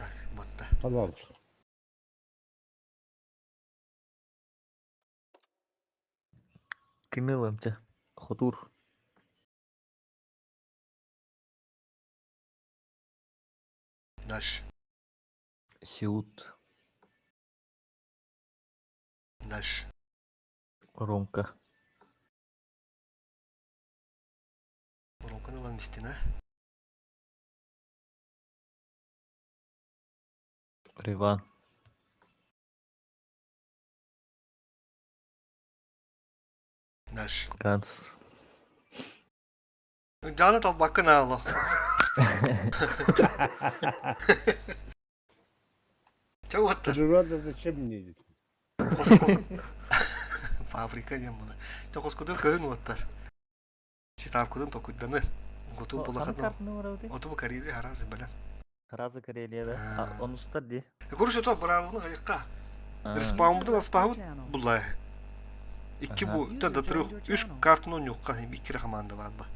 Так, барда. Халал. Кими ылыам чэ? Хотуур. Дальше. Сеут. Дальше. Ромка. Ромканы ылан истин, а? Риван. Дальше. Ганс. Дьааны талбаккын аало. Чэ уоттар. Природа зачем мне? Фабрика диэн була. Чэ хоскутун көһүн уоттар. Ситаапкытын токуйданы. Готу булахатын. Оту бу Карелия харазы бэлэм. Харазы Карелия да? Онустар ди. Короче, то быраабыланы хайыкка. Респаунбутун аспаабыт булла. Икки бу, да трех, үс картын онньуққа, икки команда бар ба.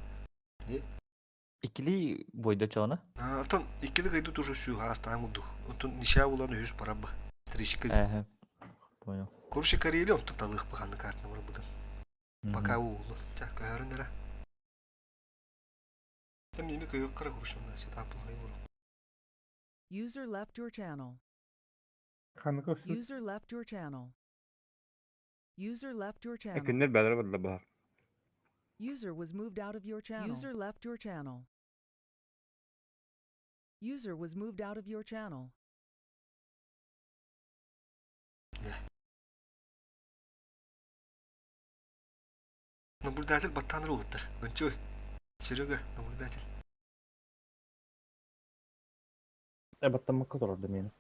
Иккилии бойда чоҕуна? Оттон иккили кыйдыт уже сүүһэ астаан курдук. Онтон нишаа булан үһүс барабы. Тричка. Эһэ. Понял. Короче, Карелия онтон талыах баханны картына барбытын. Пока уулу. Ча, көһөрүн эрэ. Там неме көйөк кара короче, у нас этап User left your channel. Ханнык сөп? User left your channel. User left your channel. Күннэр бэлэр барда баһар. User was moved out of your channel. User left your channel. User was moved out of your channel. Наблюдатель баттааныр уһуттар. Гончой. Серега, наблюдатель. Э, баттаммакка турар мені.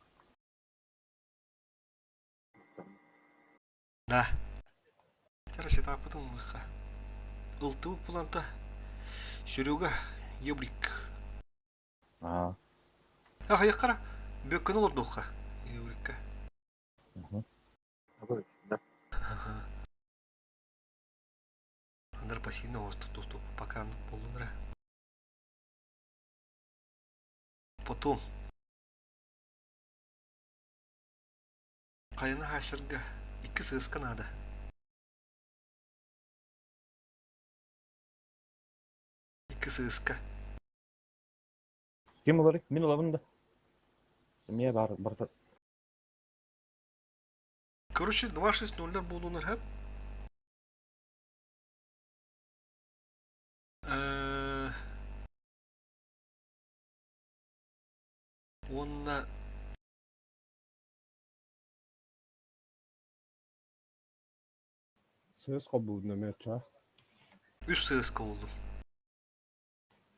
Да. Тераситаппытын ылыхха. Ылтыбыт буланта Серега Ебрик. Аа. Ахайыққара бөккөн олордуохха Ебрикка. Андар пассивно оҕустук пока буоллунара. Потом Хайаны хаачарга икки сыыска наада. Икки сыыска. Ким ыларый? Мин ылабын да. Эмиэ баар барыта. Короче, 2-6-0 буолуунар хэп. Уонна Сыыс холбуубун эмиэ чаа. Үс сыыска буоллум.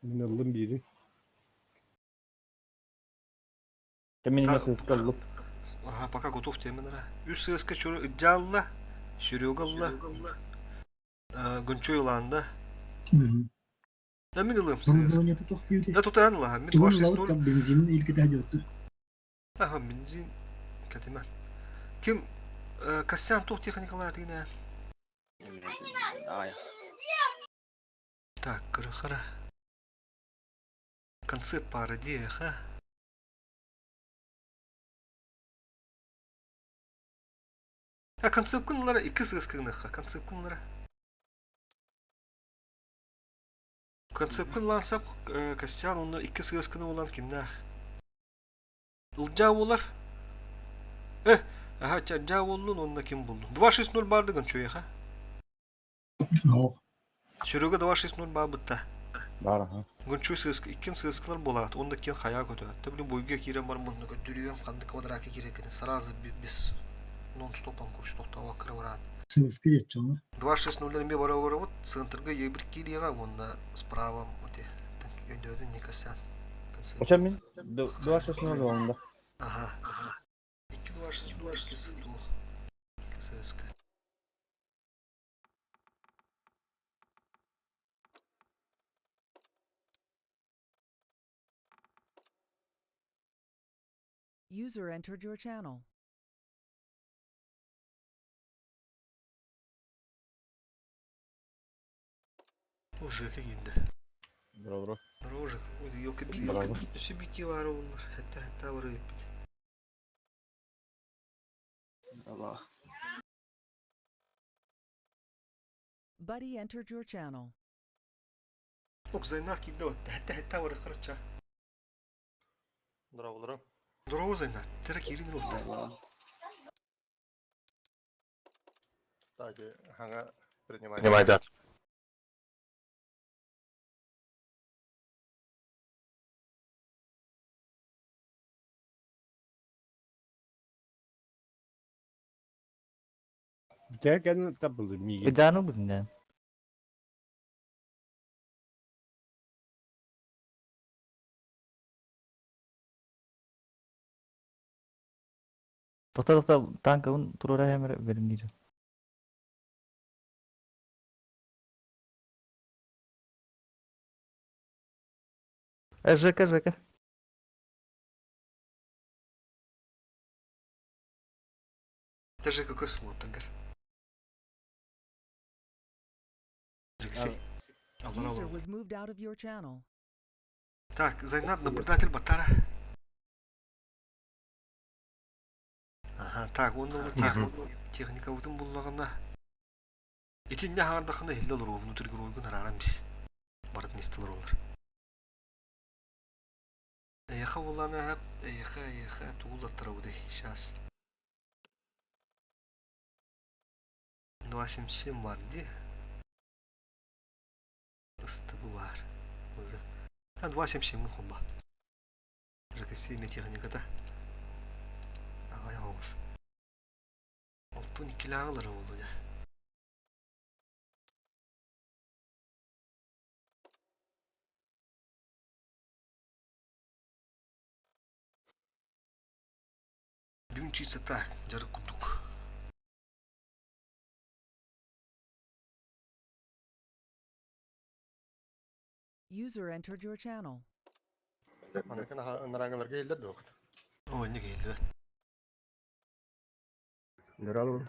Мин ыллым биири. Мин эмиэ сыыска ыллым. Ага, пока готов темин ра. Үс сыыска дьаалла, Серега ылла, Гончой ылаанда. Да мин ылым сыыс. Да тутаан ылаһа. Мин 2-6-0. Бензин илкитэ дьотtu. Аха, бензин кэтимэн. Ким Костян туох техникалаатыгына? Так, кырыхара. Концепт пара диэха. А концепкынлара икки сыаскыныха, концепкынлара. Концепкын лансап Костян онно икки сыаскыны булан кимнээх? Ылдьаа буолар. Э, аха, дьаа буоллун уонна ким буллун? 2-6-0 баардыгын чуйаха. Суох. Серега 2-6-0 баабытта. Баар аха. Гунчуй сыыск, иккин сыыскылар буолаат, уонна киэн хайаа көтөөт. Тэ блин буйга киирэн бар мунну көрдөрүөм, ханнык квадракка киирэргин сразу без нон-стопом короче тохтообокко бараат. Сыыска диэччи 2-6-0 эмиэ бара барабыт, центрга ебір киириэҕэ уонна справа эти өйдөөдүн не Костян. Оча мин 2-6-0 буоланда. Ага. 2-2-6 туох. КССК. User entered your channel. Уже киирдэ. Здорово. Рожик, елка Браво. Өссө бики баара оллар. Хэтта хэтта бары эппит. Браво. Buddy entered your channel. Ок Зайнар киирдэ батта. Хэтта хэтта бары короче. Здорово, Здорово, Зайнар. Тера киирин ротта. Браво. Так, ага, принимай. Принимай, да. Дэгэн табылы миги. Ыдааны бутунда. Тохто тохто танкабын туруора хэмэр берим диир. Жека, Жека. Даже какой смотр. Алексей. User was moved out of your channel. Так, Зайнар, наблюдатель Батара. Ага, так, он техника утын буллагына. Итинне хаардахына хилле олор, внутрь гройгун араран бис. Барытын истилер олар. Эйха булланы хап, эйха, эйха, тугулаттара удай, сейчас. 277 бар, ди. Ыстыбы бар. Өзі. А, 277 хомба. ЖКС техникада. Ағай ағыз. Алтын килағылары болды. Бүгін чисто так, жарық кудук. User entered your channel. Нараңаларга келдер док. Ой, не келді. Здорово.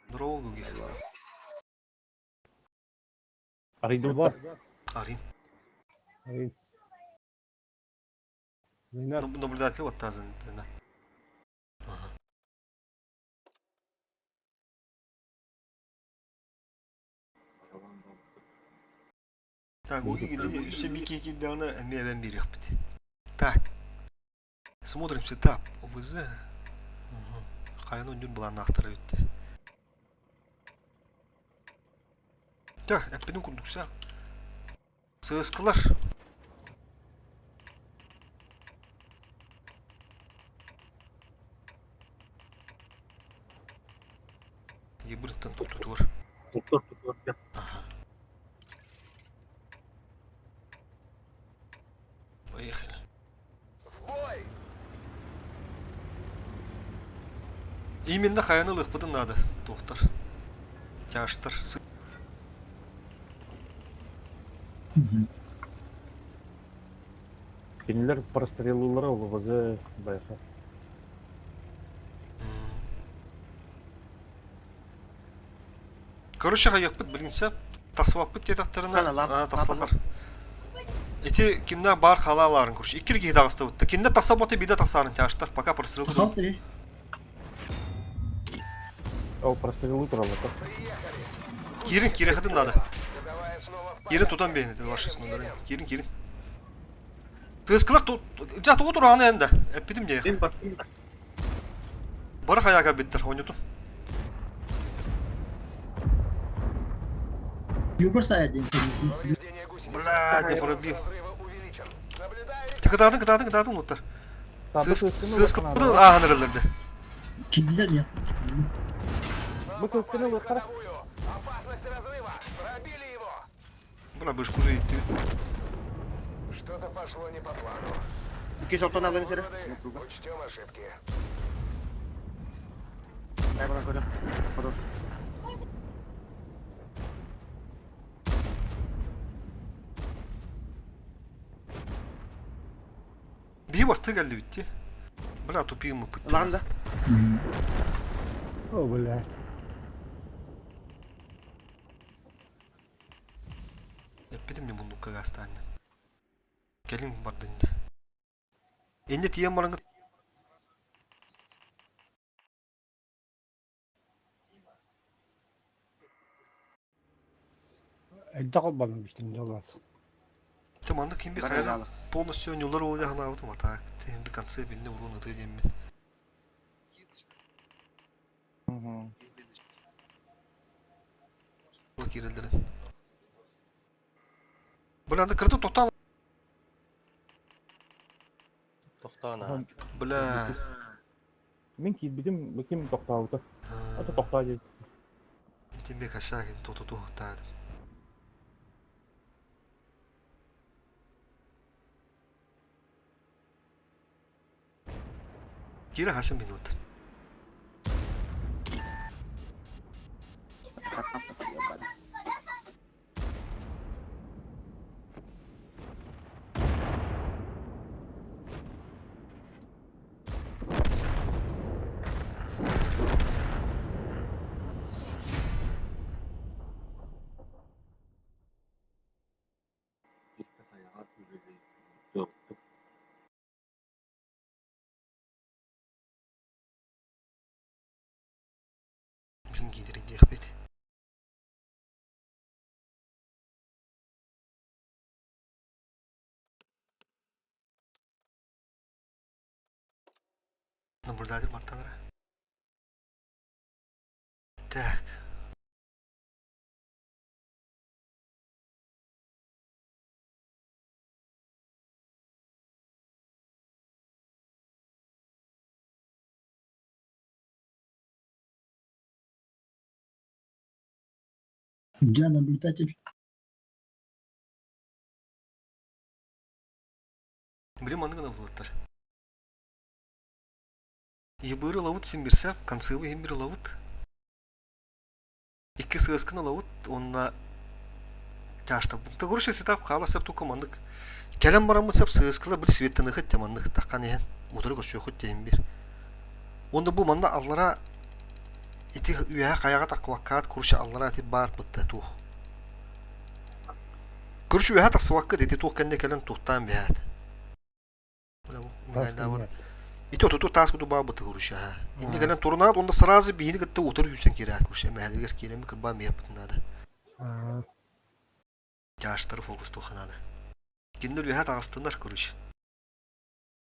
Здорово, Гуги. Арыйды Бар. Арин. Ай. Зайнар Наблюдатель вот тазын. Ага. Так, Гуги где все бики киданы, мен берех бит. Так. Смотрим сетап. ОВЗ. Қайын өнер бұланы ақтара өтті. Так, әппенің күндіксі. Сығысқылар. Ебірттен тоқтатуыр. Ага. Поехали. Именно хаяны лыхпыдын надо, доктор. Тяштыр. Кинилер прострелулары ОВЗ байха. Короче, хаяқпыт білінсе, тасваппыт тетақтарына Ана, лап- тасалар. Эти кимна бар халаларын, короче, иккир кихи дағысты өтті. Кинде таса боты биде тасарын тяштар, пока прострелы. Тахалт ли? Ол прострелы туралы. Кирин, кирехадын надо. Кирин тутан бейін, это ваши снудары. Кирин, кирин. Тыскылар тут, жат отур аны энді. Әппедім де. Бары хаяға биттер, ойнатым. Юбер сайдин. Блядь, не пробил. Ты кытадың, кытадың, кытадың ұлттар. Сыскылды ағынырылырды. Килдилер я. Бу сыскыны лыхтара. Бына бышку же идти. 290 алым сире. Дай бана көрөм. Хорош. Бии басты келді бітті. Бля, тупиым мы пытты. Ылан да. О, блядь. Эппитим не муннукка гастанны. Кэлин бардын дии. Инньэ тиийэн бараҥҥыт Элбэх холбонон бистим дьоллоох. Ты маннык ким би хайа полностью ньулар уолу ханаабытым а так ты би конце бинне уруун ытыы диэммин. Киирэллэрин. Бля, анда кырдык тохтоон. Тохтоон аа. Бля. Мин киирбитим, ким тохтообута. Ата тохтоо диэбит. Итинбек Косягин туту туһуктаадым. Кира хасым минут. Мин киирдиэхпит. Наблюдатель баттанара. Так. Где наблюдатель? Били маннык гына булаттар. Ебыры ылабыт син бирсэп, концевы иһин бир ылабыт. Икки сыаскын ылабыт уонна чаштабын. Төгүрү сетап хаала сеп тука маннык. Кэлэн бараммыт сеп сыаскыла бір светтаныхыт те маннык таххан иһэн утары көрсүөхүт диэн бир. Уонна бу манна аллара ити үөһэ хайаҕа таххыбаккаат курша аллара ити баар бытта туох. Курш үөһэ тахсыбаккыт ити туох кэннэ кэлэн туохтаан биһээт. Ити отуту таас куту баабыты куруша. Инде кэлэн турунаат онда сразу биһини кытта утары үүсэн киирээт куруша мэһэлигэр киирэн кырбаан биһэппитин наада. Тяжтары фокустуха наада. Кинилэр үөһэ таҕыстынар куруш.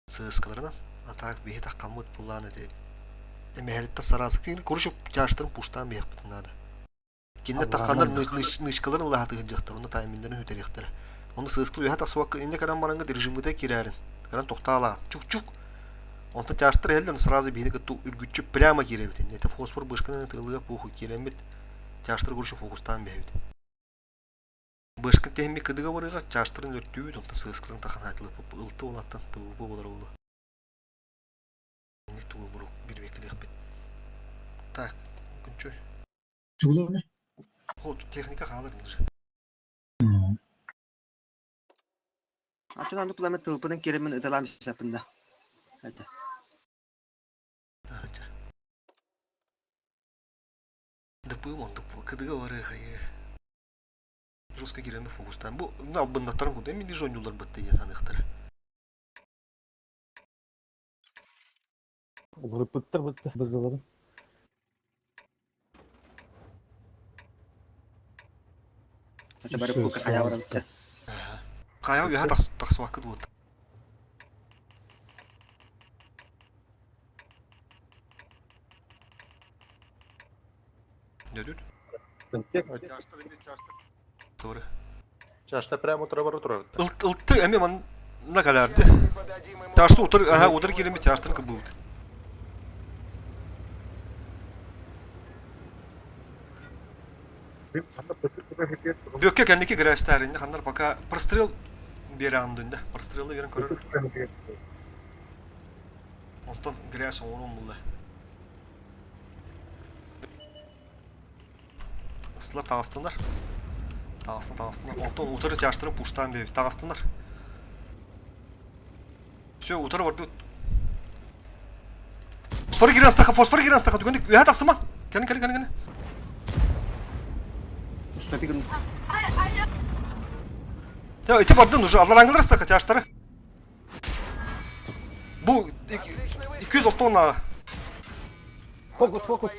Сыыскаларынан атаак биһи таххаммыт буллаан ити эмэһэлиттэ сразу кин куруш тяжтарын пуштаан биһэппитин наада. Кинилэр тахханнар нычкаларын улаатыһыдьыахтар, онно тайминнарын үтэриэхтэрэ. Ону сыыскыл үөһэ тахсыбакка иннэ кэлэн бараҥҥыт режимҥытыгар киирээрин. Кэлэн тохтоолаан чук-чук. Онтон тяжтар иһэллэр сразу биһини кытта үргүччү прямо киирэбит. Это фосфор бышканы тыалыга пуху киирэммит тяжтар короче фокустаан биһэбит. Бышкын тэһимми кыдыга барыга тяжтарын өртүүбүт, онтон сыыскыларын таханаатылыппыт ылты улаттан тыбы болар болу. Тугу бурук бирбеккилиэхпит. Так, күнчү. Чугулугуна? О, техника хаалар же. Ачан аны пламя тылпынан киремин ыталаам сапында. Это. Дыппыым онтук кыдыга бары хайы. Жестко киремин фокустаан. Бу албыннаттарын курдук эмин жонньулар бытты диэн ханыхтара. Уларыппыттар бытта базаларын. Ача бары пука хайа барабытта. Хайа үөһэ тахсыбакка дуота. Дөрүр. Соры. Чашта прямо утра бару турар. Ылты эми манна каларды. Ташты утыр, ага, утыр киреме чаштын кыбыт. Бүөккэ кэнники грээстээринне ханнар пока прострел биэрэҕин дүндэ. Прострелы берен көрөр. Онтон грязь оҥорон булла. Ыстылар таҕыстынар. Таҕыстын таҕыстынар. Онтон утары чаштарын пуштаан биэбит. Таҕыстынар. Все, утары бардыбыт. Фосфоры кирен астаха, фосфоры кирен астаха. Түгэнник үөһэ тахсыма. Кэлин, кэлин, кэлин, кэлин. Устапигын. Дьэ, ити бардын уже алларааҥҥылар ыстака чаштара. Бу 200 тонна. Фокус, фокус.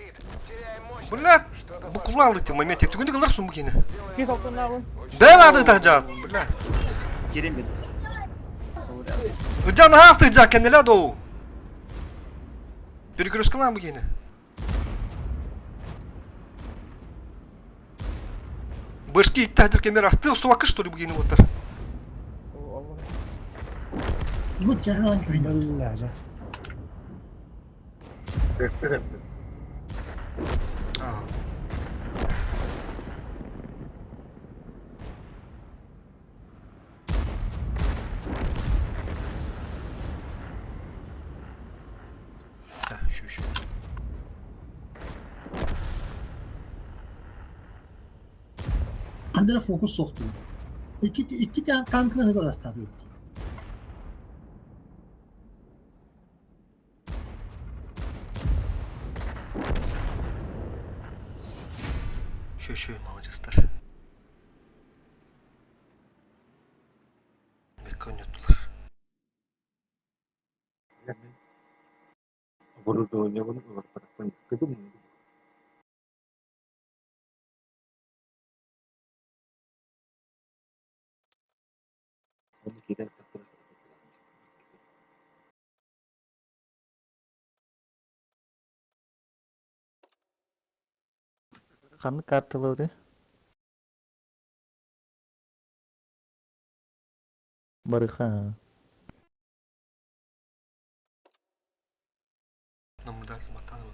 Бля, бу кулаалы ти моменте. Түгүнү кылар сумбу кини. 200 тонна Бэм ады тахжаат. Бля. Кирин бит. Ыджан хаасты ыджа кеннеле доу. Перекресткалаан бу кини. Башки иттәһдир кемер асты суакы что ли бу кини оттар. Вот чаһаан көрүн. Биллэ. Аа. Şu şu. Ханна фокус сохту. Икки икки танкны ыгыр астады. Şu şu молодецтар. Беккө ойноттулар. Оборудованиебын ыларбатахпын кытым. Оны киирэн тахсар. Ханнык карталауды? Барыха. Наблюдатель Матанова.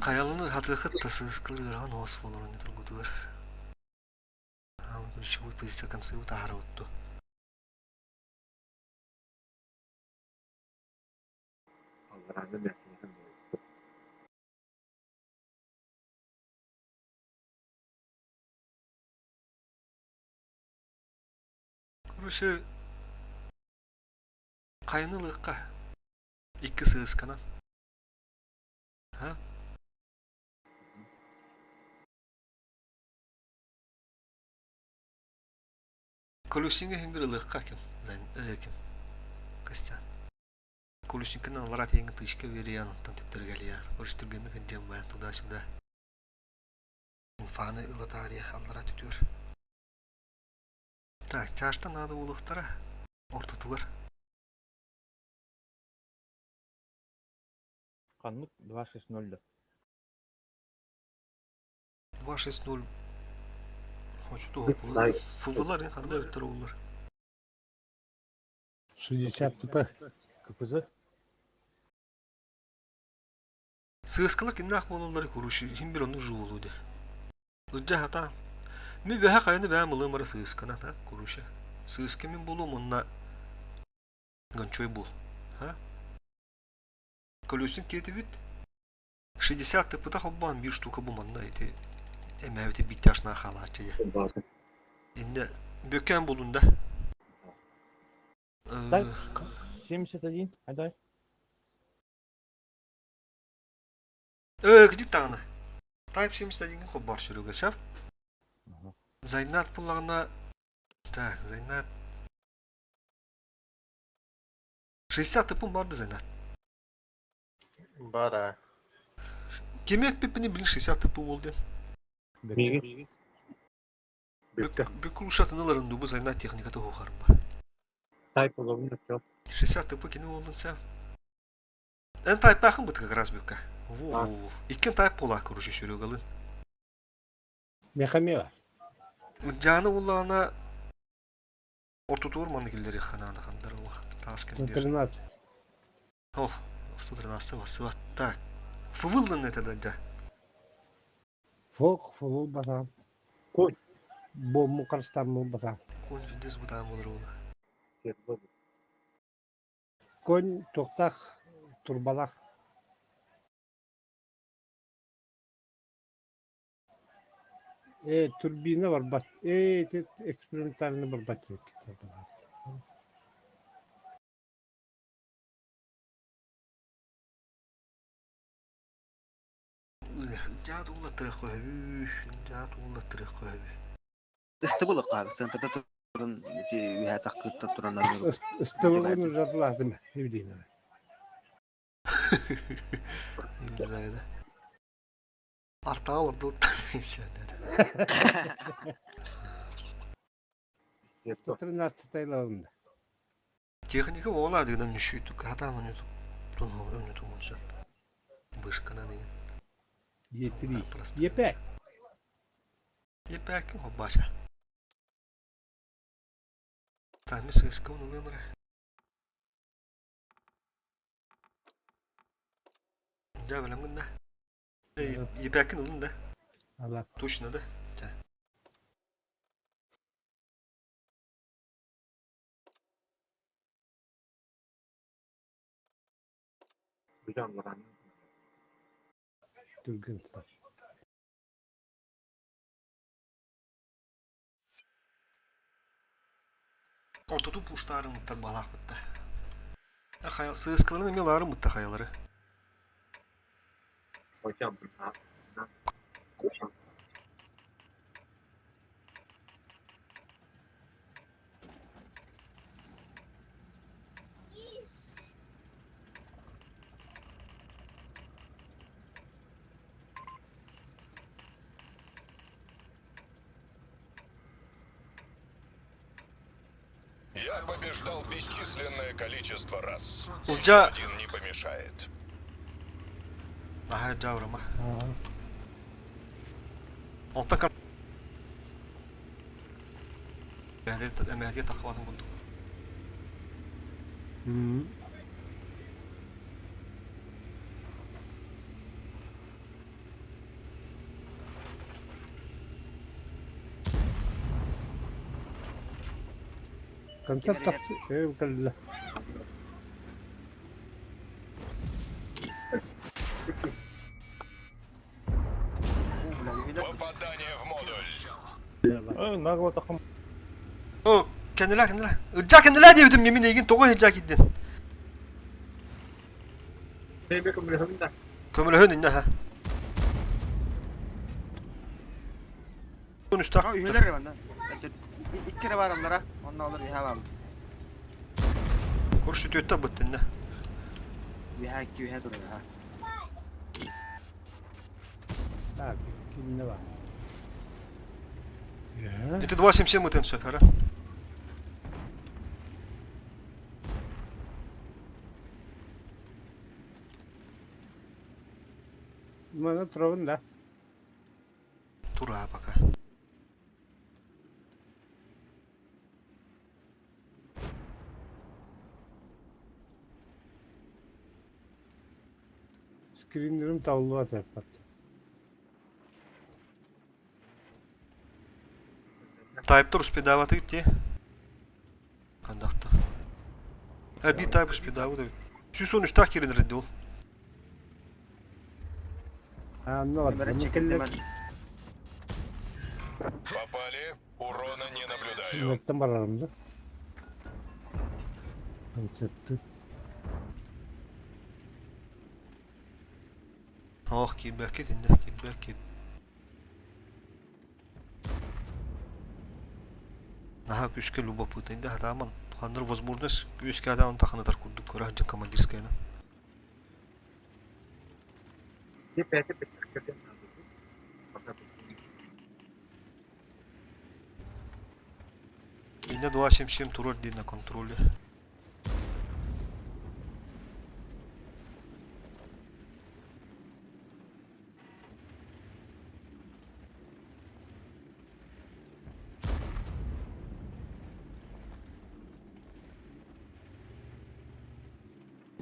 Хайалыны хатыхыт тасыскылыр ырахан оос болор не тургутугар. Ключевой позиция концы утаара утту. Короче, хайнылыкка икки сыысканан. Ха? Колюсинга хим бир ылыхха ким? Зайн ким? Костян. Колюсинканы алара тиеңин тышка бериян, онтон титтергелия. Короче, түргенник хыджам бан туда-сюда. Инфаны ылатаария аллара түтүөр. Так, чаштан надо улухтара. Ортотугар. Ханнык 2.6.0 да. 2.6.0 Хочу Фувылар, ханда өттөр улар. 60 ТП. КПЗ. Сыыскалар кимнээх буолаллары куруш иһин бир оннук жуулуу дии. Ылдьа хатаан. Мин үөһэ хайаны бэйэм ылыам эрэ сыысканан ха куруша. Сыыска мин буолуом уонна гончой буол. Ха? Колесин киэтибит. 60 тыппыта холбоон биир штука бу манна ити эмээбити бииртээшнаа хаалааччы дии. Иннэ бүккээн булун да. Дай 71, айдай. Кдик даҕаны. Type 71 холбоор сүрүгэ сөп. Зайнат буллаҕына так, Зайнат 60 тыппын барды Зайнат. Бара. Кими эппиппини билин 60 тыппы буол диэн. Миги. Бүкүл ушатын ыларын дуу бу Зайнат техниката уһухарба. 60 тыппы кини буоллун сэ. Эн тайптаахын быт как раз бүккэ. Во-во-во. Иккин тайп буолаа короче Серегалын. Мехамела. Дьааны буллаҕына ортотугар манна киллэриэххэ наада хандар ула таас кэлдиэр. 113. Ох, 113 бассыбат. Так. Фывыллын это да. Фок фулул басам. Конь. Бомму карстаммы басам. Конь пиздец бытаан болар була. Конь туохтаах турбалаах. Ээ, турбина барбат. Ээ, ити экспериментальный барбат диэбиккит. Дьаат уулаттырыах көһөбүү, дьаат уулаттырыах көһөбүү. Ыстыбыл ыккаабы. Сантата туран ити үһэ таккыттан тураннар Ыстыбылын ужатлаатым Евдина. Не Артаға олорду. 113 айларында. Техника ола дегенен нүшүйтүк. Хатаан өнү тумунса. Бышканан деген. Е3. Е5. Е5 ким хоббаша. Тами сыска унылымра. Жа билем гында. Е5 кин улун да. Ала. Точно да. Түргэн. Ортоту пуштары мыттар балак бытта. Хайал сыскаларын эме лары мытта хаялары. Я побеждал бесчисленное количество раз. Улжа Один не помешает. Аха жаврама. Онтон кар Эмэһигэ тахватын курдук. Концерт тахсы кэллэ. Попадание в модуль. Нагло тахым. О, кениле кениле. Ылдьаа кениле диэбитим мин эйигин тоҕо илдьаа киирдин? Көмөлөһөн иннэ ха. Үстах. Үһүлэр манна. Икки эрэ баараллара, онно олор үһэ баабыт. Курс үтүөттэ быттынна. Үһэ икки үһэ турар ha. Так, кимне бар? Я. Ити 2.77 мытын сөп, хара. Мана турабын да. Тура пока. Скринерим табылбат эппат. Тайптар успедаваты те. Кандахта. А би тайп успедавы да. Сүүс он үстах кирин ол. А, ну Бары чекеттем. Попали. Урона не наблюдаю. Неттен барарым да. Концепты. Ох, кибәкет инде, кибәкет. Наха күскә любопытно инде хатаман. Ханнар возможность күскә адам тахынатар курдук көрә жын командирскаяны. Инде 2.77 турар дии на контроле.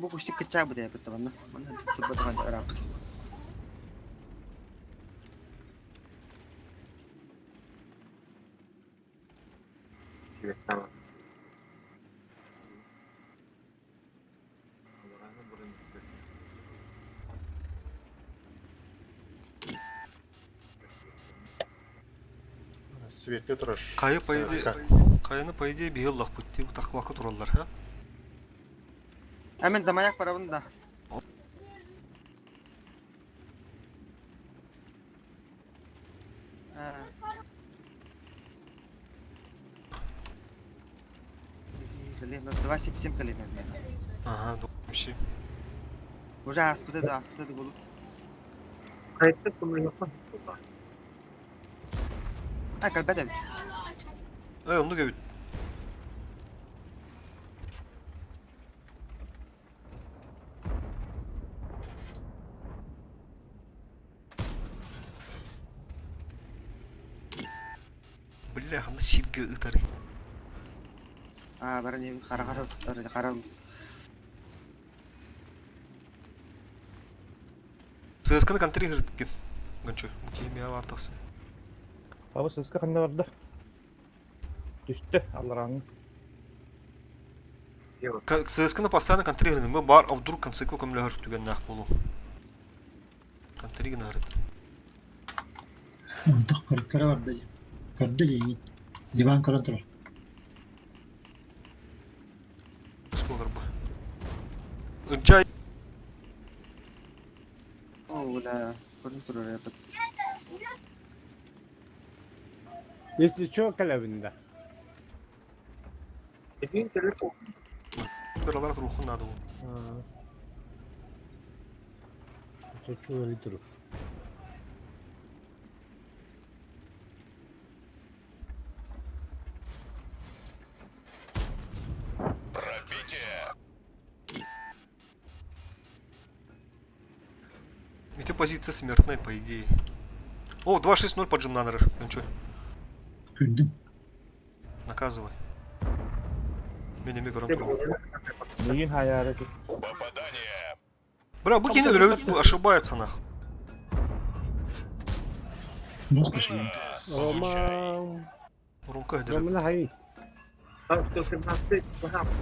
Бу кустик кыччаабыт эбит манна. Манна турбатаҕын ырааппыт. Светли турар. Хайа по идее, хайаны по идее биһи ыллахпыт дии тахвака тураллар ха. А мен замаяк барабын да. Два семь семь калина. Ага, вообще. Уже аспыты да булып. А, калбет эбит. Онну кэбит. Бля, ханна сиргэ ытары. А, бара не қара қара қара. ССК-ны контри кырыткин. Гончо, бу киһи бар тахсы. Аба сыска ханна барда. Түстэ аллараҥҥа. ССК-ны постоянно контри кырыдым. Бу бар, а вдруг концепт көмлөһөр түгэннээх буолу. Контри гынарыт. Онтох көрө барда дии. Көрдө дии. Диван көрөн турар. Сколар бу. Ыджай О, да, көрүн турар эбит. Если чё, калабында. биралар рухун надо. Чочу литру. Пробитие. Эти позиция смертная, по идее. О, 2-6-0 поджимнанер. Ну чё, Көрдүм. наказывай. Меня микрон туру. Миигин хайаары ти. Попадание. Бля, бу кини өлөбүт ошибается нах. Муз пошли. На, получай. Роман. Румка держи. Роман хай.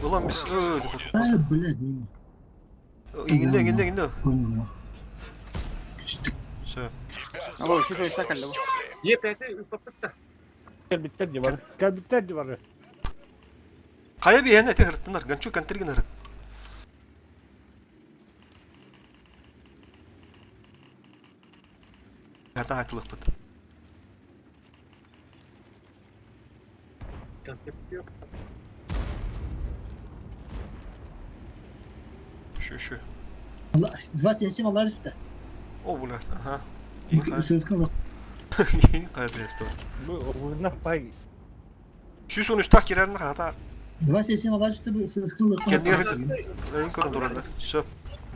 Улан бис. А, блядь, не Иңинде, иңинде, иңинде. понял. Күчтүк. Все. Тебя Алло, только слушай, что сакаль, да. стерли. Кэлбиттэр дии бары. Кабитер бар. Кая биһэн эти хырттынар, ганчу контригин хырт. Хартан айтылықпыт. Şu şu. 277 алар işte. О, блядь, ага. Сыскын Кайда есть. Бу угуннах пай. Şu son üstah girerine хата. 277 алар işte bu сыскын Kendi yarıtı. Район көрін турарда. Все.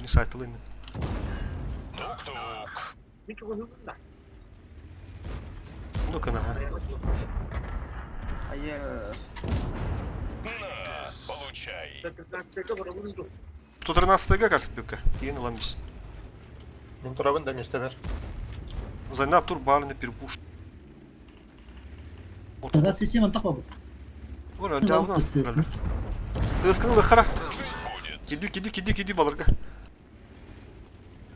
Не сайтылы мен. Тук-тук. Ну кына, ага. Айы. На, получай. 113-га картып бүккә. Тиен аламыз. Мин турабын да месте бер. Зайна тур барыны перепуш. 27 антақ бабы. Ора, жабын астын. ССК-ны лыхара. Жить будет. Киди, киди, киди, киди балырга.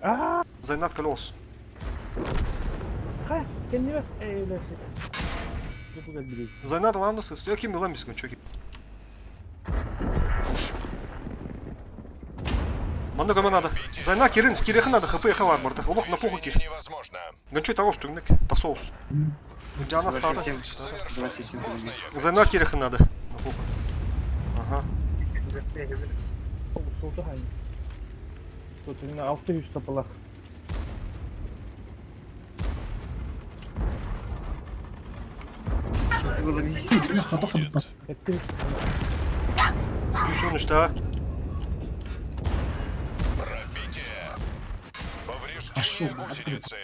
Аа, Зайнат колос. хай, кэннибэ. Эй, өлөрсү. Бу кэлбит. Зайнат аламды ССК ким аламыз гончо. Уш. Манда көмө надо. Зайна кирин, скирехи надо, хп бар барда. Олох на похуй кир. Невозможно. Гончо тагос түгнек, тасоус. Жана стады. 277 Можно я Зайна кирехи надо. На похуй. Ага. Солду хай. Тут на 600 тапалах. Хата хабыппат. 700. 113 ha. Пробитие. Повреждение Пошел, гусеницы.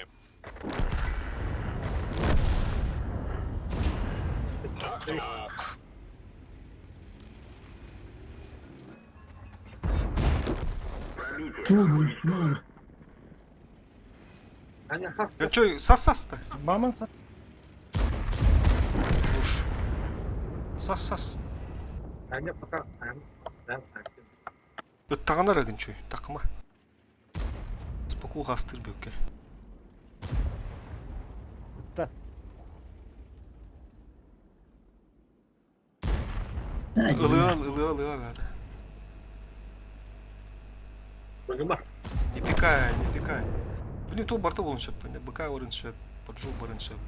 Тук-тук. Туох буолла? Гончой, сас-сас-то. Мама Уж. Сас-сас. Ыттаҕына эрэ Гончой, такма. Спокух астыр бүккэ. Ытта. Ылыа, ылыа, ылыа, бэт. Не пикай, не пикай. Блин, то барта болун сөп, быка орын сөп, поджу барын сөп.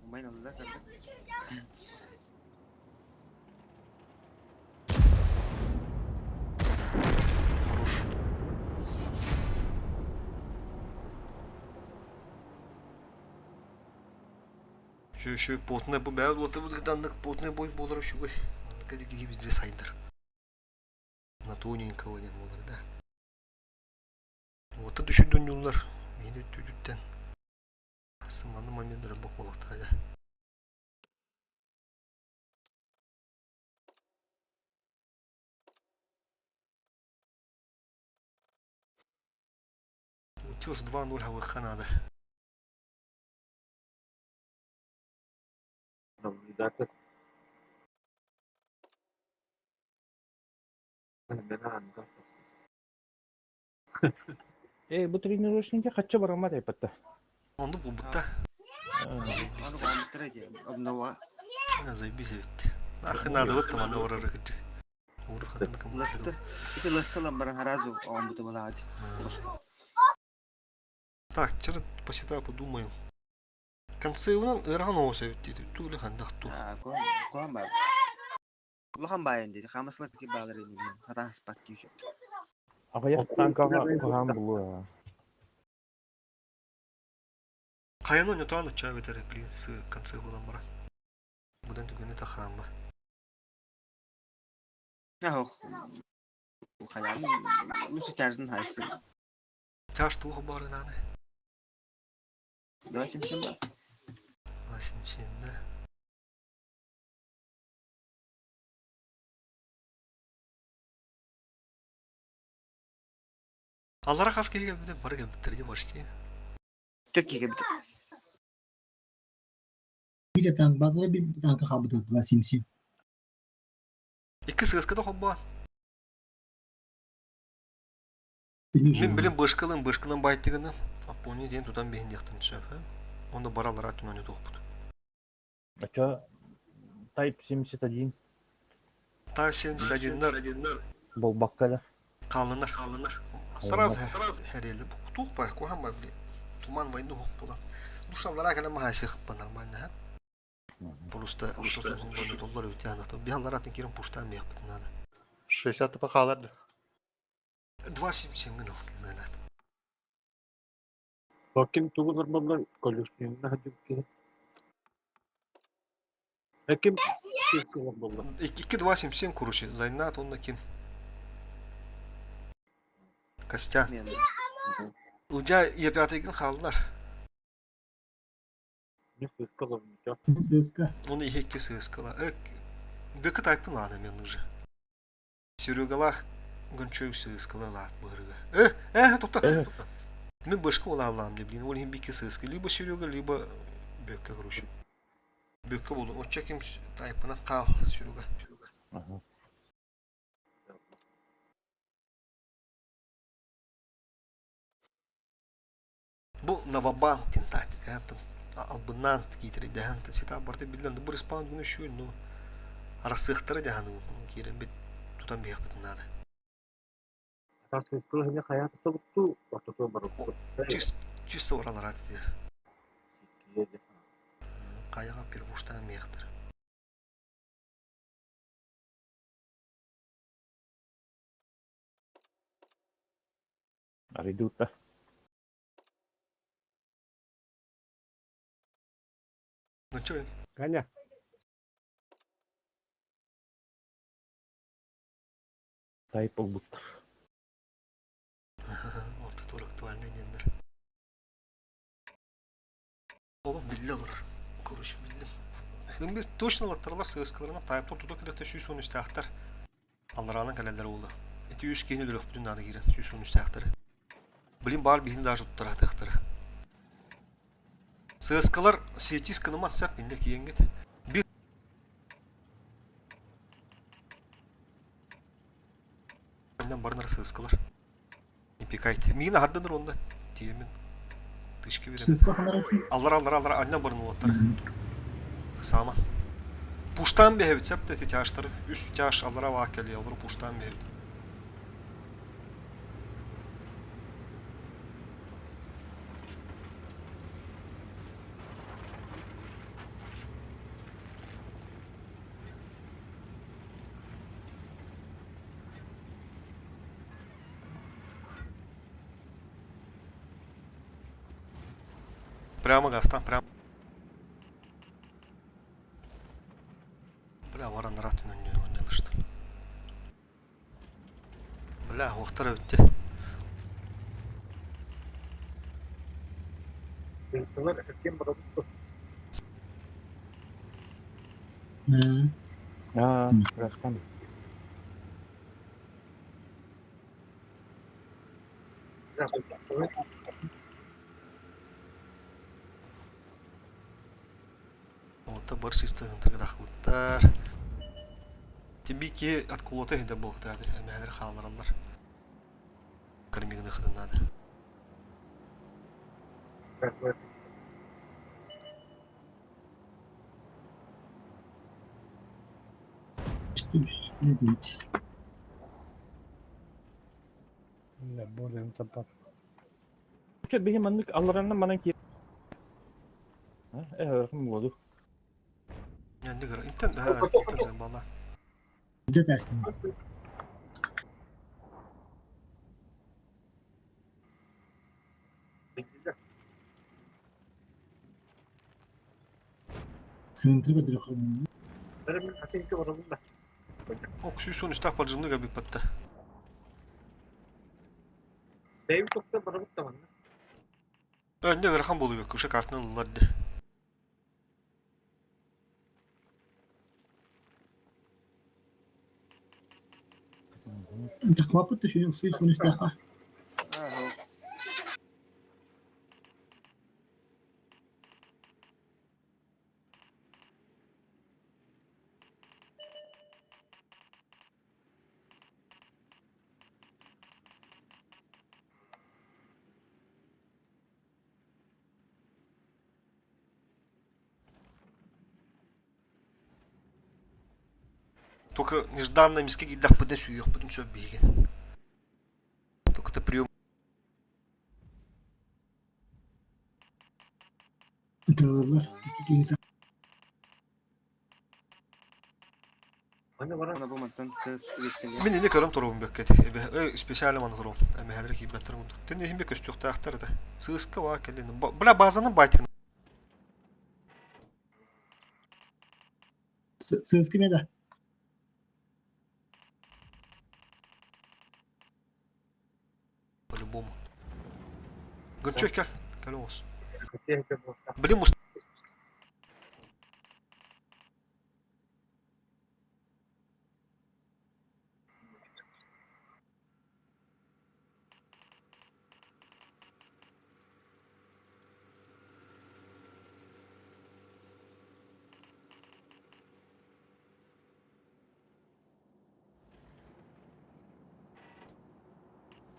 Умайын алла көрдө. Хорош. Еще еще потный бу бәл вот бу данных потный бой болар үчүгэй. Маннык киһи бизде сайдар. На тоненького диэн буолар да. Вот түшүдүннүллар. Мени өттүттэн. Сыманы моментдары бок болуктар да. Утес 2-0 ГВХ надо. Бу тренировочники хачча барамат айпатта. Онду булбутта. Аны коомуттара дии. Обнова. Заебись ведь. Нахрен надо вот там анда орары кыджы. Уру хатын кым. Ласты. Ити ластылан баран харазу оомбута балаат. Так, чыр по сетапу думаю. Концевынан ырхан оса ведь. Тули хандах ту. Куан бар. Улахан баайын дейdi. Хамаслар ки баалар ини. Хатан спат киши. Аҕыйах танкаҕа куһаан булуо. Хайаны ойнотоон оччоо эбэтэр блин сы конце буолан баран. Будан түгэни тахаамба. Ах. Хайан. Лучше тяжын хайсы. Чаш туох баарынааны. 2.77 ба. 87 да. Аллара хас киһи кэлбитэ бары кэлбиттэр дии почти. Төк киге бит. Bir танк базара bir танка хабыта 277. Икки сыаска да холбоо. Мин билим бышкалын бышканан байтыгыны. Аппони диэн тутан биһин диэхтэн сөп. Онно баралара түнөнү туохпут. Очо Type 71 Type 71-нар болбакка да. хаалынар. Хаалынар. Сразу сразу хэрэлди. Туох бай, куһан бай, блин. Туман войну хоп була. Душаллара кэлэн маһайсыхпа нормально, ха? Просто доллар өтән ата. Биһаллар атын кирен пуштан миэхпит надо. 60 тыпа хаалар. 2.77 гын ол гынат. Ким тугу нормалар колюшнинна хадып ки. Ким болла. 2.277 короче. Зайнат онна ким? Костя. Мен. Ылдьаа Е5 гын хааллар. Не сыскалам. ССК. Оны ихекке сыскала. Бөкө тайпын лаана мен уже. Серегалах гончой сыскала лаат бырыга. Токто. Мен башка ола алам деп, блин, ол хим бики сыска. Либо Серега, либо Бөккө, короче. Бөккө болду. Очча ким тайпына кал Серега. Ага. Бу Новобанк тактика, албынан китери дэһэн сета барты биллэн бу респаун күнү шүүл ну арасыахтара дэһэн киирэн бит тутан биэхпит надо. Чисто уралар атты. Каяга перепуштан мехтер. Арыйдыытта. Ну чё? Каня. Type болбуттар. Вот это актуальный дендер. Олох билле олорор. Короче, биллим. Хымбыз точно латтаралар сыскаларына тайыптар туда кедекте сүүс он үстээхтэр. Аллараанан кэлэллэр уулу. Ити үс киһини өлөрүөхпүтүн наада киирэн, 113-тээхтэри. Блин, баар биһини даже туттараатыахтара. Сыаскалар сиэтис кыныман сап инде киенгит. Бир барынар сыаскалар. Не пикайте. Миин аһардыныр онда тиэмин. Тышки беремин. Сыыска ханар ки. Аллар аллар аллар анна барын уоттар. Сама. Пуштан бэһэбит сеп эти тяжтары. Үс тяж аллара ваа кэлиэ олору пуштан бэһэбит. Прямо газтан, прямо. Бля, баран ратын өннен Бля, уохтара бүттэ. Аа, Растан. Ота бар чистыгын тыргыдахлыттар. Тибики отколота хидер болықтады, әмәлер халаларалар. Кырмигны хыдыннады. Ne diyeyim? Бурен тапат. Чэ биһи маннык аллараннан манан киир. Э, ким буолу? Енді гыр, интен, ha, интен сен бала. De tersine. Sınıntı götürüyor. Ок, сүүс он үстах баржымны габик батта. Önde гырхан болу бек, уша картын ылларды. Takvapıt da şunu şu şunu işte. Только нежданно миске гидах пыдын сүйек пыдын сөп бейген. Только ты прием. Dağılır. Она бу мантан кыз үттеле. Мен не көрөм турубун бөккет. Эбе специально маны турубун. Эме хәдер кибеттер мунду. Тен нехим бек өстүк тактар да. Сыска ва келен. Бля базаны байтын. Sızkı ne de? По-любому. Гырчок кел. Кел оңос. Блин, муст.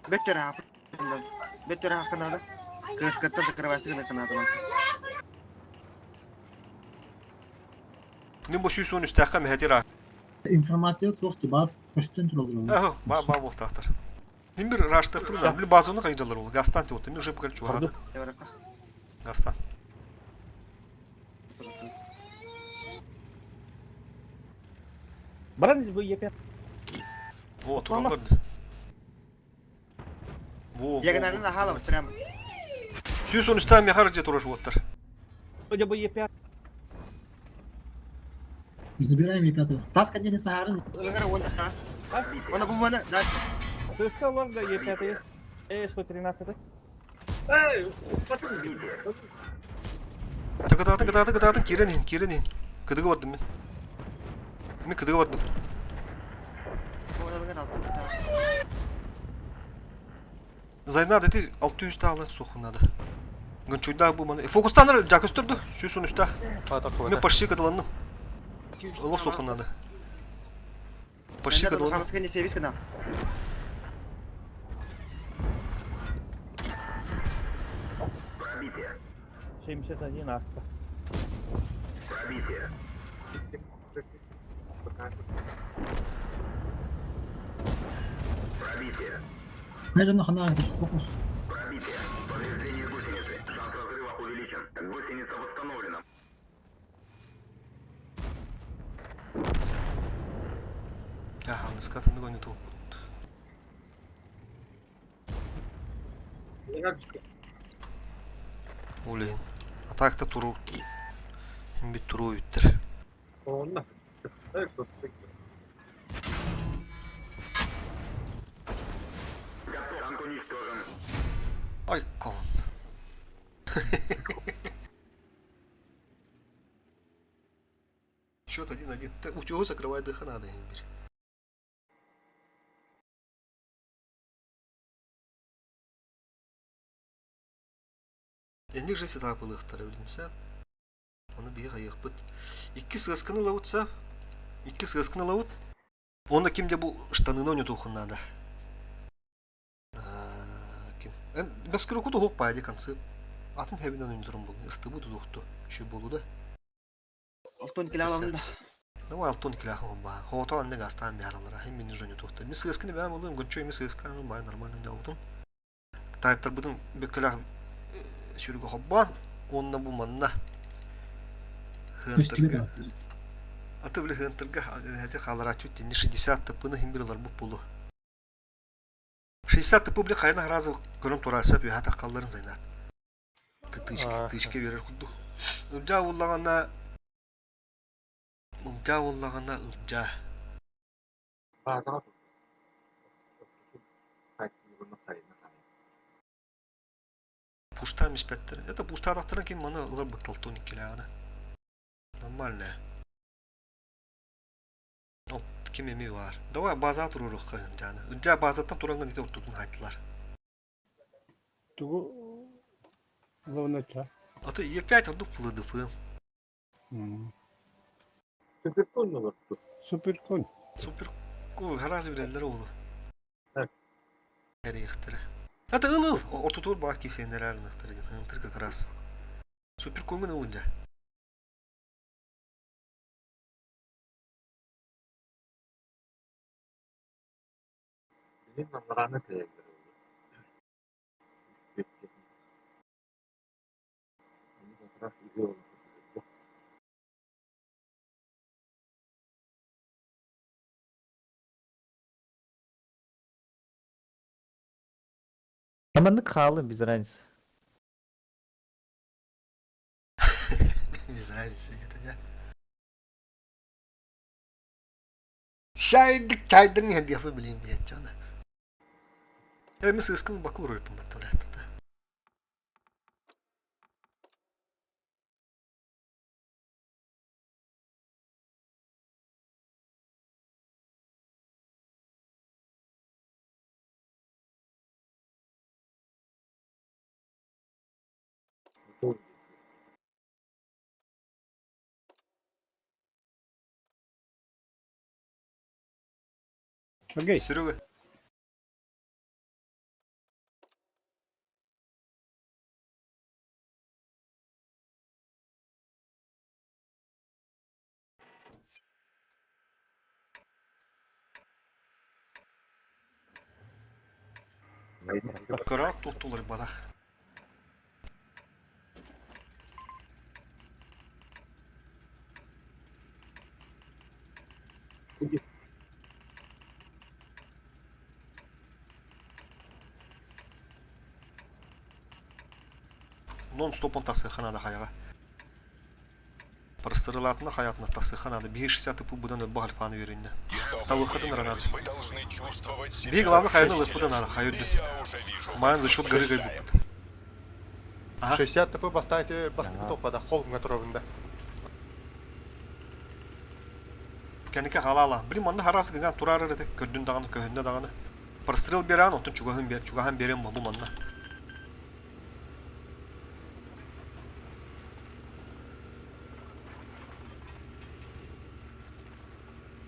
Бөттөр хапында. Бөттөр хакында. Кыз кытта закрывайся гына канады. Мен бу сүүс он үстәхка мехетир а. İnformasyon çok ki bak köstün olur. Ахо, ба ба бол тактар. Мен бир раштыр да. Бли базаны кайжалар ол. Гастан те мен уже букал чугады. Тебаракка. Гастан. Баран бу епе. Во, туралар. Во. Ягнарын ахала прям. Сүүс он үстәхка мехар же тураш воттар. Бу бу епе. Забираем и пятого. Таска не сахарын. Ылгара он та. Она бу мана дальше. Сыска лор да Е5. Э, 113. Тыгытатын, кытатын, кытатын, кирен ин, кирен ин. Кыдыгы бардым мен. Мен кыдыгы бардым. Она ылгара. Алтын Зайнад ити 600 таалы суох надо. Гончуйдаах бу маны. Фокустанар жа көстөрдү. 113-таах. Мен почти кадаланным. Олох суох надо. Почти кадаланным. Хамсыга не себис гына. 71 аста. Хайа дьоно ханаа фокус. Аха, ныска тыннык ойнотуохпут. Улин. Атакта туру. Бит туру үттер. Онна. Ай, кон. Счет 1-1. Так, утюгу закрывай дыха надо, имбирь. Энник же сетап ылыхтара билинсэ. Ону биһи хайыахпыт. Икки сыасканы ылабытса, икки сыасканы ылабыт. Онно ким де бу штаныны ойнотуохун наада. Ким? Гаскироку туһуох паа ди концы. Атын хэбин ойнотурун булун. Ыстыбы тутуохту. Şu болу да. Алтын килә алам да. Давай алтон килахын баа. Хоото анны гастаан биаралара. Хим мини жоню тухта. Ми сыасканы бэм ылын, гончо ми сыасканы баа нормально дяутун. Тайптарбытын бөккөлөөх сүрүгө хоббоон уонна бу манна Көстүбэт Хыантырга аты били Хыантырга эһэти хааларааччы тинни 60 тыппыны иһин бир ыларбыт буолуо. 60 тыппы били хайна аразы көрөн турарса үөһэ таххалларын сайнаат. Тыычка тыычка биэрэр курдук. Ылдьаа буоллаҕына Ылдьаа буоллаҕына Ылдьаа. Пуштаан испэттэр. Это пуштаатахтарын ким маны ылар бытталтуун иккилээҕинэ. Нормально. Ол ким эми баар. Давай база туруоруохха Ылдьааны. Ылдьаа базаттан тураҥҥын ити ортотун хаайтылар. Тугу ылабын А то Е5 ордук пылыдыпыым. Суперкон олорду. Суперкон. Супер гараж билэллэр оҕолу. Так. Эрийэхтэрэ. Ата ыл ыл ортотугар баар киисэннэр арыныахтара диэн ынтыр как раз. Суперкоҥҥун ылын дьэ. Билин алларааны тэйэллэр оҕолу. Они как раз үһү олордулар. Маннык хаалын без разницы. Без разницы это дьэ. Чайдык чайдын иһэн диэхпин билиим диэччи аны. Эми сыыскын бакыл уруйпун батталаатата. Окей. Серега. Кыраак туохтуулар бадах. Нон-стопон тасыаха наада хайаҕа. Парсырылаатына хайаатына тасыаха наада. Биһи 60 тыпы быдан өлбөх альфаны үөрэннэ. Чтобы Талыххытын выиграть, наада. вы должны чувствовать Биһи себя главное хайаны победителем. ылыппытын наада хайа И үрдүн. я уже вижу, Маан как за мы счет горы побеждаем. гайбыппыт. Ага. 60 ТП бастаайте бастык топпада холмга туровында. Кэнники халаала. Блин, манна хараас гынан турар эрэ көрдүн даҕаны, көһүннэ даҕаны. Прострел беран, оттон чугаһын бер, чугаһан берем бу манна.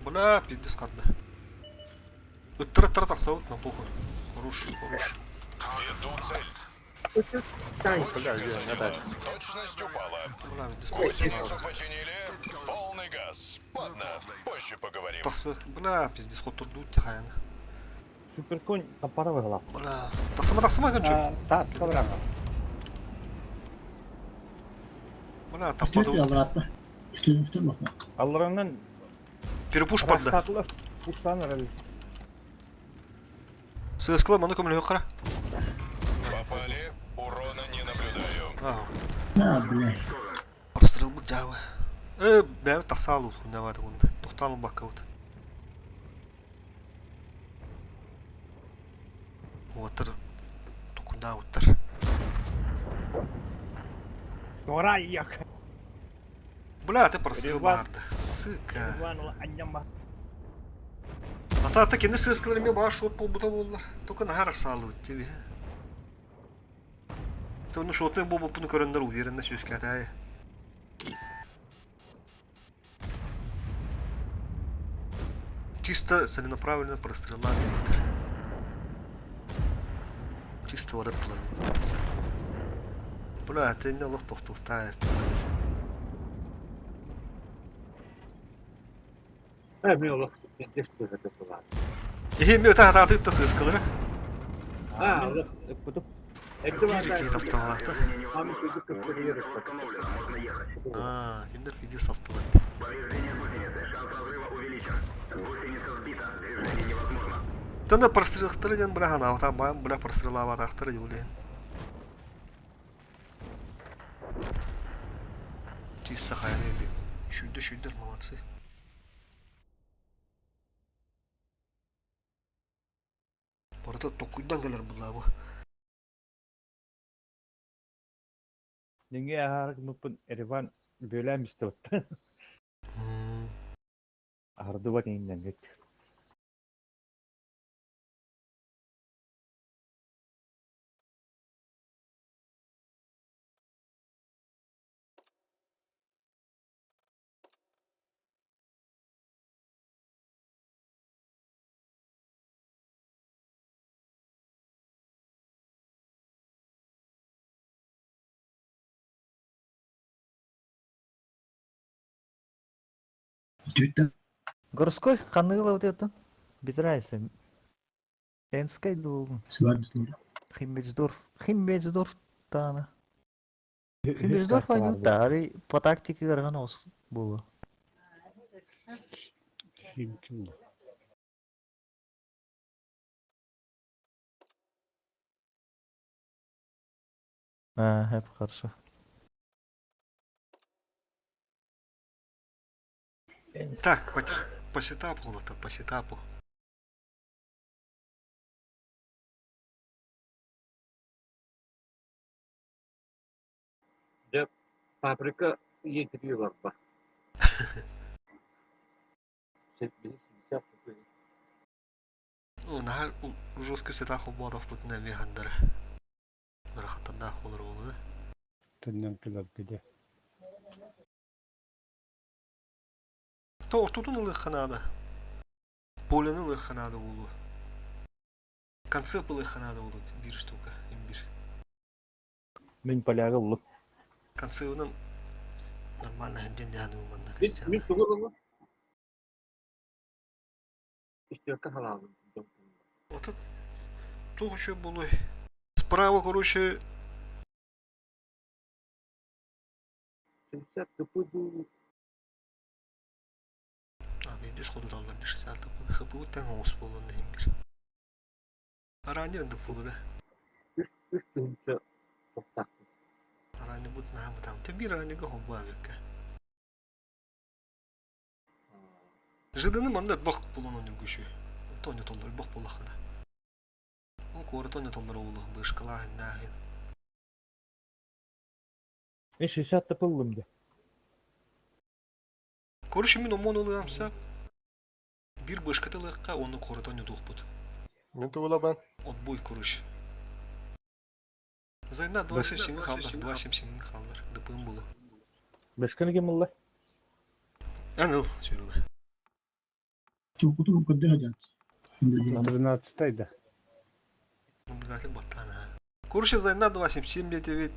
Бля, пиздец хатты. Ыттыра-ыттыра тахсабыт, но похуй. Хорош, хорош. Веду цель. Бля, Точка не задела. даст. Точность упала. Бля, пиздец прострел. Гусеницу починили. Полный газ. Ладно, позже поговорим. Тахсы, бля, пиздец, хотурду тихаяны. Суперконь таппара быһалаах. Бля, тахсыма, тахсыма, кончу. Таас кабыраҥа. Бля, Үстү таппады. алларатма. Үстү үстү бакма. Алларанан Перепуш барды. рахсатылар. Пуштан эрэл. Сыскыла, маны көмөлөһө қара. Попали. Урона не наблюдаю. А, На бля. прострел бу жабы. Э, бәбі тахсаалы хуннаваты кунда. Тохтаалы баккабыт. Уотыр тукундаабыттар. Туора як. Бля, ты прострел Реван. барды. Сука. Иван анньама. Ата ата кини сыскылар эме баар шот буолбута буоллар. Только наһаар саалыбыт тебе. Тону шотун буолбуппун көрөннөр уверенно сүүскэтэй. Чисто целенаправленно прострела диэбиттэр. Чисто барат план. Бля, это не олох тохтуохтаа. Эми олох пиздец буолар. Эһи ми та та та сыскылары. А, олох Кутуп. Биир киһи тапталаата. Аа, киндер фиди саптылар. Тона прострелахтары диэн бля ханаабата баан бля прострелаабатаахтара дьулиэн. Чисто хайаны диэн. Шүйдө шүйдөр молодцы. Барыта токуйдан кэлэр булла бу. Неңе аһарык мыппын Ереван бөлөм истебит. Аһардыбат иҥнэн гет. Түттэ. Городской ханныгыла вот это. Без разницы. Энской дуу. Сварды. Химмельсдорф. Химмельсдорф тана. Химмельсдорф они дары по тактике гарганос было. Ким ким bu? А, hep хорошо. Так, по, по сетапу это, по сетапу. Фабрика yediriyorlar bak. Ну, нахар жестко сетап буолбатах бутuna эмиэ хандара. Ырахаттардаах буолар буолуо. Төннөн кэлэр дии. То ортотун ылыахха наада. Полены ылыахха наада буолуо. Концепт ылыахха наада буолуо биир штука, имбир. Мин полягы улук. Концебынан нормально дьэн дьааны манна Мин Костяна. мин тугу ылла? Үстүөккэ халаалым. Вот туох еще буолуой. Справа, короче, Семьдесят тупы а, здесь ходу даллар 60 хпу тэн оус буолуон имбир. Араани онда буолуо да. үс тыһыынча тоқтақты. Араани бут наһаа бытаам. Тэ биир аранига хоббаабыкка. Жиданы манна бах булан оны күшү. Тоня толлар бах булахына. Он куора тоня толлар оулу бышкалаһын нааһын. Мен 60 тапыллым де. Короче, мин омон ылыамса. Биир бышката ылыахха уонна куората оонньотуохпут. Мин тугулабын? Отбой куруш. Зайна 2,77 хаалла, 2,77 хааллар. Дыпыым булу. Бешканы ким ылла? Эн ыл, Серега. Токутун көрдөрө дьаат. 13 да. Наблюдатель баттаан аха. Курша Зайна 2,77 диэтибит.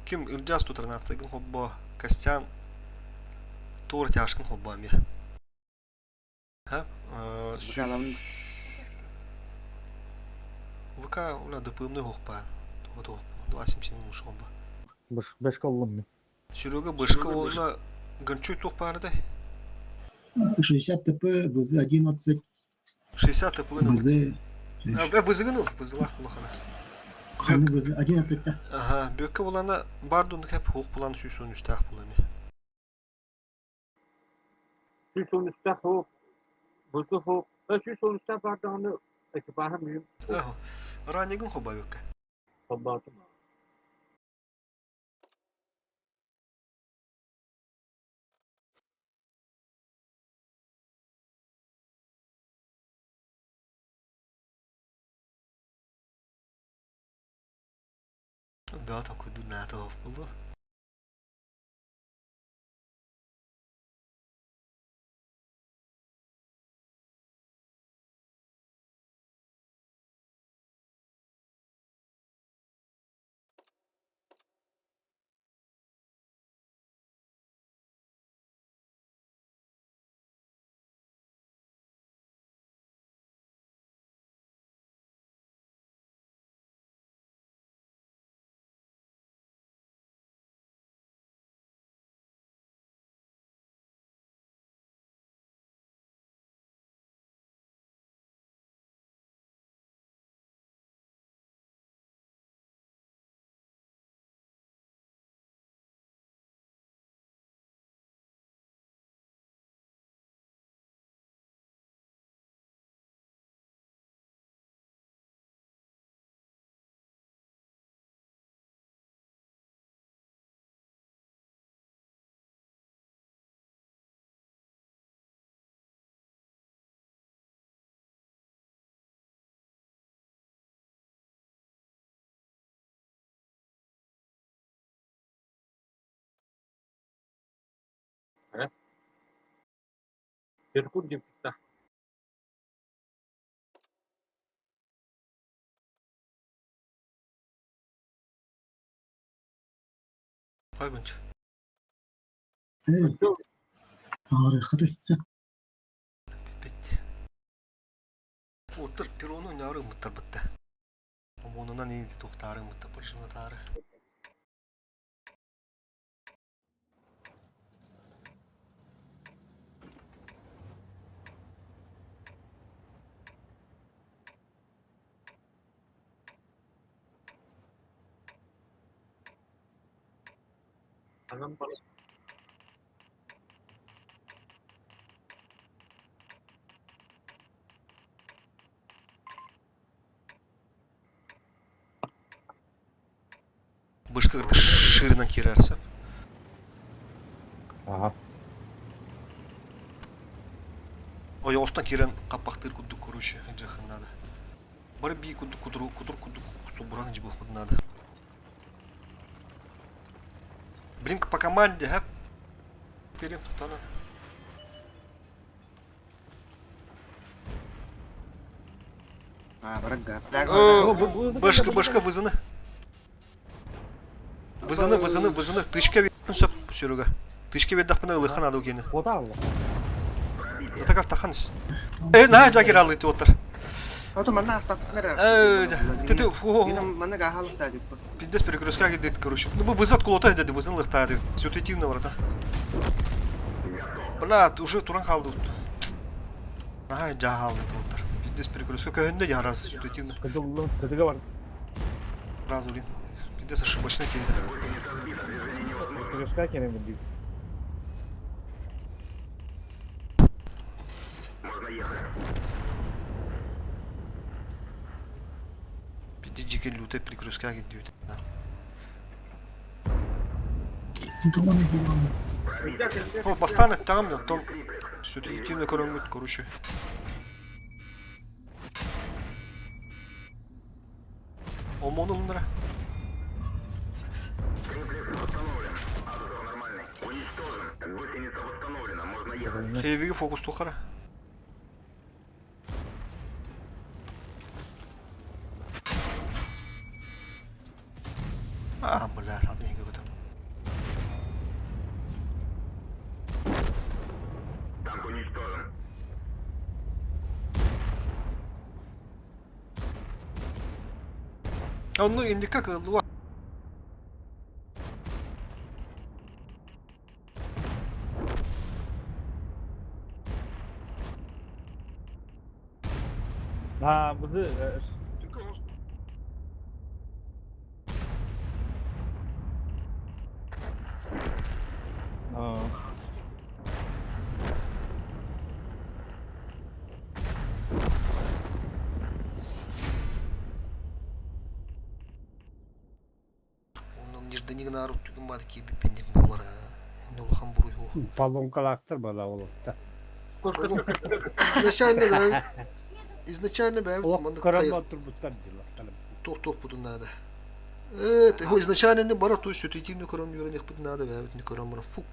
Ким Ылдьаас 113-гын холбоо, Костян туора тяжкын холбоо эмиэ. Ха? ВК ула ДПМ-ны хоқпа. Туға 2,77 муш холбо. Бешка ыллым мин. Серега бышка уолла гончуй туох баарыдай? 60 ТП, ВЗ-11, 60 ТП-ны ВЗ... ВЗ-гын ыл, ВЗ-ла улахана. Ханны ВЗ-11 та. Аха, бөккө булана бар дундук хеп хук булан сүүс он үстээх булами. 113'te soğuk. Buzlu soğuk. 113'te bardağını ekipahı mühim. Аха. Ранигын хоба бөккө. Холбоотум. Бөтө кудунаато булу. Теркун деп та. Айгунч. Эй. Ары хаты. Бит. Отыр перону нары мыттар бытта. Онунан инди тухтары мытта пыржына тары. Anam bana Бышка кырды ширынан кирерсеп. Аха. Ой, остан кирен капактыр кудду короче, жахын надо. Бары би кудду кудуру кудур кудду субуран жибухмут надо. Блин, по команде, ха? Перем тутана. А, барага. Башка, башка вызыны. Вызыны, вызыны, вызыны. Тычка сөп, Серега. Тычка вердахпына ылыхан надо укені. Ота алла. Атакар таханыс. Э, на жакер алды оттар. Ото манна астапнер. Э, ты ты, о, Манна гахал та дип. Пиздец перекрестка дед, короче. Ну, бу вызат кулота деді, вызын лыхтады. Ситуативно, врата. Бля, уже туран қалды. Ага, жагалды оттар. Пиздец перекрестка көһүндө ярасы ситуативно. Кыдыллы, кыдыга бар. Сразу, блин. Пиздец ошибочно келді. Перешка кенен дейт. Пиздец жеке люте перекрестка кетти. О, бастан тагам том. Сутилитивно көрөҥҥүт, короче. Омон ылыннара. Хевиги фокустуохара. А, бля, атын иһигэ көтөр. Онну индика кыаллыба. Ha, бызы Онон нежданигын аар түгэн баар киирбиппин буолар инне улахан буруй суох. Поломкалаахтар бала олохта. Изначально бэйэбит изначально бэйэбит Олох маннык көрөн турбуттар дьыллар. туох туохпутун наада. Изначально не барар то есть сутитивно көрөн үөрэниэхпит наада бэйэбит не көрөн баран фу.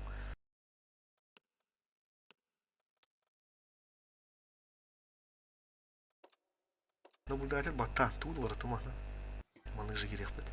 Наблюдатель баттаан туулара тумана. Маннык же кириэхпит.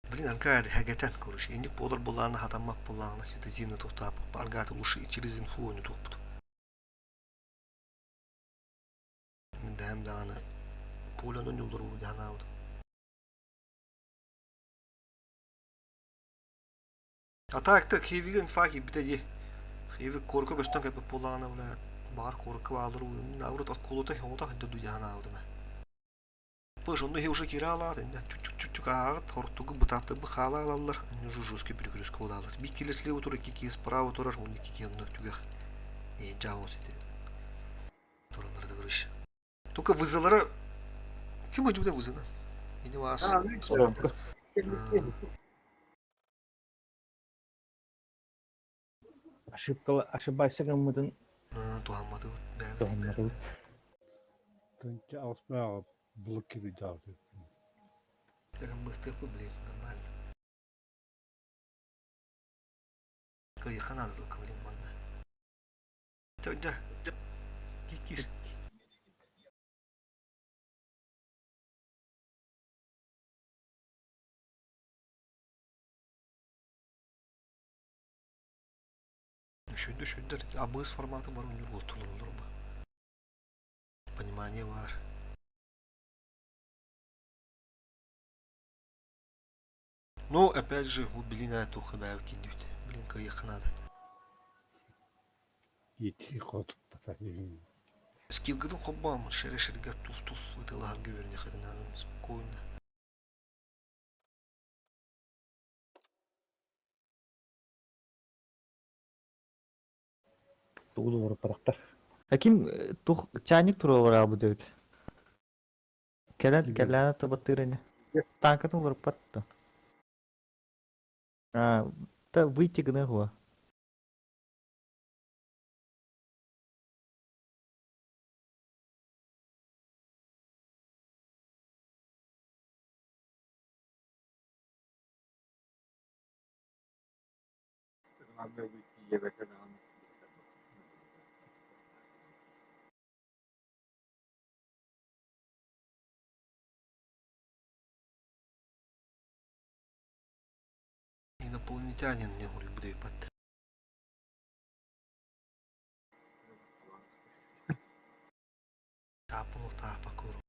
Блин, арга хэгэтэн, короче, инник буолар булаана хатаммак булаана светодиевный тухтаап, аргааты лучше через инфу ойну тухпут. Мин бэһэм даҕаны пуляны ньулларуу дьаһанаабыт. А так так хивигэ инфа киирбитэ дии. Хивик куорка көстөн кэлбит буоллаҕына, бля, баҕар куоракка бааллар наоборот отколута оҥото сылдьар дуу дьаһанаабытым ээ. Слышь, онно иһи уже киирэ аалаат, иннэ чук-чук-чук ааҕыт, хортугу бытааттарбы хаала аалаллар, иннэ уже жесткий перекрестка улаалар. Биир киилэ слева турар, икки киһи справа турар, уонна икки киһи онно түгэх. Иһин ити тураллар да короче. Только вызалара ким өдүбүтэ вызана? Ини вас. Ошибка, ошибайся гыммытын Туһамматыбыт. Туһамматыбыт. Тынча аҕыс блокируйдаабыт. Мыхтыахпыт, блин, нормально. Кыйыха надо только, блин, манна. Чэ, кир. Шүндү шүндер абыс форматы бар үнүр болтулар бу. Понимание бар. Но опять же, вот блин, а туха бәйіп киндүт. Блин, кыйыха надо. Ити хотук бата. Скилгыдын хоббам, шере шерге туф-туф ытылаһарга үөрүнэ хатынаным спокойно. Тугу барактар. А ким тух чайник туруолар дөйт. Кэлэн кэлээн табаттырыны. Танкатын уларыппатта. А, та выйти гына. Инопланетянин не говорю, буду ебать. Тапну тапа куру.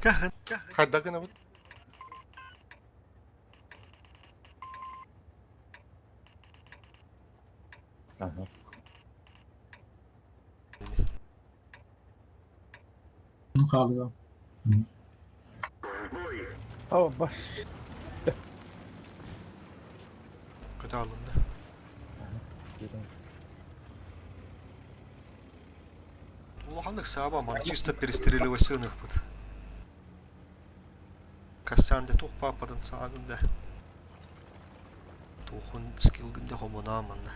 Каһын. Хайда гынабыт? Ага. Ну хаалыга. О, баш. Көтө алынды. Улаханнык сааба маны чисто перестреливайся ыныхпыт. Костян де тух папатын саагын да. Туохун скилгин да хомуна манна.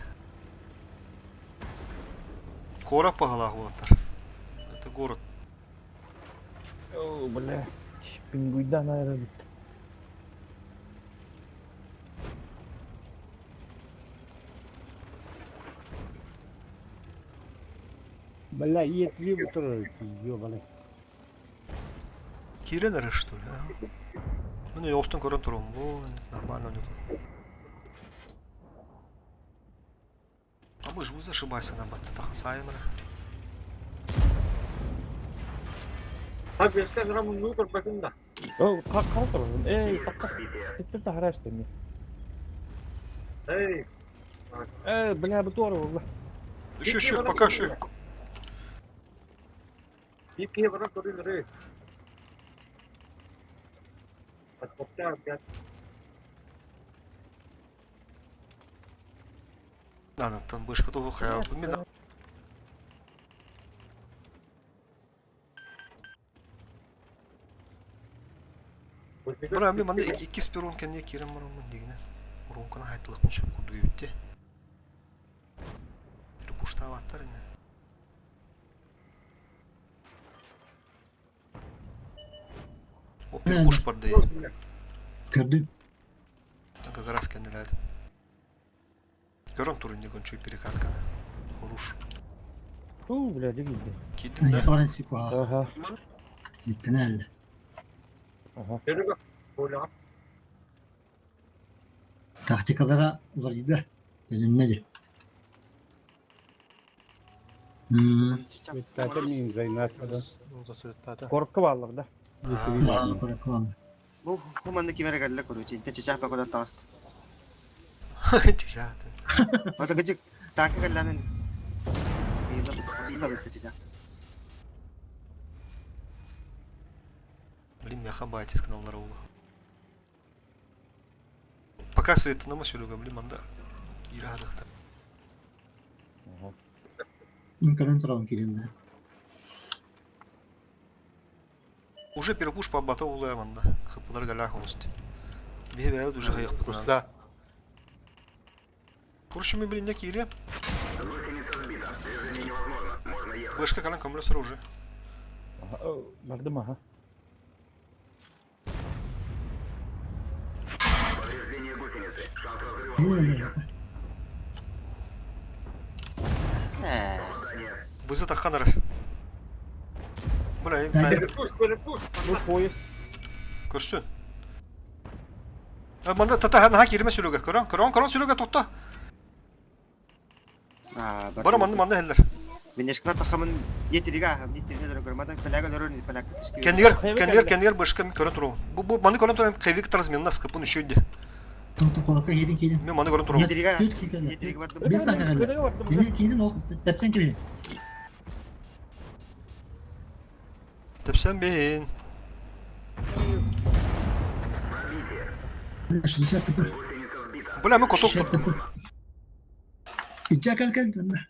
Куорат баһалаах уолаттар. Это город. О, бля. Пингуйдан айырабыт. Бля, иетли турар ёбаный. Киирэн эрэр что ли? А? Мин ойоҕостон көрөн турабын. Бу нормально у А мы ж вы зашибайся на баттатаха саймера. Ha бэскэ нара муннуу көрбөтүм да. О, как турабын. Эй, такка. Титтер тахара эстеми. Эй. Э, бля, бу туора буолла. Еще, еще, пока еще. Биир киһи баран көрүн эрэ. Отпустя, блядь. Анаттан бышка тугу хая. Мен Бра, мен манда иккис перрон кэнниэ киирэн бараммын дигинэн. Уруҥканы хайтылыкпын сөп курдук эбитте. Пуштаабаттар ини. О, пуш барды. Көрдүм. Как раз кэннилээдим. Көрөн турун дегон чуй перекатканы. Хорош. Фу, бля, дигилди. Киирдим да. Яхабаран сикуа. Ага. Ситтенел. Ага. Серега, Коля. Тактикалара уларыйда. Төнүннэ Бүттәтә мин зайнатмадан. Коркка бааллар да. Бу хуманны кимере кэллэ короче, интэ чычаах бакодан таҕыста. Чичаатын. Ото кыдьык таака кэллээнин ыйла бытта чычаах. Блин, мяха байтис каналлара ула. Пока светынама сүлүгө, блин, манда киирэ хадыхта. Ага. Көрөн турабын кирилли. Уже перепуш по бата улая манда. Хыпылар галях олусти. Бихе бәйбит уже хаяк бутна. Кусла. Короче, мы, блин, не киире. Бышка калан көмөлө уже. Ага, о, бардым, ага. Ээ. Вызыт Аханаров. Бля, Да, Перепуш, перепуш. Бу поезд. Көрсүн. Манда тата наха киирме сүлүгө. Көрөн, көрөн, көрөн сүлүгө тохто. Аа, Бара манны манны хеллер. Минешкна тахамын етирига ахам, етирine дөрө көрмәдән пәләгә дөрө пәләгә тишки. Кендигер, Хевик кендигер, әллә. кендигер бышка мен көрөн турабын. Бу бу маны көрөн турам хевик разменна скыпын үшөйдү. Тоқта коракка киирин киирин. Мен маны көрөн турабын. Етирига Түт киирин. етирига бардым. Бес танка кэллэ. Кыдыга бардым. Кини киирин ол тэпсэн киирин. Тепсен бейин. 60 тп. Бля, мен коток 60 тп. Ича кал кал тунна.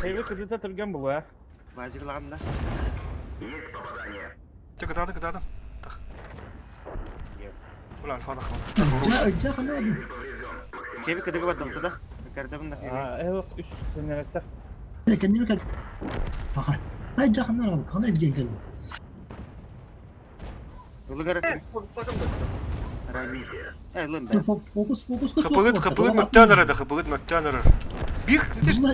Хевик кыдыта түргөн бу, а. Базиглаганда. Те кытаады кытаады. Так. Бля, альфа да Ича ича хана. Кеби кыдыга бардым да. Кардабын да. А, э, үс сенереттер. Кендими кал. Аха. Ай жакындар абы, кандай илген келди. Улугар Рами. Э, лым бе. Фокус фокус Хыпыгыт хыпыгыт мөттөн эрэ да хыпыгыт мөттөн эрэр. Бир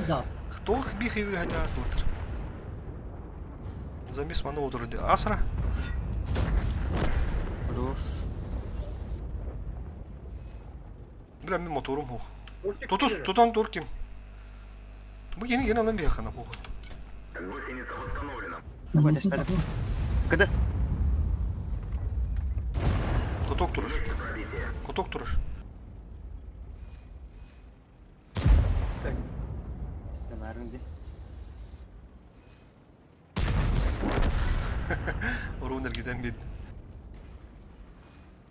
Да. Тоох бир хевик ханаа отыр. Замис маны отыр ди. Асра. Хорош. Бля, мен моторум хо. Тутус тутан тур ким. Бу yeni yeni alan bir yakana bu. Такой тэспэтим. Кыды. Куток турар. Куток турар. Барың ди. Оруун эргитэн биэрдим.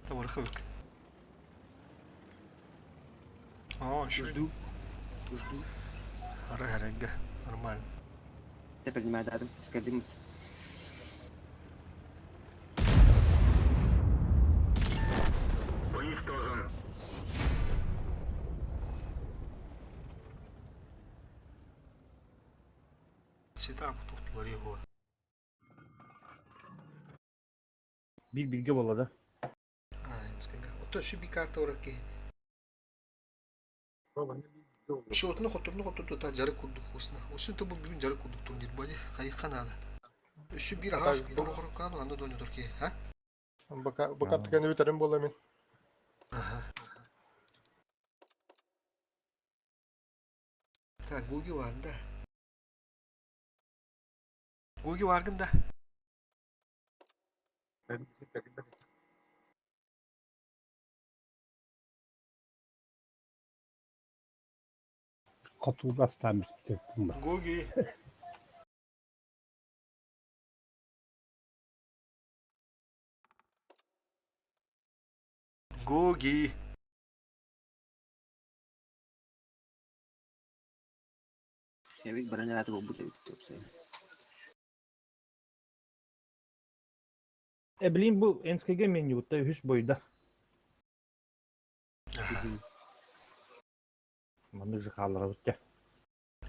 Тамархабык. Аа, şu Жду. Жду. Ара харагга. Нормально. Те принимай дадым. Скадим. Сита кутуктулар его. Bir bilgi bolada. Ото şu bir карта ораки. Шотну хотурну хотурду та жары курдук осна. Осун то бу бүгүн жары курдук турнир бади хайхан ада. Şu bir has дорохоркану аны доню турки, ha? Бака бакаттыган өтөрүм бола мен. Аха. Так, Гуги бар да. Гуги баргын да. Хотуурастаан бүттүм. Гуги. Гуги. Хевик бронялаты болбут эбит топсайм. E bileyim bu NSKG menü üç boyda. Аха. Mandık жихалара бутя.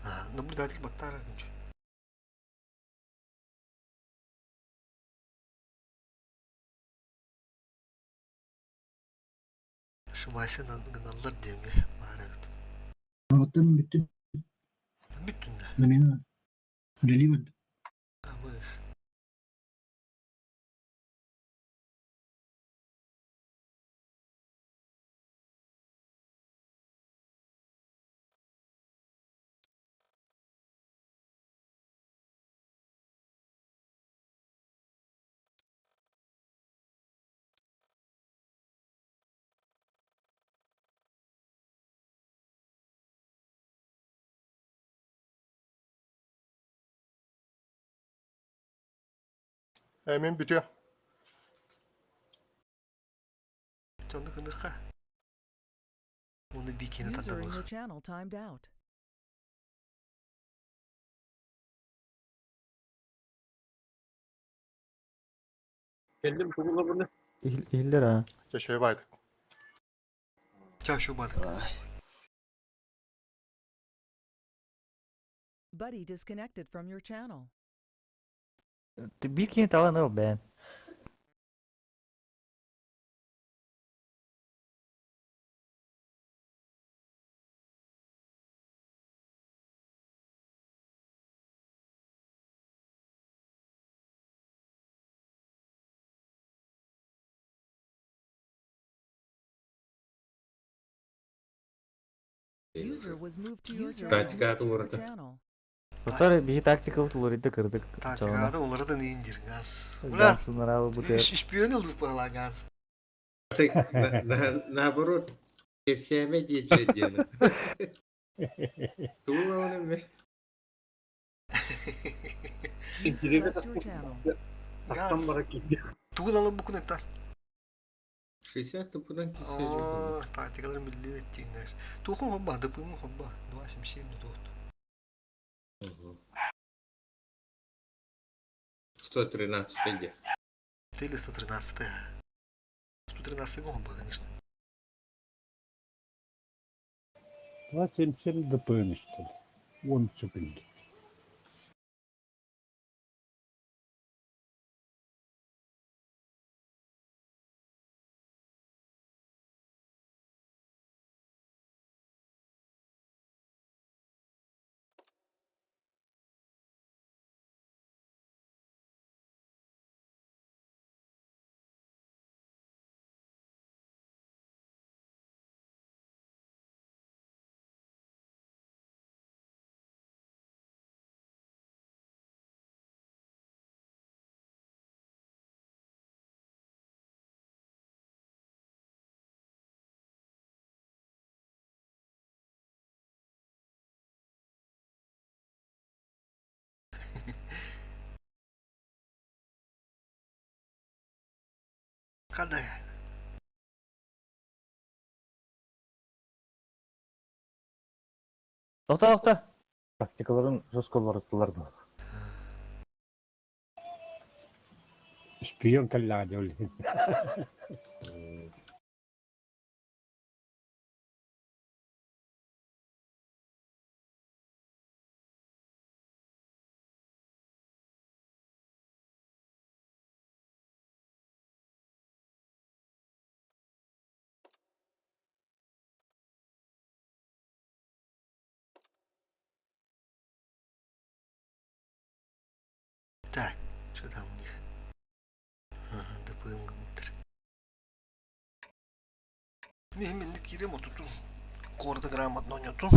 А, Наблюдатель Баттара. ничего. Шымайсы гыналлар диэмге баар эбит. Оттон бүттүм. Бүттүн да. Замена. Үлелии бардым. Абыш. Э, мен бүтүө. Чонду кыныха. Оны бикени User in your тардалых. channel timed out. Келдим тугула буну. Иһиллэр а. Жашай байдык. Чашу бадык. Buddy disconnected from your channel. Биир киһи талан ыл бээн. User was moved to your User channel. was moved To your to your channel. Достар биһи тактика утулурида кырдык. Тактикада олары да нейиндир газ. Ула, Гансынар абы бу те. шпион ылдыр пала газ. Так, наоборот, кепсеме диэчэ диэн. Тула оны ме. User left your channel. Газ. Тугун алып букун эттан. 60 тупунан кисе. Оо, тактикалар билли эттиннер. Тухун хобба, дыпын хобба. 277 тухт. 113 где? Ты или 113 113 хобба, конечно. 277 ДПН, что ли? Он цепеньки. Хада. Тохто, тохто. Тактикаларын жестко уларыттылар да. Шпион кэллэҕэ дьэ ол иһин. Так, что там у них? Ага, ДПМ гыммыттар. Мин киирем отутун. Куораты грамотно ойноту.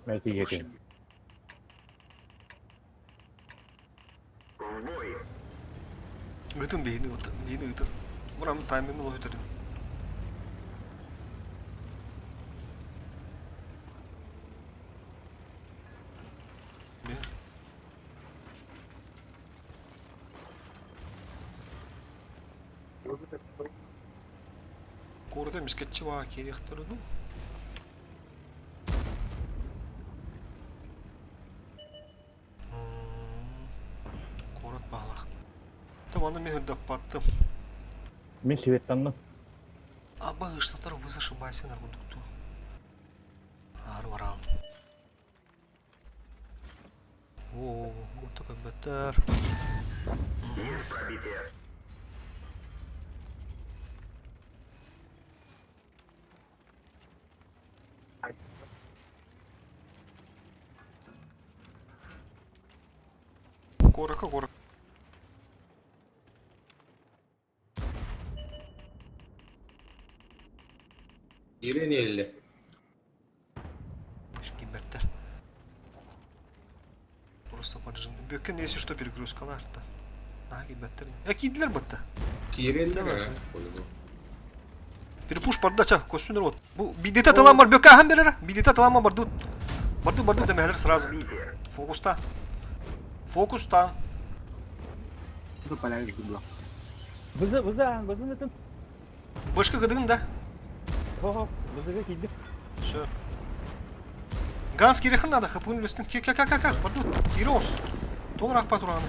Мэтиетин. Ыытын биһини ыытын, биһини ыытын. Мурам таймерин улуһутарын. Куората эмискэччи баа киириэхтэрэ дуу? Куорат баалаах. Там аны мин ырдаппаттым. Мин светтанным. Аба ыштатар вы зашибайся наргундукту. Ары бараал. О, вот такой бетер. Куорака куорак. Киирэн иһиллэ. Киирбэттэр. Просто поджим. Бүккэн если что перегрузкалар да. Наһаа киирбэттэр. Э киирдилэр батта. Киирэллэр Давай. аа. Перепуш барда ча көстүнөр вот. Бу бидете талан бар бөккэ ахан берер. Бидете талан бар бардут. Барды барды демэхэлэр сразу. Фокуста. Фокуста. Бу поляк было. Бызы, бызы, бызын ытын. Бышка гыдыгын да. Хо-хо, бызыга киирдим. Все. Ганс кирехин надо, хапын үлестин. Ке ке ке ке ке. Бардут. Кире ос. Толыр акпа тураны.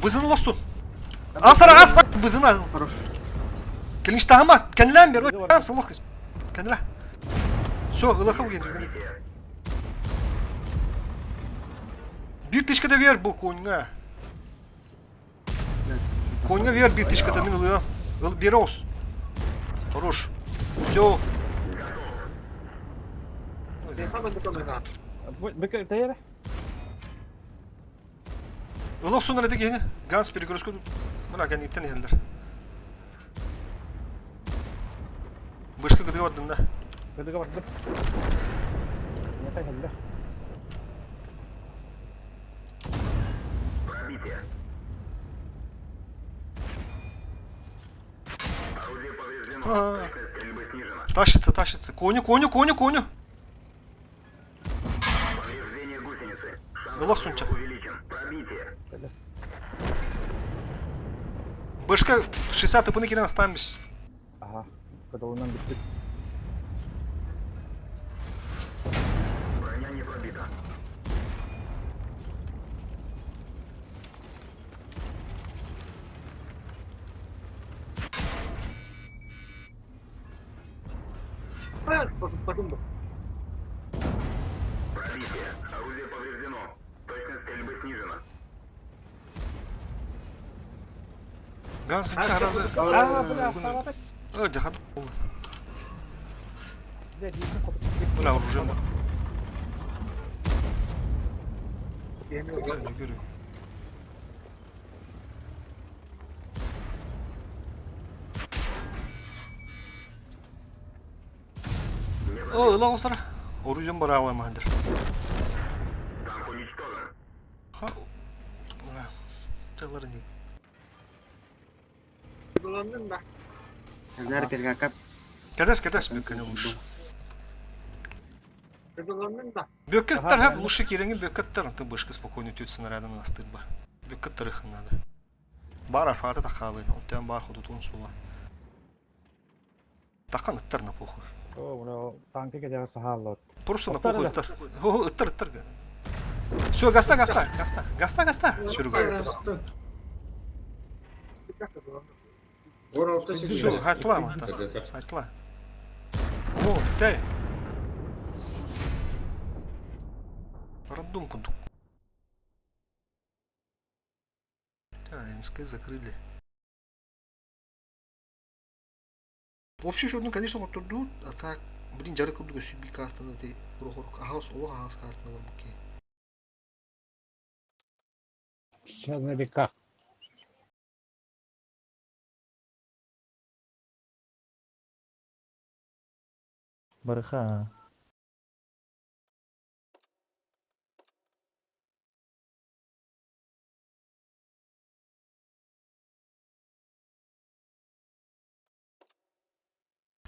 Бызын лосун. Ансара ас бызын ал. Хорош. Келиштахама кенлен бер. Ганс лох. Кенле. Все, ылахы буген. Бир тышкада бер бу коньга. Коньга бер бир тышкада мин ылыа. Ыл бере ос. Хорош. Все. Бөкө тайара. Ылах сонар эти киһини. Ганс перегрузку мына кэнниттэн иһэллэр. Вышка кытыга бардым да. Кытыга бардым. Не хеллер. А, Тащится, тащится. Коню, коню, коню, коню. Ылах сунча. Бышка 60 тыпыны кирен останбыз. Аха. Кытылынан бүттүк. Ганс iki разы. Аа, бля, автомат. Э, жахат. Бля, диэхин хоту. Бля, оружие бар. Жүгүрү. О, ыла осара. Оружием бар аламандыр. Ха, Хаалар не. Буланным да. Нар пергакап. Кәдәс, кәдәс бөккәне лучше. Буланным да. Бөккәттер хәп лучше кирәңе бөккәттер, ты бышка спокойно төт снарядын астырба. Бөккәттер их надо. Бар арфата тахалы, онтан бар худутун сула. Тақан ыттар на похуй. О, мына танка кедеге сахаллар. Просто на Ыттар похуй да. ыттар. О, ыттар, ыттар. Все, гаста, гаста, гаста, гаста, гаста. Сүргө. Все, хайтла мантан. Сайтла. О, тэй. Рандом кундук. А, МСК закрыли. Вообще, ну, конечно, вот тут, а так, блин, жары курдук сүбби картаны те, урох ахас, олох ахас картаны бар буке. Песчаная река. Барыха.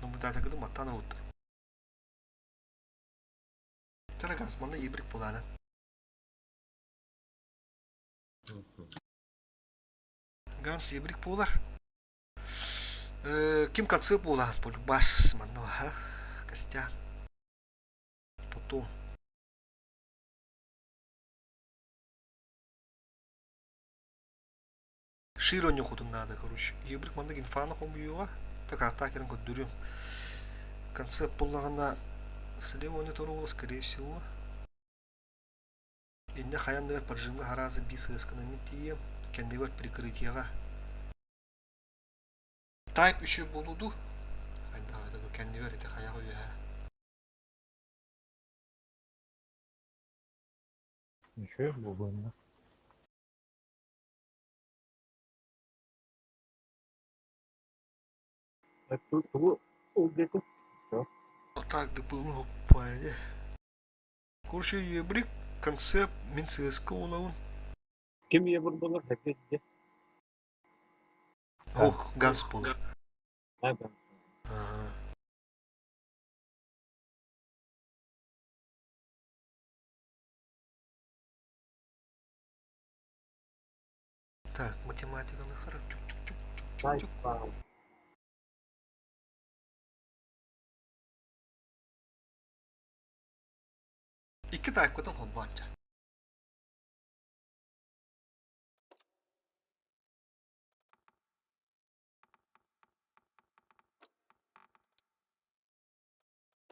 Ну, да, так маттан вот. Тарагас, манда ибрик буланы. Ганс ибрик булар. Ким концы була, полюбас, мано, ха, Костян. Потом. Широ нюхутун надо, короче. Ибрик манда гинфана хомбуюга. Так, атакерин көддүрүм. Концепт буллагана слева не турула, скорее всего. Инне хаянныгар поджимга харазы бис эскономи тием. Кендебер прикрытияга. Тайп еще болуду. Айда это кендебер эти хаяга үйә. Ничего бу Тугу ол дети. Так, да был пайде. Короче, ебрик концепт мин ЦСК улавын. Ким ебір болар хәкке. Ох, ганс бол. Ага. Ага. Так, математиканы харак чук чук чук чук чук чук. Икки тайпкытын холбанча.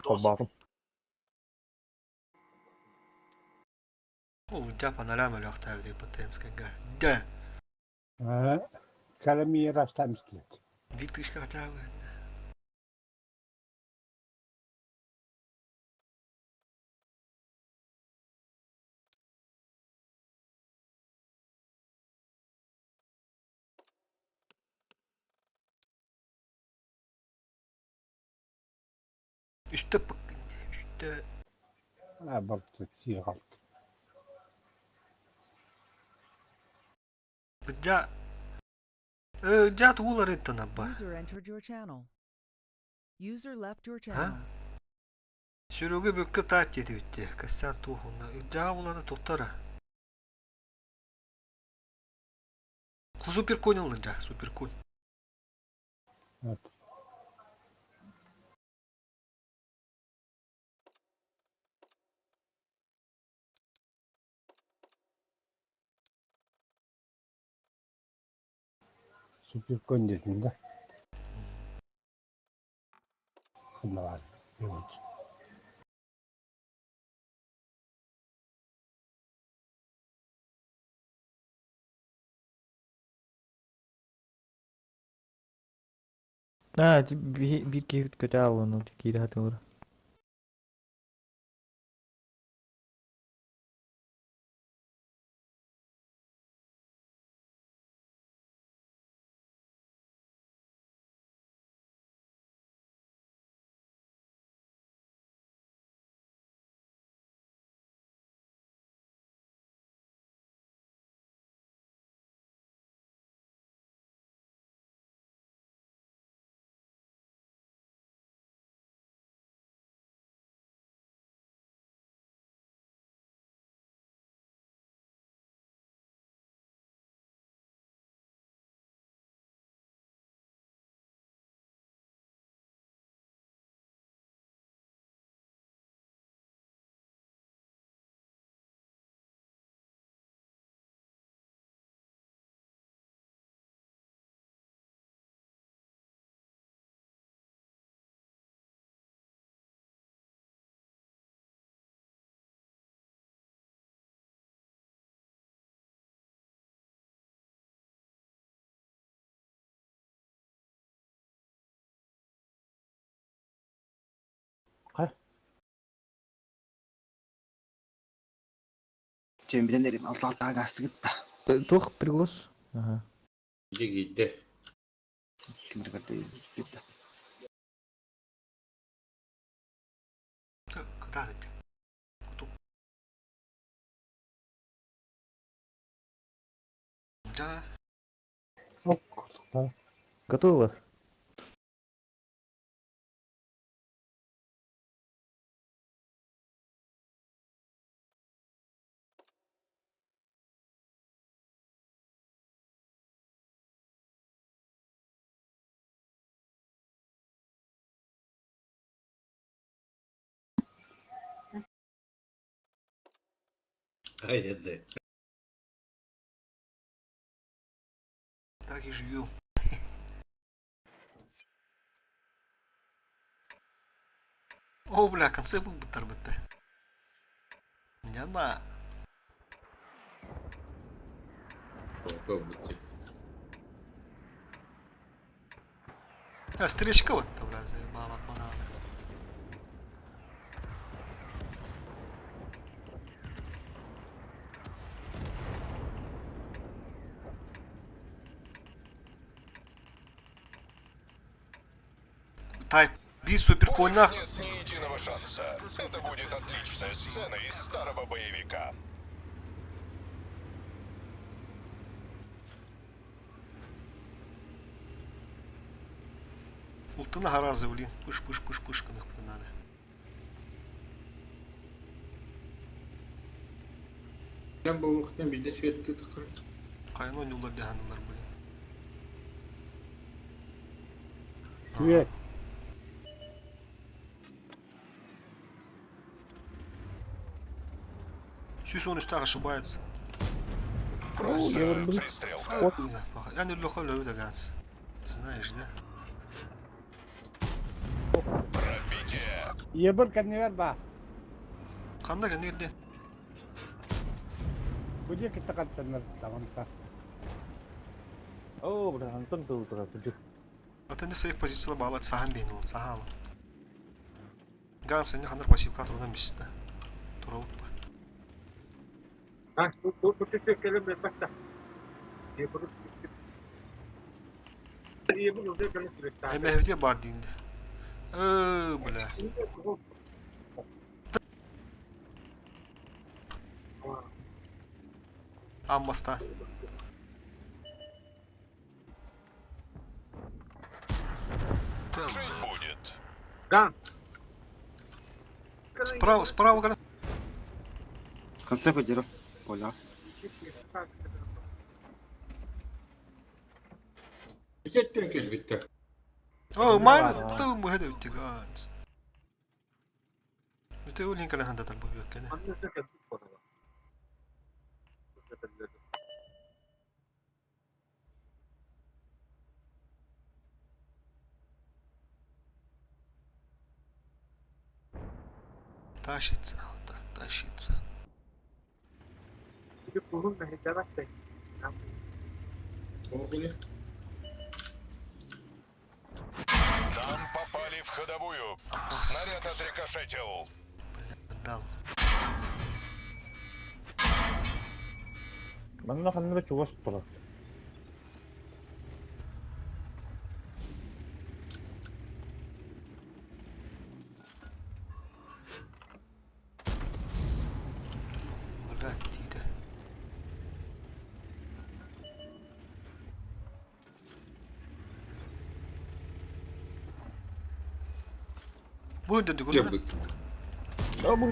Холбатым. Ол жапан әлі ақтабы деп ПТНСК. Да. А, Калами растамстлет. Витышка хотя бы. Үсті пық. Үсті. А, бапты сигалт. Жа. Жа туылар еттін абба. User entered your channel. User left your channel. Сүрөге бөккө тайп дети битти. Костян туһунна. Жа уланы тоқтара. Супер конь алды жа, супер конь. Вот. Супер конь дедин да? Хымалар. Evet. А, bir keyif kötü al onu. Кире хатылыр. Чэ билэн эрим алта алтаҕа гаастыгыт да. Туох приглас? Ага. Дьэ киирдэ. Ким эрэ көрдө да. Кытаат. Кутук. Да. Ок, да. Готово. Айды. Так и живем. О, бля, конце был бы тарбыта. Няма. А, стречка вот там, бля, заебала банана. Тайп. Би супер У них конах. нет ни единого шанса. Это будет отличная сцена из старого боевика. Ылтына харазы, блин. Пыш, пыш, пыш, пыш, кынах надо. Sen bu vakitten bir de şey tıkır. Кайын ойнулар деханылар, блин. Свет. Сүүс он үстэх ошибается. Просто я вот был- пристрелка. Я не лохо ловлю ганс. Знаешь, да? Пробитие. Ебір кәневер ба. Кандай кенерде? Бұ кітті қаттаныр таманта. Оо, бля, Антон тыл турар кырдьык. Ата не сейф позиция балар сахан бейин ол, сахан. Ганс не хандар пассивка турдан бисте. Тура утпа. А, бу бу кэлэн бэрбэт да. Ийэбин ылдьа кэлэн сүрэхтээх. Эмэһүтэ бар дейинде. Э, бля. Аммаста. Жить будет. Да. Справа, справа, кара. В конце подеру. Поля. Битеттен кел битте. О, майн, ты мыгды үтте ганс. Үтте өлін кәлі ханда тарбы бөккені. Тащится, вот так тащится. Oğlu. Нам попали в ходовую. Снаряд отрикошетил. Дал. Манна ханна чугас турар. Бля, тиді. Бұл енді көрді. Cebik. Оо, бу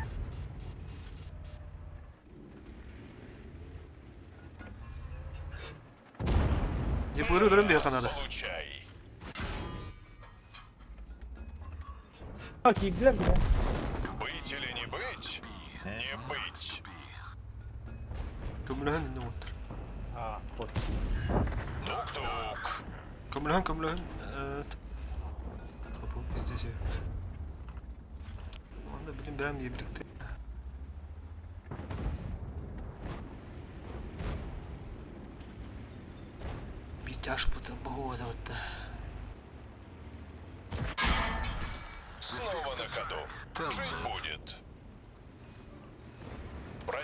Не бұры үрін бе қанады. Получай. киирдилэр бля. Быть или не быть? Не быть. Көміліхін енді отыр. А, вот. Тук-тук. Көміліхін, көміліхін. Қапы, здесь. Онда білім бәм ебілікті. Битяж бұты бұғыда отты. Снова на ходу. Жить будет.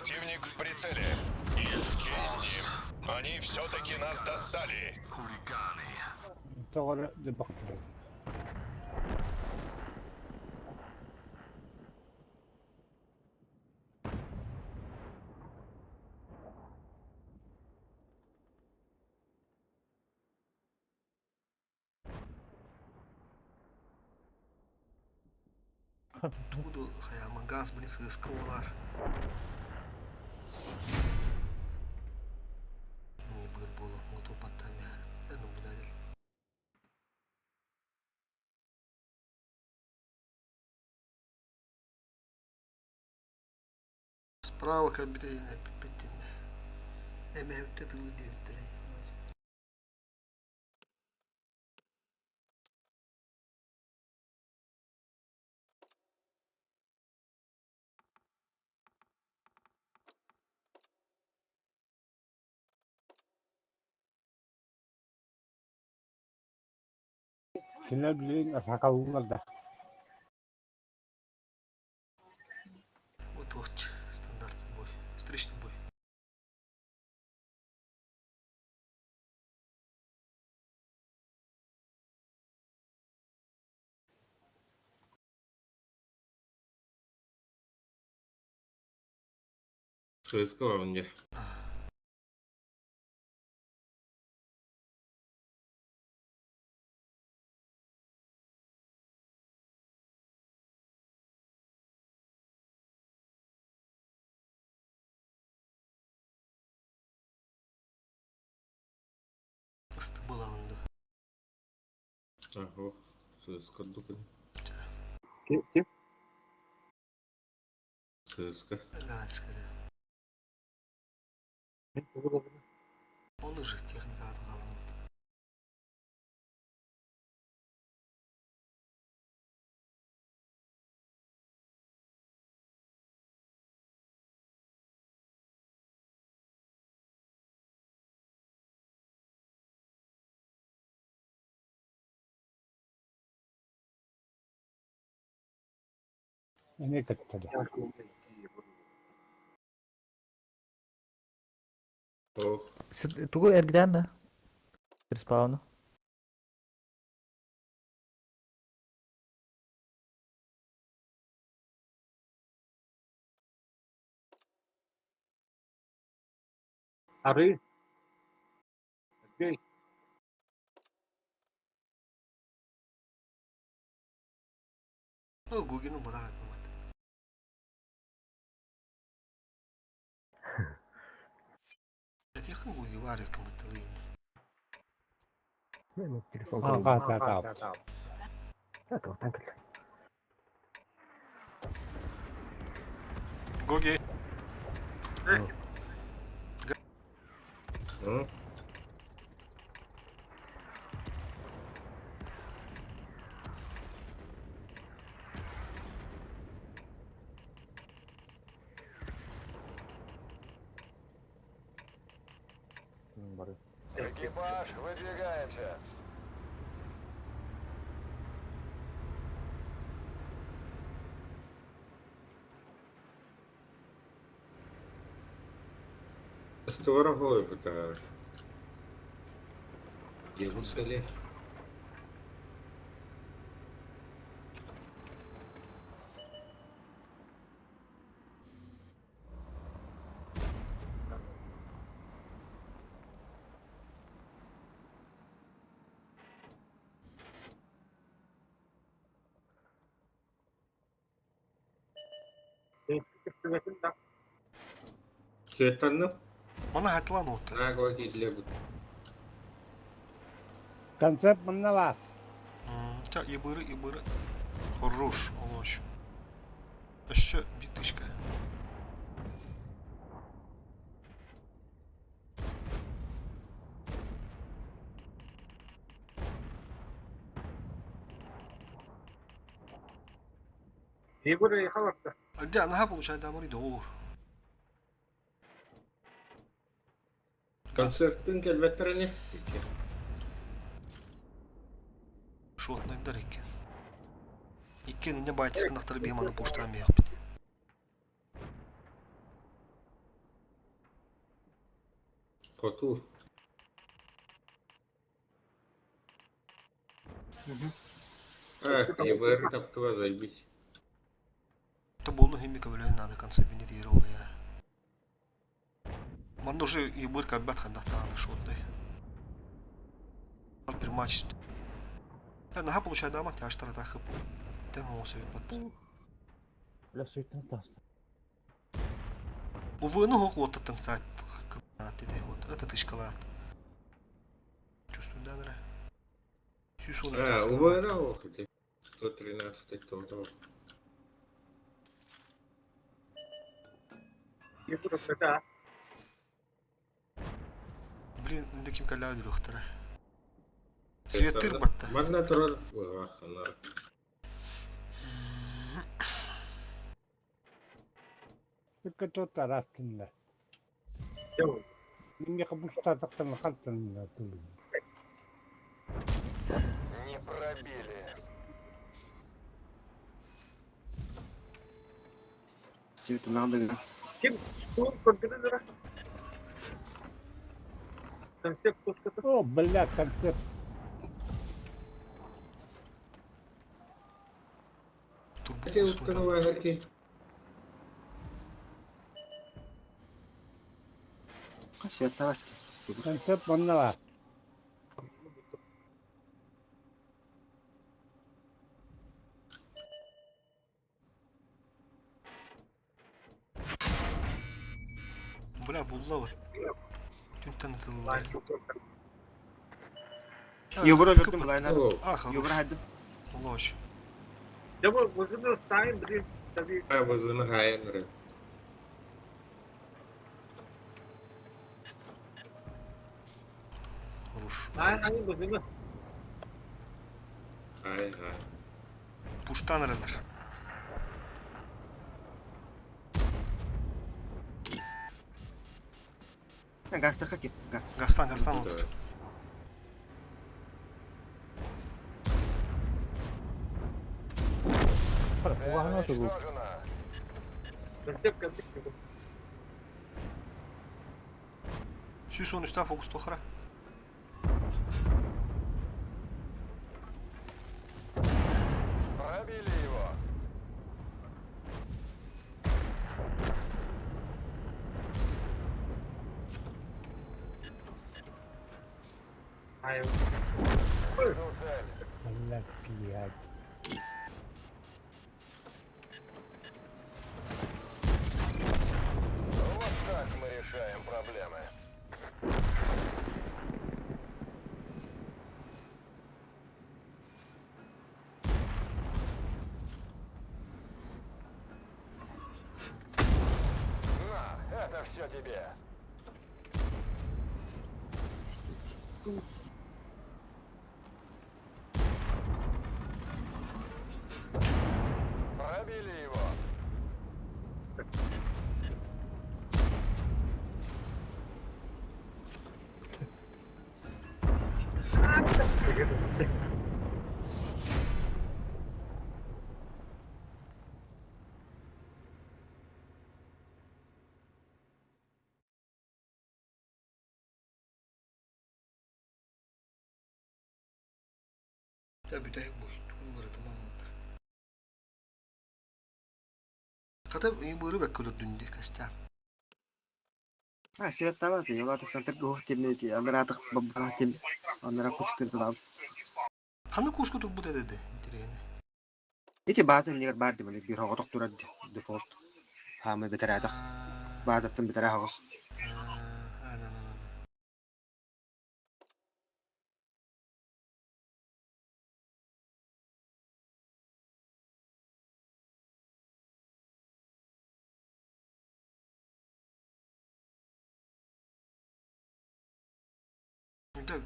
Противник в прицеле. Исчезни. Они все-таки нас достали. Тоҕо эрэ дьабахтар. Тугу хайаама газ блин сыыска буолар. Быр буолан готов наблюдатель. Справа кэлбитэ эппиттин. Эмээбиттэ тылы диэбиттэрэ. Кинилэр билигин сакаллыыллар да. Вот вот стандартный бой. Встречный бой. Сыска var önce. Ыстыбылаанды. Аһо. Сыска дукun. Ким? Сыска. Галечкада. Ол же техника алынды. Эмиэ кэттэ Ох. Тугу эргитэн да? Респауну. Арыы. Окей. Ну, Гугину бара кымат. Этихин Гуги бар кымат Аа Гоги. Hı? Бары. Экипаж, выдвигаемся. Створовой это. Ебутали. Светанны? Мана хатлан ота. Нагва кидле бут. Концепт манна баар. Ча, ебыры, ебыры. Хорош, олоч. Өссө битышка. Егор халатта. Дя, наха получай дамыр доор. Концерттин келбеттерини. Шотнайдар экен. Иккен ине байтискынактар бейманы буштан бияқпит. Хотуур. А, ЕБР таптыга заебись. Это буоллун химми көмөлөһүн наада концепт диэри ол я. Манна уже ебыр кэлбэт хандахтааны шотный. Бір матч. Наха получай дама, тяжтара тахып. Тен оңосу бат. Бля, суеттан таста. Увыны хок оттан сайт вот это тышкалаат. Чувствую, да, нара. Сүүс А, УВР ох, это 113 то Блин, инде ким кэллээ өлүөхтэрэ. Светтыр батта. Манна турар быһаахсанар. Икки тарастынна. Минге кабуштатактан халтанна тылын. Не пробили. Чебит надо газ. Ким? Тур көрдүрүлөрө. Концепт туската. О, бля, концепт. Турбо Эти установки. Светтават. Концепт манна бар. Бля, булла вот. Түнтен тылылар. Йобура gördüm лайна. А, хорош. Йобура хадым. Лоч. Да бу бузуну сайын блин таби. А, бузуну хайын. Хорош. Ай, ай бузуну. Ай, ай. Пуштан релер. Газ хаки. Газ. Гастан, гастан отыр. Куһаҕан отугу. Концепт концепт. 113 фокус тохара. Пробили его. Ай. Бля, блядь. Вот так мы решаем проблемы. На, это все тебе. Пробили его. Я бүтэһик бу. Bunları tamamladık. Хата быыры бэк көлөрдүн дии Костян. А, светтават. Йолата сантер гох тимнети. Амратах баббара тим. Анара кучтыр дам. Ханны курска турбут эдэдэ интириэни. Ити база нигер бар дим бир хоготок турар дефолт. Хамы бетератах. Базаттан бетере хогох. А, на, на, на, на. Да.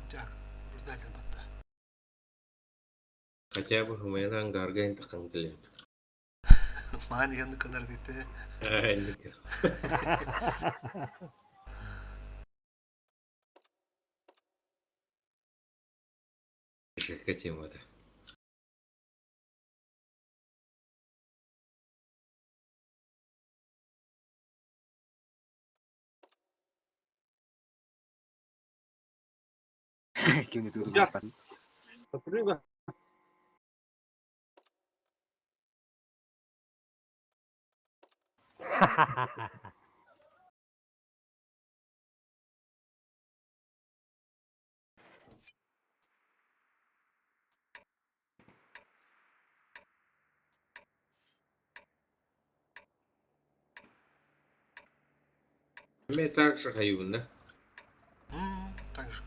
Так, наблюдатель батта. Хотя бы мы ангарга интакан келет. Маан янны канар дите. Ай, никер. Редко темата. Кимни тутуллубаппын. Сапрыга. Мен так же хайуна. Так же.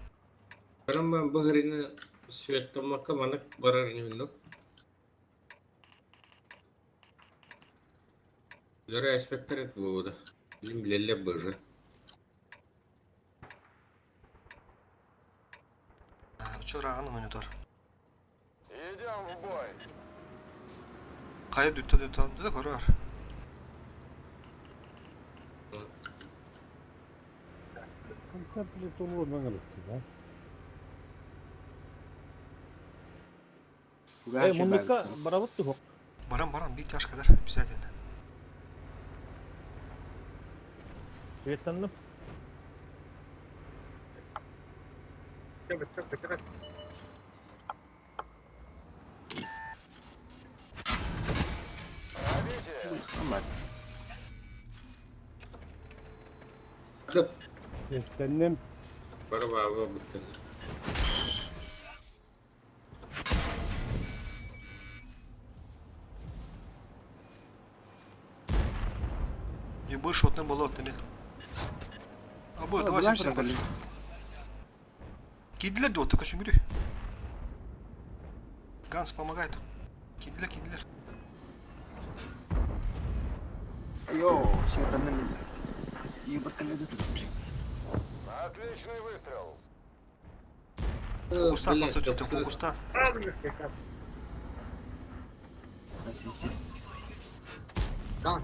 Карама баһарина светтамакка манак барар инибин Лера аспектар буолда. Билим билелле быжы. Вчера монитор. Идем в бой. Хайа дүттэ дүттэ да көрөр. Концепт тулуунан ылытты да. Э, муннукка барабыт туһук. Баран баран бир чаш кадар обязательно. Светланным. Сиэттэнним. Барабаба бүттэн. Не больше отны было отными. А будет, давай 70. Кидлер диyor, только сүңгүдү. Ганс помогает тут. Кидлер, кидлер. Йоо, сиэттэнним. Юбер кэллэ тут. Отличный выстрел. Фокуста, фаса түттэ, фокуста. Симси. Он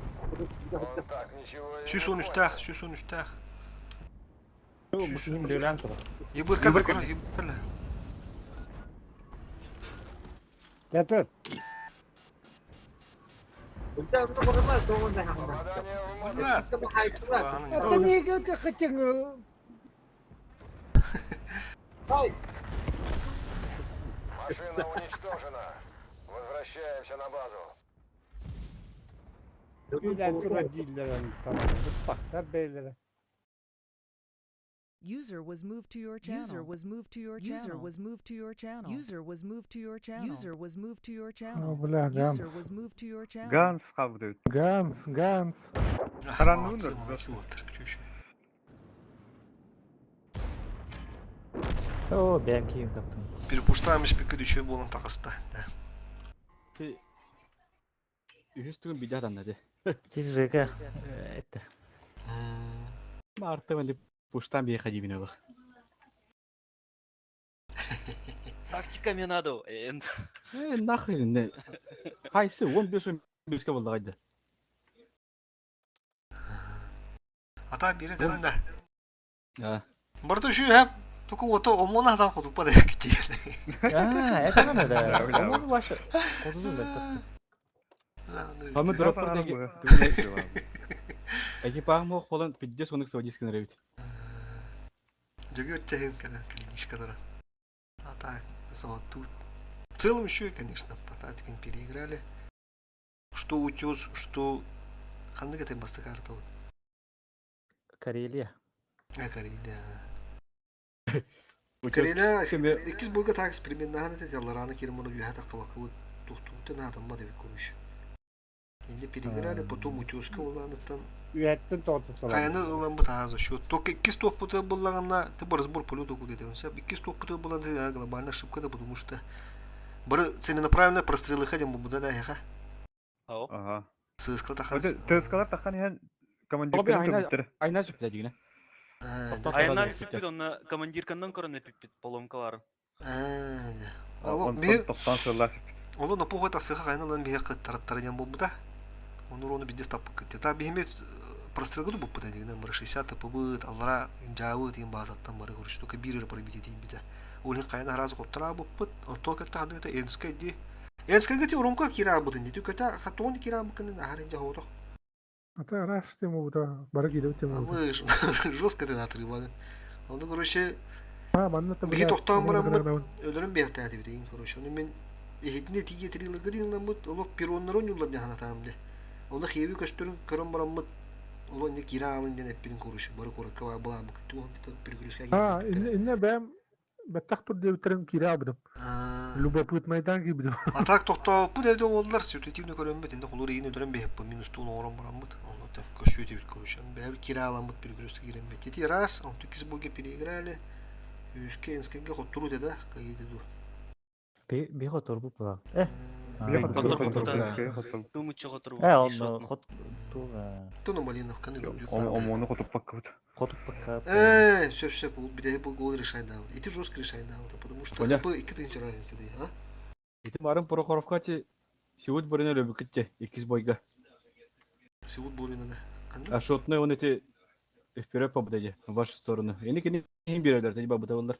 так ничего и Сүс он үстәх, сүс он үстәх. Бу киһим дөөлөөн турар. Ебыр кэллэ, көрө, ебыр кэллэ. Тәтер. Попадание в Бля, фуганы. Это не это хотел. Машина уничтожена. Возвращаемся на базу. Үлэн тура дииллэр там. Бактар бэйлere. User was moved to your channel. User was moved to your channel. User was moved to your channel. User was moved to your channel. User was moved to your channel. О, бля, Ганс. User was moved to your channel. Ганс хабдыт. Ганс, Ганс. Молодцы, молодцы, вот, чуть-чуть. О, бэм киим таптым. Перепуштаем спикер еще болон тағыста. Да. Үһүс түгэн бидэ атанна Тиз ЖК. Это. Марты мен пуштан бие хадибин олох. Тактика мне надо. Э, нахрен не. Хайсы 15 беске болды қайда. Ата бире деден да. А. Барты şu hep Только вот омона адам ходупа да кетти. А, это надо, да. По-моему, ваше. Козу да. Хамы дроптар деги. Экипаж мо холан пиддес онык савадискин ребит. Жүгө чайын кана клиничкалара. А так, золотую. В целом еще и, конечно, по тактикам переиграли. Что утес, что... Ханнык это баста карта вот. Карелия. А, Карелия. Карелия, иккис бойга так эксперимент это яллараны кермону юхата кабакы тухтуутен атамма деп көрүш. Инде переиграли, потом утеска уланыттан Үһэттэн тоҕоту Каяны ылан бу за счет. Только иккис туохпута буллаганна ты бар разбор полета куда это. Иккис туохпута булан глобальная ошибка да, потому что бары целенаправленно прострелы ходим бу да да Ага. Сыскала тахан. Тыскалар тахан иһэн командир Тобі көнү айна көбүттер. айна сүптэ дигине. Айынан пиппит, онна командирканнан көрөн пиппит поломкалар. Алло, Онтон тоқтан сыллар. Оло на похуй тасыха кайна лан бихе кыттараттар бу да. Оны рону бидес таппы кытты. Та бихеме прострелгы бу бу дигине мыр 60 тпб аллара жабы деген базаттан бары көрүш. Только бирер бар бите дейм биде. Ол иһин хайан араас хоттараабыппыт. Онтон кытта ханнык Энскэй дии. Энскэйгэ ти урунка киираабытын дии. Көтө хатуон киираабыккын аһар инжа хоотох. Ата араас тема бута бары киирбит тема бута. Жестко ты отрывали. Ону короче А манна та биһи тохтоон бараммыт өлөрүн биэхтээти бит короче. Ону мен иһитини тиийэ трилыгы диҥламмыт олох перроннарын юллар диэн санатаам де. Ону хиэби көстөрүн көрөн бараммыт олох инне киирэ аалын диэн эппитин короче бары куоракка былаабык туох перегрузка А инне бэм бэттэх тур диэбиттэрин киирэ албытым. Любопытнайдан киирбитим. А так тохтооппут эбит оҕоллар ситуативно көрөммүт инде холур иин өлөрөн биһиппин минус туун оҥорон бараммыт онно көсүөтүбүт короче бэйэбит киирэ ааламмыт перегрузка киирэммит ити раз онту иккис бойга переиграли үскэ инскэгэ хотторуу да кыайыыта дуо Би хоторбут була. Э. Тумуччу Э, онно хот туга. Тону Малиновканы Омону хотуппаккабыт. Хотуппакка. Э, все, все, бу бу гол решай да. Ити жестко решай да, потому что Коля. ХП 2000 разница да, а? Ити барын Прохоровка ти Сеут Борина өлөбүкүтте иккис бойга. Сеут Борина да. А шотной он эти вперед побыдали в вашу сторону. Эни кини хим берелер, тени бабыталар.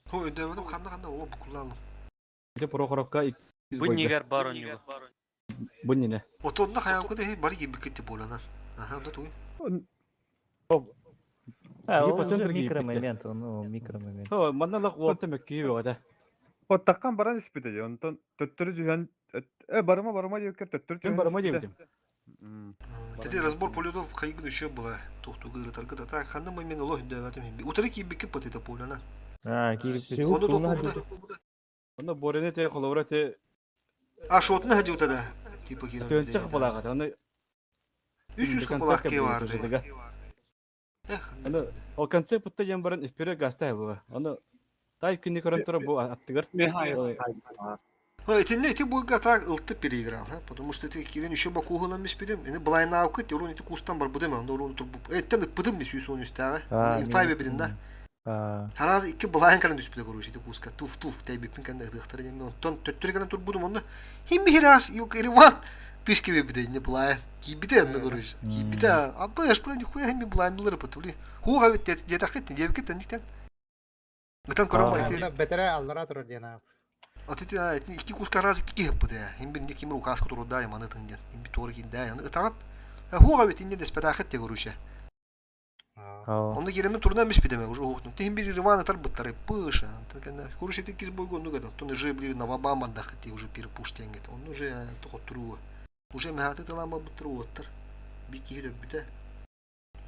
Хо, өйдөбөтүм ханна ханна оло букуллаалым. Ити Прохоровка иккис Бу бойга. нигер бар онюга. Бу нине. Отонна хаябыкы да бары кийбиккит боланар. Аха, да туй. А, Ги ол по уже центру кийбиккит. микромомент, ну, микромомент. Хо, манна лак уонта мөккүйү бөҕөтэ. Оттаккан баран испите дии, онтон төттөрү түһэн э барыма барыма диэбиккэр төттөрү Мен түһэн барыма испитэ. диэбитим. Теперь разбор полетов хайгын еще была. Тухтугы ырытаргыт ата ханна мен олох өйдөбөтүм. Утары кийбиккит пот это полена. А, кийбиккит. Ону тохтубута. Онно Борины те холобура те А шотны хадиута да. Типа кирен. тыынчах балаҕат. Оны 300 капалах кеварды. Аны ол конце пытта диэн баран вперед гаста була. Аны тай күнү көрөн турар бу аттыгар. Итинне ити бойга так ылты переиграл, ха? Потому что ты кирен еще бакугынан миспидим. Ини былайнаавкы те урун ити кустан бар будем, анда урун турбуп. Эттен ыппыдым ми сүүс он үстәҕэ. А, Инфай бебидин да. А, Хараз икки былайын кэлэн түспүтэ короче ити куска туф туф тэйбиппин кэннэ ытыахтара диэн онтон төттөрү кэлэн турбутум онно хим бихирас Иван тышки бебиде не былайын кийбите онно короче кийбите абы аш блин нихуя хим былайындылар патули хуга бит диэтаххит диэбикит тэнниктен Ытан көрөн байты Бетере аллара турар диэн аап. Аты икки куска раз икки хыппыт хим бир ким укаска туруда маны тынден хим би туор киндэ ытагат хуга бит инне деспетахит те короче Онно киреме турна мис бидеме уже ухтум. Тихим бир Ивана тар буттары пыша. Короче ты киз бойгон ну гада. Тон же бли на вабама дахати уже пир пуш тенгет. Он уже тохотру. Уже мехаты талама буттары оттар. Би киһи бүтэ.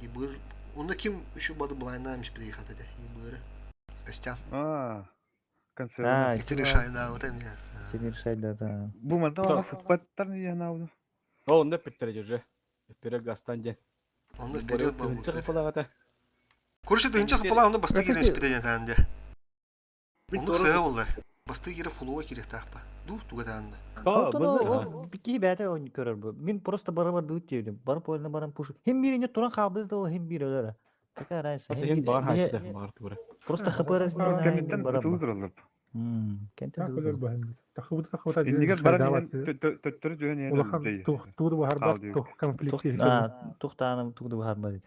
И быр. Онно ким еще бады былайна мис биде хатады. И быры. Костян. А, конце. А, Ты решай, да, вот это. Сен решай, да, да. Бу манна То- сыппаттар не диэн Ол онно питтер уже. Вперед гастан диэн. Он вперед бабу. Тыынчах балаҕата. Короче, тыынча хапала онно басты кирен спиден таанды. Оннук сыһа болла. Басты кире фулуга кире таахпа. Ду туга таанды. Отон ки бәте он көрөр бу. Мин просто барабар дут диедим. Барып ойна баран пуш. Хим бири не туран кабды да ол хим бири өлөрө. Какая разница? Аты хин бар хайсыда бар тура. Просто хп размер Кэнниттэн ытылы тураллар. Кентен Өлөр баһын. Тахыбыт тахыбыт Иннигэр баран иһэн төттөрү түһэн иһэн Улахан өлдүй. тух тур баһар Хаал бар диэбит. тух конфликт. А, тухтаным тугду бахар бадит.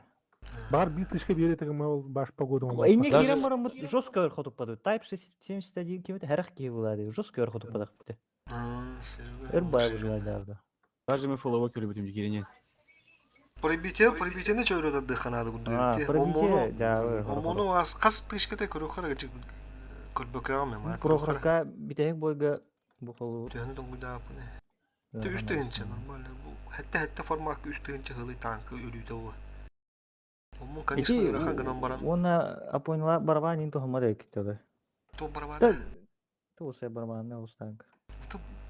Бар бир тышка бире тегем ол баш погода. Инне Даже- кирен баран жестко өр хотуп бады. Type 71 кимите хәрәх ки булады. Жестко өр хотуп бадак бите. Өр бай булады. Даже мен фоллово көрбүтүм кирине. Пробитие, пробитие не чөйрөдө дыханады А, күндү. пробитие, да, Омону ас кас тышкете көрө хара гычык көрбөкө ме ма. Прохорка битех бойга бу холу. Төһөнү тоңгуйда апны. Те үс тыгынча нормально бу. Хәтта хәтта формак үс тыгынча хылый танкы өлүтө бу. Омун конечно ырахан гынан баран. Она апоняла барабан инту хамада кителе. То барабан. Да. То се барабан не останк.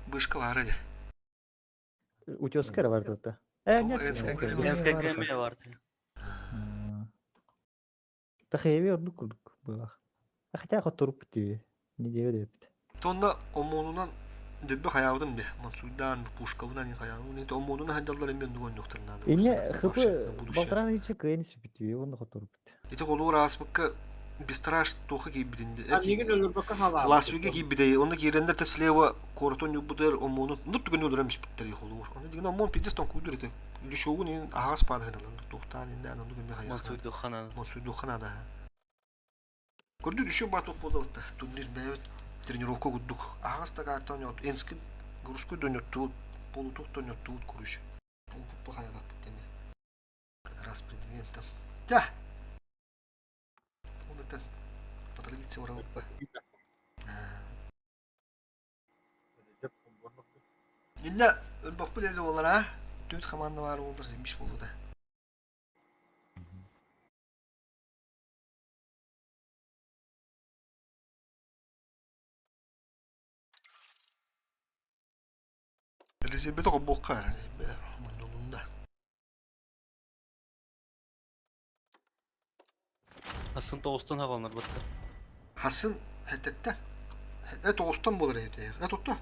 Бышка бар иде. Утёскер бар тут. Э, нет. Энская гэмэ бар. Тахеви ордук курдук была. А хотя хоть туруп ти. Не деве депт. Тонна омонунан дөббө хаябдым де. Мансуйдан пушкабынан не хаябым. Не омонунан хандаллар эмен дугон доктор надо. Инне хп Балтрановича кыйын сипити, он хоть туруп. Ити колур аспыкка бестраш тоха кийбитинде. Мигин өлөрбөккө халаа. Ласвиге кийбите. Онда кирендер те слева коротон юбудер омону. Нут түгөн өлөрөм испиттер холур. Онда деген омон пиздец тон кудур ите. Лүшогун ин агас падыгын алар. Тохтан инде анан дүгөн хаяк. Мансуйду ханан. Мансуйду ханада. Көрдүү düşün баток буолабыт турнир бэйэбит тренировка курдук аһаҕас да карта оонньоот энски русской донньоттуут полутух донньоттуут куруш бу хайалаппыт дэнэ как раз предметом тя он это по традиции барабыт Инна өлбөхпүт эле болар а түт команда бар болдар земиш болду да Резебе тоҕо резебе мунньулунна. Асын тоғыстан хағаланар батта. Хасын хэтеттен. Э тоғыстан болар эти. Э тутта.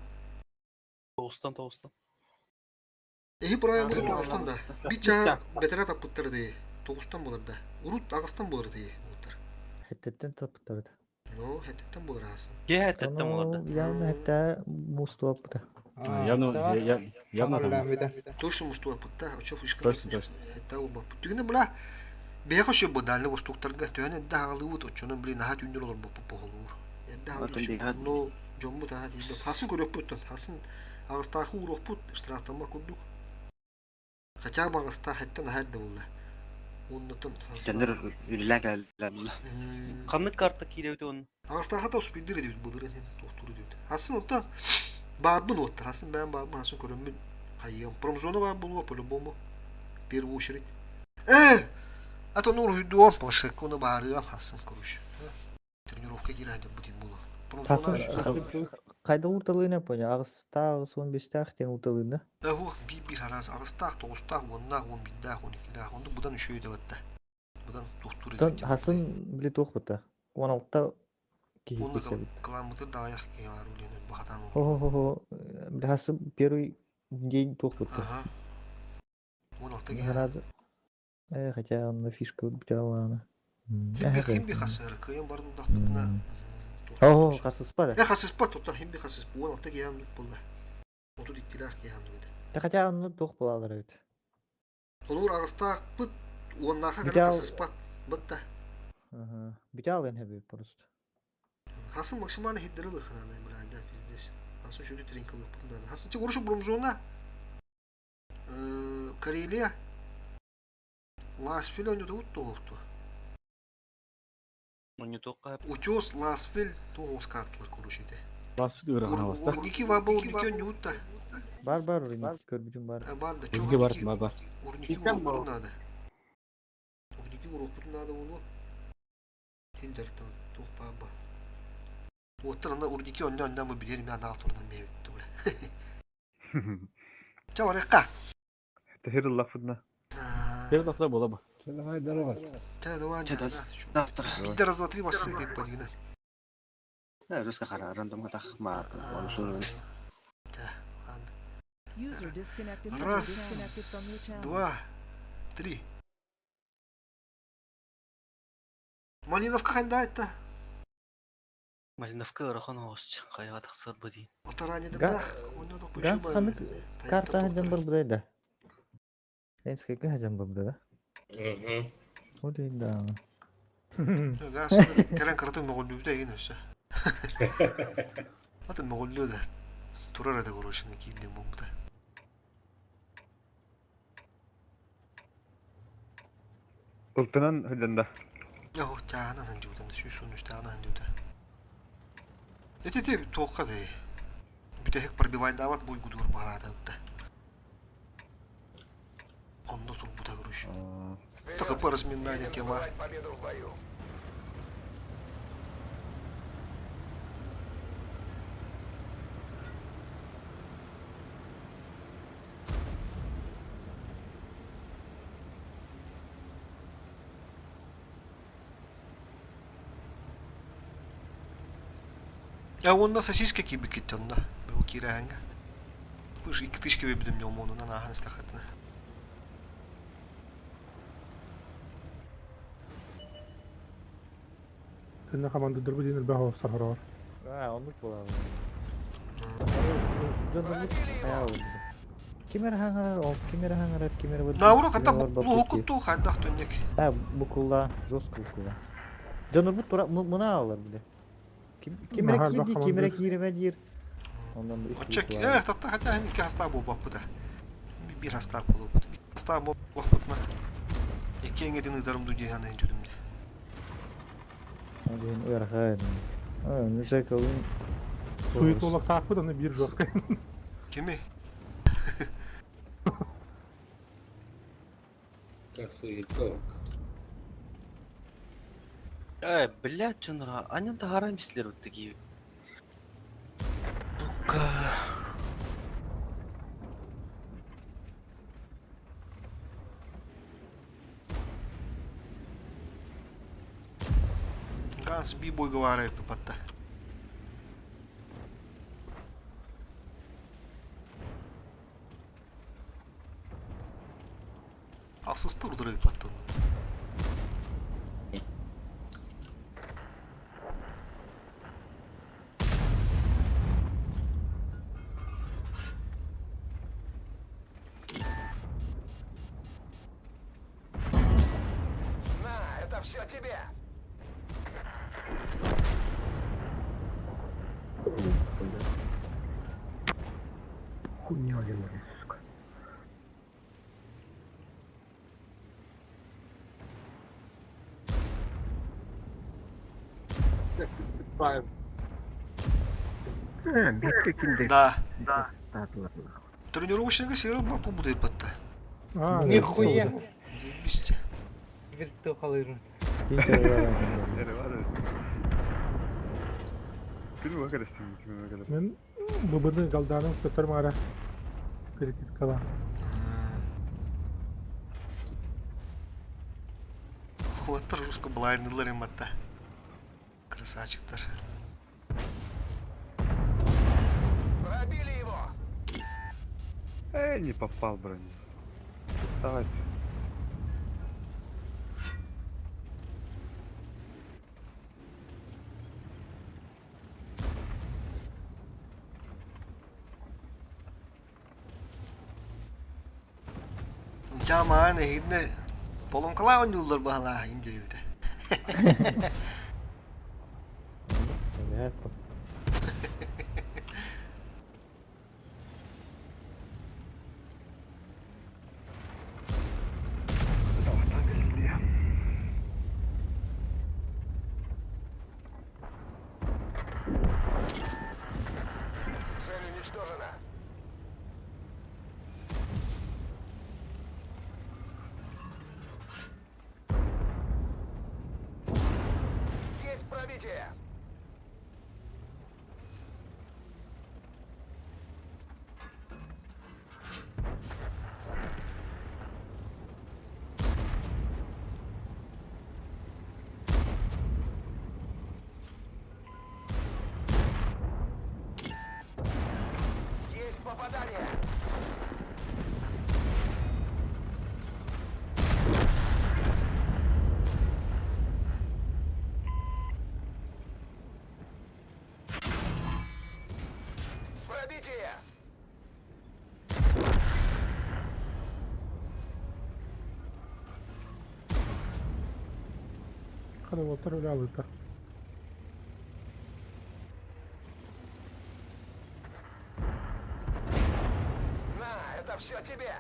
Тоғыстан тоғыстан. Эһи правильно буду тоғыстан да. Bir чаа бетере таппыттар дии. Тоғыстан болар да. Урут ағыстан болар дии. Уттар. Хеттеттен таппыттар. Ну, хэтеттен болар асын. Ке хәттеттен болар да. Явно хэтта мустуаппыта. Явно, явно там. Точно мустуаппытта. Очо фишка. Точно, точно. Хэтта болбаппыт. Түгіне була. Бэйэ хөшө бу дальний востоктарга төһөн эрдэ хаалыыбыт оччону блин наһаа түүннэр олорбуппут буолуур. Эрдэ хаалыыр но дьоммут аһа тиийбэт. Хасын көрүөхпүт хасын аҕыстаахы ууруохпут штрафтамма курдук. Хотя бы аҕыстаах эттэн аһа эрдэ буолла. Уоннаттан Дьоннор үлэлээн кэлэллэр буолла. Ханнык карта киирэбит он? Аҕыстааха да успейдир эдибит былырын иһин туохтуур эдибит. Хасын оттон баарбын уоттар. Хасын бэйэм баарбын хасын көрөммүн хайыам. Промзона баар буолуо по-любому. В первую очередь. Э! А то ну уруйдуом планшетка оны баарыам хасын короче. Тренировка киирэ сылдьарбыт иһин буолуо. Промзона Хайда уурталыына понял. Аҕыстаах, он бестаах диэн уурталыына. Эһуох биир-биир араас аҕыстаах, тоҕустаах, уоннаах, уон биирдээх, уон иккилээх, оннук быдан үчүгэй да батта. Быдан туохтуур Тон эбит. хасын били туох бута. 16 киһи Уонна кисэбит. кыламмытыр да аҕыйах киһи баар үлэни бахатаан Хо-хо-хо. Били хасын первый день туох бута. Ага. 16 киһи. Сразу. Э, хотя онно фишка бүтэ Химби химби хасыр, кыйын барын улахпытына. О, хасыспа Э хасыспа тута химби хасыспа 16 киһи аннык буолла. 32-лээх киһи аннык этэ. Да хотя онно туох буолалар эбит. Холуур аҕыстаахпыт уоннааха кэлэн Бүтэ хасыспат. Бытта. Ага. Бүтэ алын хэби просто. Хасын максимально хиддери лыхынаны, бля, да, пиздец. Хасын шүрү тренкалыхпын да. Хасын чек урушу бромзона. Карелия. Ласфиль ойнотубут туохту. Ойнотуохха Утес, Ласфиль, туох карталар короче ите. Ласфиль ырахан аласта. Урники ваба урники ойньуут да. Бар бар урники көрбүтүм бар. Бар да, Урники бар, бар бар. Урники уруохпутун надо. Урники уруохпутун надо болуо. Хин жарыктан туох баба. Уоттар анда урники онно онно бу билер мен аал турунан бэйбит бля. Ча барыхха. Тэхир ыллахпытына. Хир ыллахпытына буола бу. Давай, здорово. Ча давай, Завтра. Биир раз, два, три, массы ты подвина. Жестко хара рандом тах ма оны сурун. User disconnected. User Раз, disconnected from your channel. два, три. Малиновка ханда это? Малиновка ырахан оҕус хайаҕа тахсар бу дии. Отаранидах, Ганс ханык карта хадьан бар будай да. Энскайга хадьан бар да. Ол да. Газ кэлэн кыратын мөҕүллүбүтэ игин өссө. Атын мөҕүллүө да турар этэ короче киирдим буолбута. Ылтынан хылданда. Ох, чаанан хандьуутан, сүүс чаанан хандьуута. Эти туохха дэй. Бүтэһик пробивайдаабат буйгудуур баалаата. Онно турбута короче. ТХП разминание тема. А онно сосиска кибикит онно. Бу кирэһэҥҥэ. Пыш икки тысяча бибидим ньомуонунан ааһан истэххитинэ. Сенне командадыр диэн элбэх оҕустар хороҕор. Аа, оннук буолар. Дьон хайа болду. Ким эрэ хаҥарар, ол ким эрэ хаҥарар, ким эрэ Науру хата булуһуккут туу хайдах түннүк. Да, букулла, жестко букулла. Дьонурбут тура мынаалар бile. Ким ким эрэ Наһаа киирди, элбэх ким эрэ командир. кииримэ диир. Онон Оччо э татта хотя икки хастаах буолбаппыта. Биир хастаах буолуоппут. Биир хастаах буолбаппытына икки эҥэтин ыытарым дуу дии санаан дьүдүм дии. Ол иһин ыарахан. Жекалын Суетологтаахпыт аны биир жесткай. Кими? Так, суетолог. Э, блядь, чонра, аня таһааран бислер вот такие. Сука. Ганс би-бой говорит патта. Алсыста урдура патта. На, это все тебе! Хуйня делает, сука. Да. Тренировочныйга сиэрэл баппы будай патта. А, Нихуя. Бисте. Вертухалырын. Күн уга кэлэстим, күн уга кэлэр. Мен быбыны галданым көтөр мара перекидкала. Уоттар жестко блайндылар им атта. Красавчиктар. Пробили его! Эй, не попал броню. Давайте. Жамаан эһигинэ поломкалаа ойнууллар баһалаа индиэбитэ. Понятно. Цель уничтожена. Есть пробитие! Есть попадание! Пробитие! Хада уолтар өлө алыта. На, это все тебе!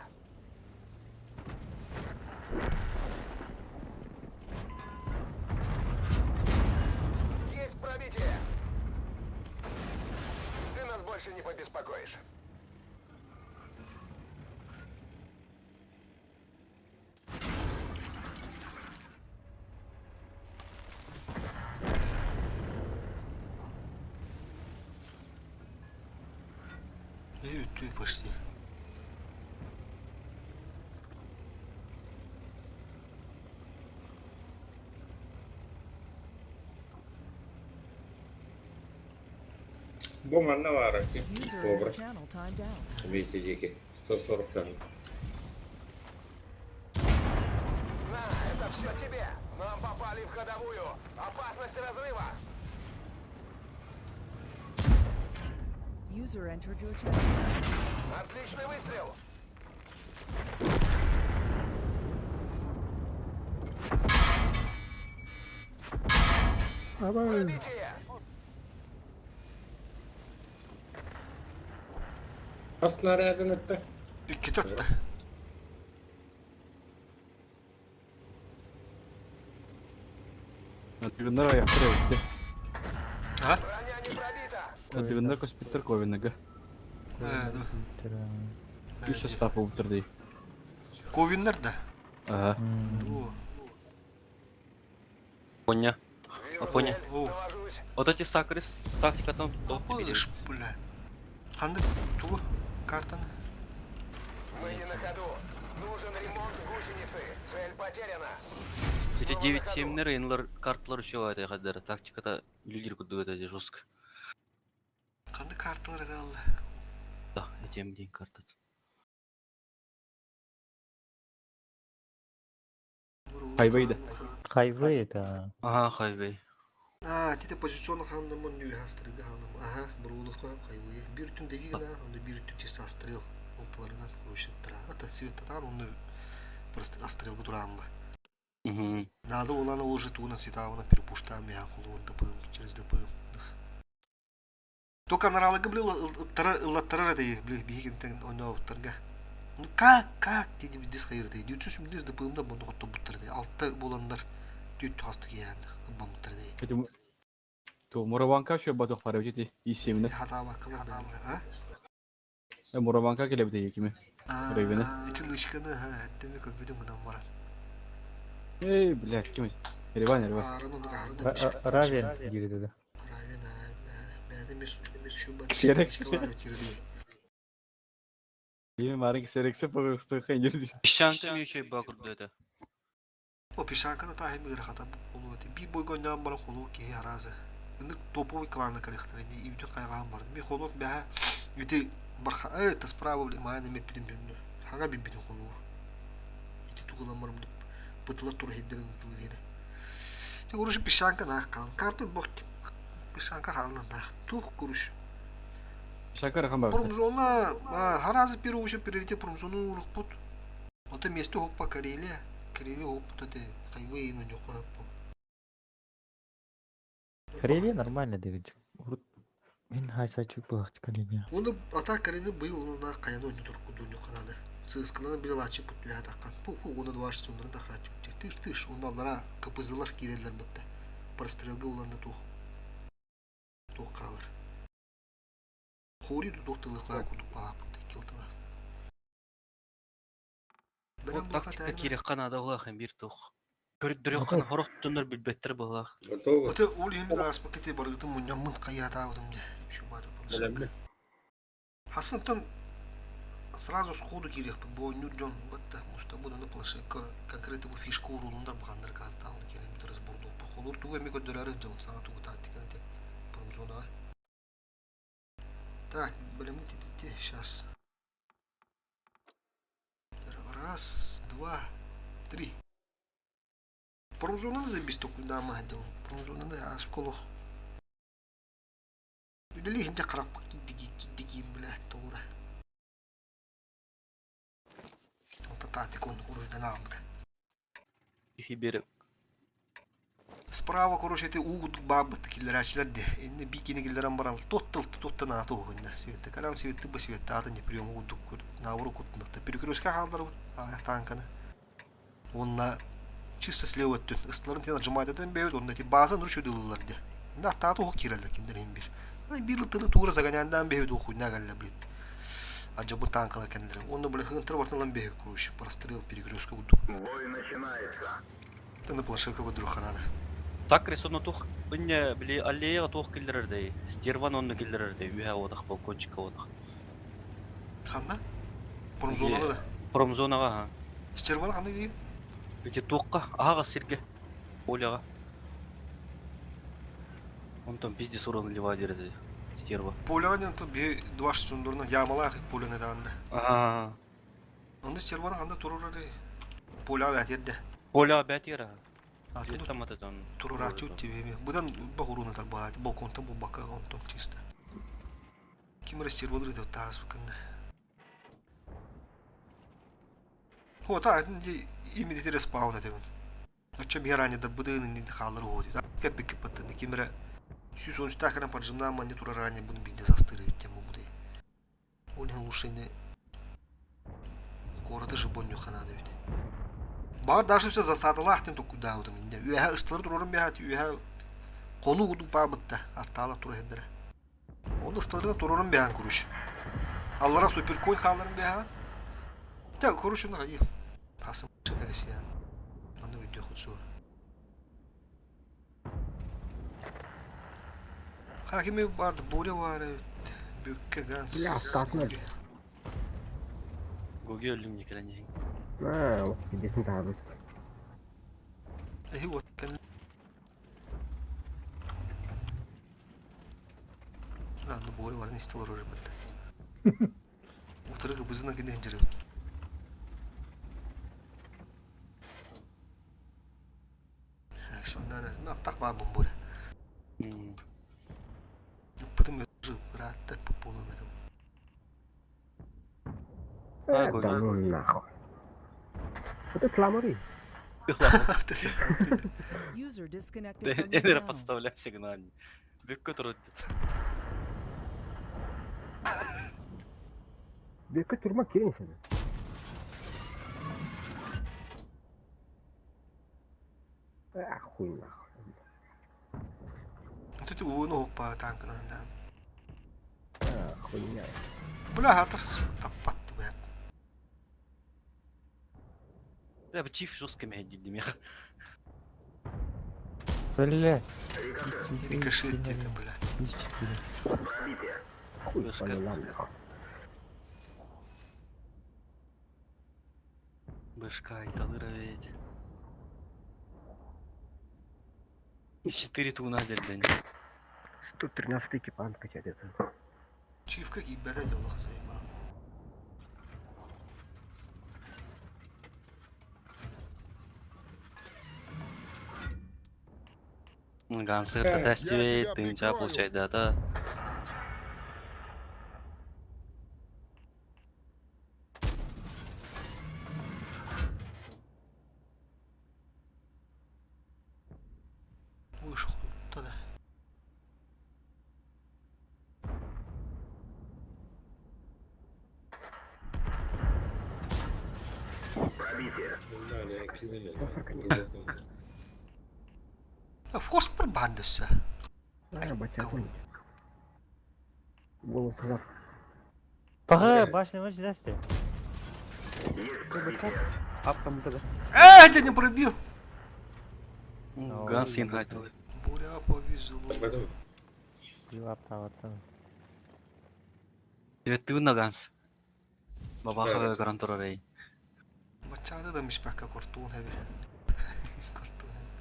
Есть пробитие! Ты нас больше не побеспокоишь. Ты почти. Бомба Навара. User in your Кобра. channel timed out. Вместе дикий. 140 там. На, это все тебе! Нам попали в ходовую! Опасность разрыва! User entered your channel. Отличный выстрел! Абай. Хас снарядын ытта? Иккитэ ытта. Дыгыннар аяқтар өлтө. А? Дыгыннар көспүттэр ковинага. Үс состав болуптар дей. Ковиннар да? Ага. Поня. А поня. Вот эти сакрис тактика там топ Ыш, бля. Ханнык тугу картаны? Эти 9-7 рейнлер карталар еще это хаддара тактиката лидер кудук это жестко. Ханнык карталар это Да, эти М1 карта. Хайвейда. Хайвей это. Ага, хайвей. А, тите позиционно ханнамын нью хастрыга ханнам. Ага, бурулуха хайвей. Бир түн дегина, онда бир түн чисто астрел. Олталарынан короче тара. Ата цвет там он просто астрел бутурамба. Угу. Надо улана уже туна ситавана перепуштам я кулун ДПМ через ДПМ. Только наралыгы блин ыллаттарар это блин бихим тен ойноо буттарга. Ну как как диди дис хайырды. Дүүтсүс дис ДПМда буну хотто буттар ди. Алты боландар түт хастык ян бамыттар ди. Эти То Мураванка еще батох пара эти и семена. Хатаба кылар а? Мураванка келебите екиме. Рейвене. Ити лышканы ха, эттеме көбүдүм гынан баран. Эй, блядь, ким? Ереван, Ереван. Равен дириде да. Равен, бәдә мис шуба. Керек. Еме марик серексе погосту хендер. Песчанка еще и бакурду это. О, пешанканы та хем игр хата болу. Би бойго ням баран холу ки харазы. Инде топовый кланы корректор не ибдю кайган бар. Би холок бә ити барха э та справа бли мана мет бидим бинду. Хага би бидим холу. Ити тугулан бар бытыла тур хиддерин тулы Ти куруш пешанка на кан. Карту бок пешанка хална на. Тух куруш. Шакар хан бар. Промзона, харазы первый уже приоритет промзону улукпут. Ото место хоппа Карелия. Карелия хоппут это хайвей ну нюхо хоппу. Карелия нормально дегенчик. Мен хайсачук булакчы Карелия. Оны ата Карелия быйыл на каяны ойну турку дуню канады. Сыскананы бил ачып бут я таккан. Пу пу оны дваш сундыры да хачып. Тыш тыш онда КПЗлар кирелер битте. Прострелга уланда тух. Тух калыр. Хори тудук тылы коя кудук баа бутты килтыла. Вот тактика кирек канада булах бир тух. Көрдүрөк хорох тоннор билбеттер булах. Готово? Оте ол эми ааспа кете баргытым мунньаммын хайатаабытым дэ. Шубата Бэлэммин. Хасынтан сразу сходу кириэхпит бу ойнуур дьон батта муста буданы планшетка конкретно бу фишка уруулундар бахандар карта оны келен бит разбордук холур тугу эми көрдөрөр дьон саҥа тугу тактиканы те промзонаҕа. Так, блин, ти сейчас. Раз, два, три. Промзонаны забис токуйдаама дьон. Промзонаны асколох. Үлели хинче караппак киддиги киддиги бля тура. Онта тактика он уруйдан албыта. Тихий берег. Справа, короче, эти угут бабы киллерачилар де. Инне бикини киллеран баран тоттыл тотта на то хунна света. Калан светты бу света аты не прием угут на уру кутныкта. Перекрестка халдар танканы. Он на чисто слева өттүн. Ыстыларын тен отжимать этен бейт, он эти база нуршу дылылар де. На тату хок кирелер киндер им бир. Аны бир тыны тугра загоняндан бейт хуйна галла блин. Аджабы танкалар кендер. Онда бля хынтыр бартылан бейт короче. Прострел перекрестка гудук. Бой начинается. Таны планшетка гудрук ханада. Так рисуна тух инне били аллеяга тух киллерер дей. Стерван онну киллерер дей. Үһә одах балкончика одах. Ханна? Промзонаны да. Промзонага ха. Стерван ханна дейін? Эти туққа ага сирге. Оляга. Он там пиздец урон ливай дерези. Стерва. Поляны то би дваш сундурна ямалах поляны даанда. Ага. Онда стерван ханда турурары. Поля бәтерде. Поля бәтер. Там это там. Турурачу тебе. Будан бахуруна тарбаат, балконтан бу бака онтон чисто. Ким растервалыр деп таас кында. О, та, ди именно респаун это. Оччо биһи раннердарбытын иннин хааллар уһуо дии. Кэппикки баттан ким эрэ 113 грамм поджимнаан манньа турар раннербын биирдэ састыыр эбит диэн буолбутай. Ол иһин лучше ини куораты жибонньуха наада эбит. Баҕар даже все засадалаах диэн толкуйдаабытым иннэ. Үөһэ ыстылары турарым бэһэ үөһэ хонуу курдук баабытта аттаала тура иһэрдэрэ. Ол ысталарынан турарым бэһэн куруш. Аллара суперконь хаалларым бэһэ. Тэ куруш уна хайы. Пасым шакарисия. Манна өйдүөх суо. Хакими барды буря бар Бүкке ганс. Бля, аттаатына. Гоги өллүм никэлэн иһин. Аа, видесин таабыт. Эһи вот Ладно, Боря баран исти олорор эбит. Утары кыбызына кини хинжирим. Шоннан аттак баар бун Боря. Ыппытым ыраатта буолан этим. Да ну нахуй. Это кламори. User disconnected from your Энера channel. подставляй сигнал. Бүккө турут. Бүккө турма кириң сен. А хуй нахуй. Тут ууну хоппа танкынан да. А хуйня. Бля, хатыр таппатты бля. Бля, бу чиф жестко мэ дидим я. Бля. Рикошет где-то, бля. Хуй Башка. поняла нахуй. Башка айталыра ведь. 4 туна дерден. 113 кипан качать это. Чиф какие беда делах заебал. Гансыр да Я тестивейт, тебя тынча прикрою. получай да. Вышел тогда. А форс пробанда все. А, бача хуй. Голос назад. Пага, башня мач дасте. Апкам да. Я не пробил. Гансын айталыр. Буря повезло. Тына ганс. Бабаха гарантор рей. Мачада да мишпака кортун хеби. Кортун хеби.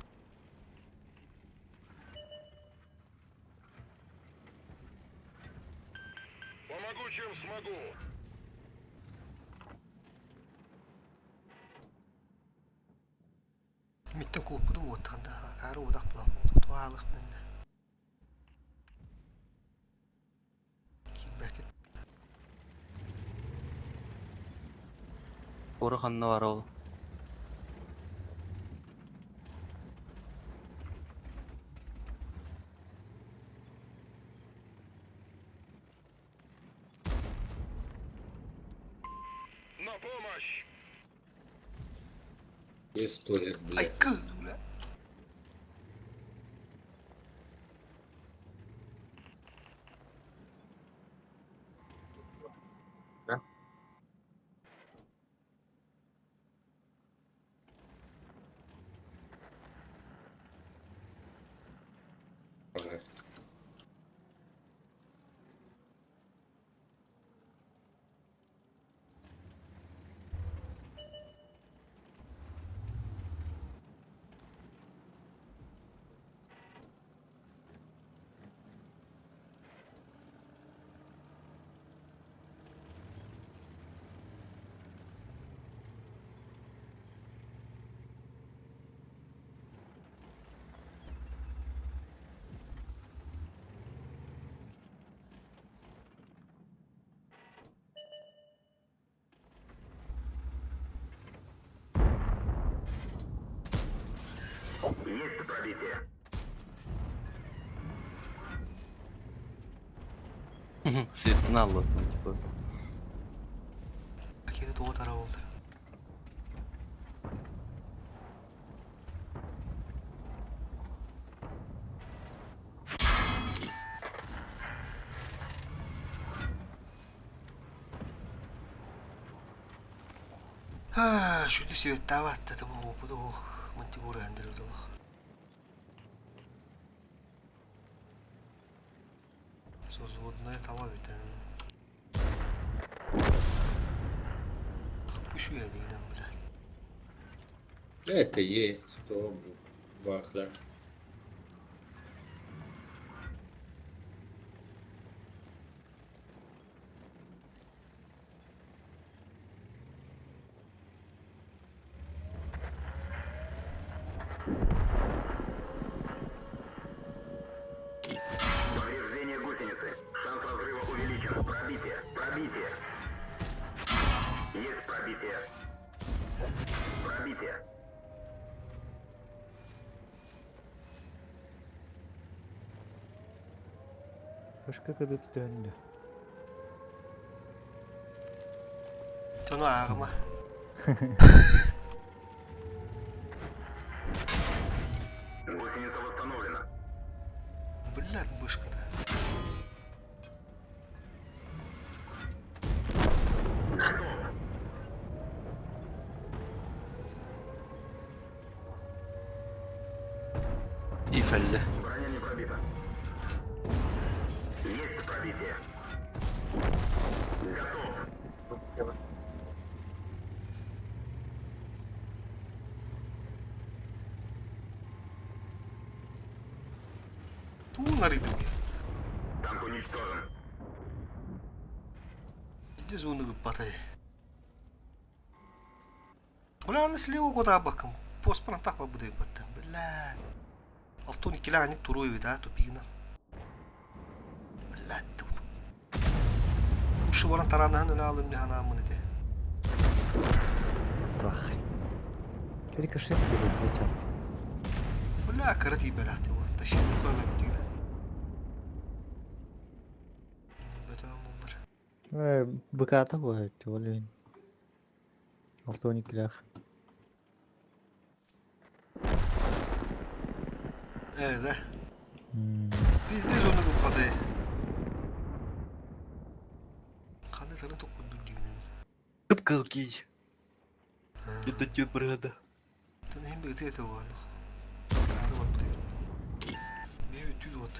Помогу, чем смогу. Митте кууппутум уоттанда акаары удак була туаалых минне. Кимбэкет. Оры ханна бар ол. На помощь! Есть туалет, блядь. Айкы, бля. Да? Ага. Есть пробитие. Светын алла там, типа. Ракета тоҕо тара болды. Шүтү светтаабат да бу бу мантигура хандырылдылых. Созводная тава бит. Пушу я не дам, блядь. Это Е, 100 бахля. Повреждение гусеницы. Шанс разрыва увеличен. Пробитие. Пробитие. Есть пробитие. Пробитие. Başka kadar döndü. Тону ағыма. Гусеница восстановлена. Блядь, бышка-то. И фәлле. Броня не пробита. Есть пробитие. Готов. Туун арыйдым. Танк уничтожен. Где зоны выпатай? Бля, на слева куда баком. Поспоран так буду баттым. Бля. Алтон килә ани туруй бит, а, тупигна. Бля. Ушы баран таранаһын өлә алым механа мын иде. Bak. Рикошет gibi bıçak. Бля, карати бәләте ул. Ташын хойма битигна. Бөтә булыр. Быката bu. Олейн. 6-12 Э, да. Пиздец оны выпадай. Қандай тарын тоқ дүрдігінен. Кып-кыл кий. Это тебе брада. Тон hem bir öteye var. Kağıdı var bu değil. Bir tüy var.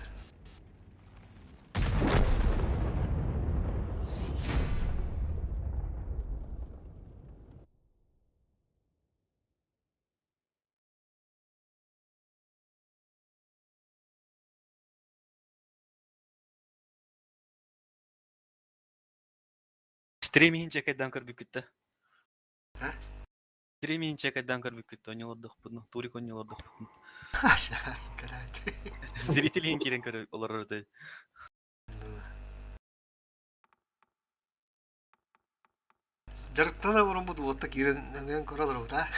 Стриминг чекайдан көрбүкүттэ. Ә? Стриминг чекайдан көрбүкүттэ. Онелордохпутну, турик онелордохпутну. Aşağı yukarı. Зрителин кирен көрө олорор дей. Жарыктана бурун бу дуотта кирен нген көрөлөр да.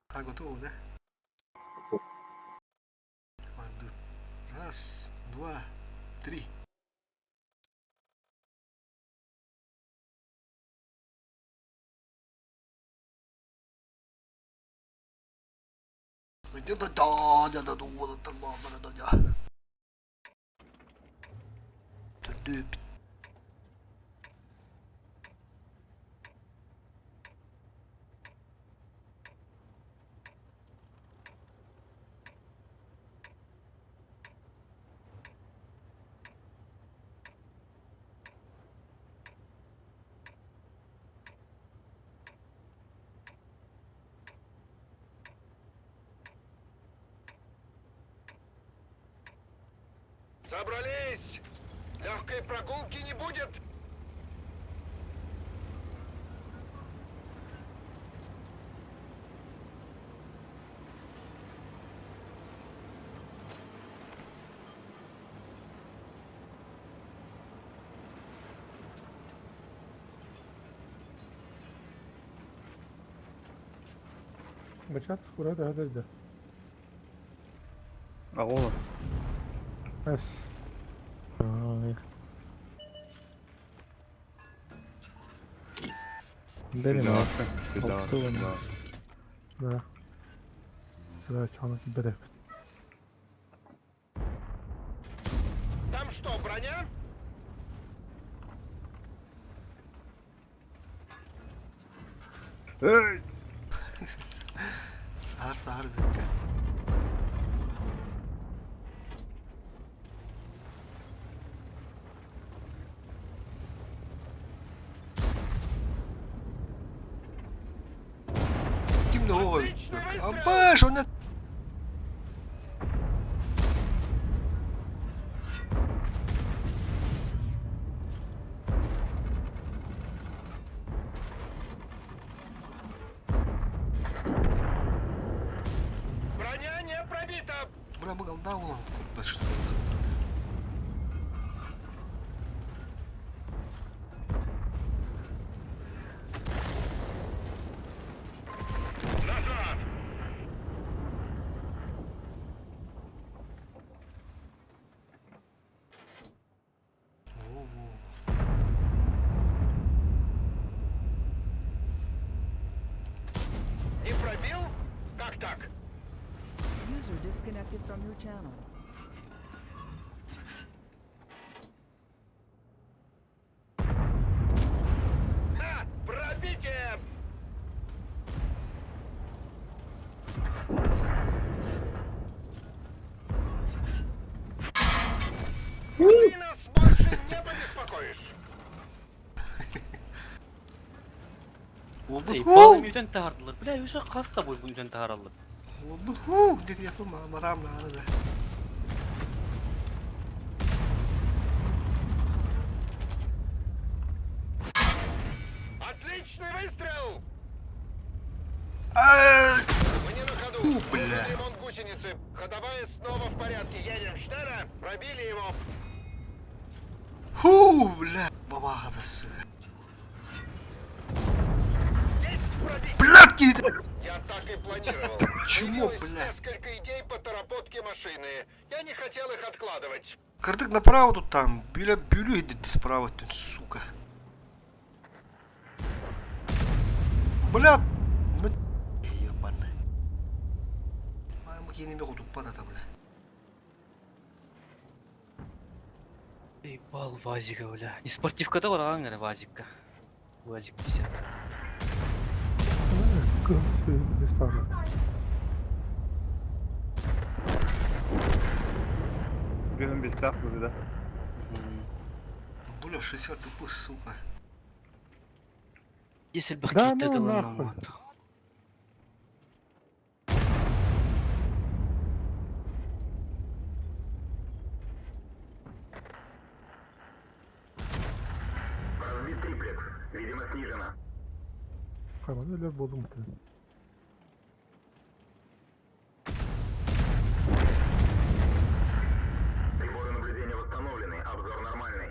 А готово, да? Раз, два, три. Да да да да да да да да да. Собрались! Легкой прогулки не будет! Бачат скоро да да да. Аҕа Эс. Бэрин Сюда, Да. Да, чаны кибереп. Там что, броня? Эй! Сахар сахар бүккэ. Ким да ой. Абаш, он Броня не пробита! Бля, мы голда вон, что Назад! Во-во. Не пробил? Как так? User disconnected from your channel. Ха! Пробитие! Ты нас больше не побеспокоишь! Oldu. Ey, Huu! балым үйден тахардылар. Бля, уже хаста бой бу үйден тахараллар. Oldu. Huu! Dedi yapım maram la da. Отличный выстрел! Ай! Мне на ходу. У, бля. Нужен ремонт гусеницы. Ходовая снова в порядке. Едем. Штера, пробили его. Ху, бля. Бабаха да сука. Есть пробитие. Блядки! Я так и планировал. Чмо, Появилось бля. несколько идей по таработке машины. Я не хотел их откладывать. Кырдык направо тут там. Бля, бюлю иди справа тут, сука. Бля, ну ебаный. Мамы кенеме кутуппа да бля. Ей, бал вазика, бля. Не спортивка да бар аңыр вазикка. Вазик 50. Кыз заставлят. Бегом без тахмы, да. Бля, 60 тупых, сука. Если бы Да какие-то ну дела нахуй. нам. Разбит триплекс. Видимо, снижена. Кайман өлөр болду мутун. Приборы наблюдения восстановлены. Обзор нормальный.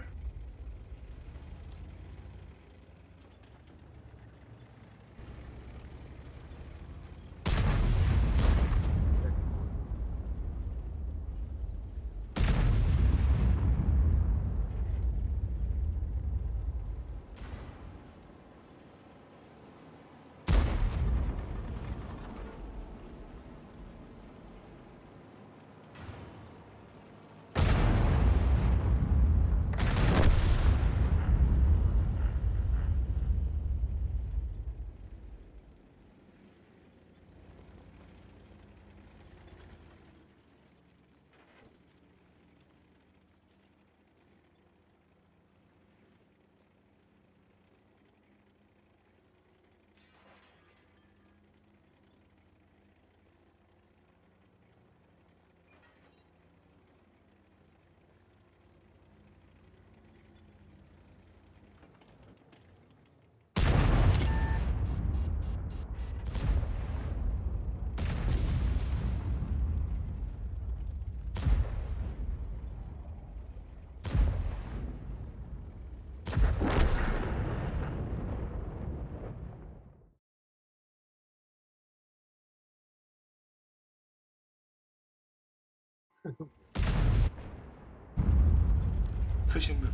Почему?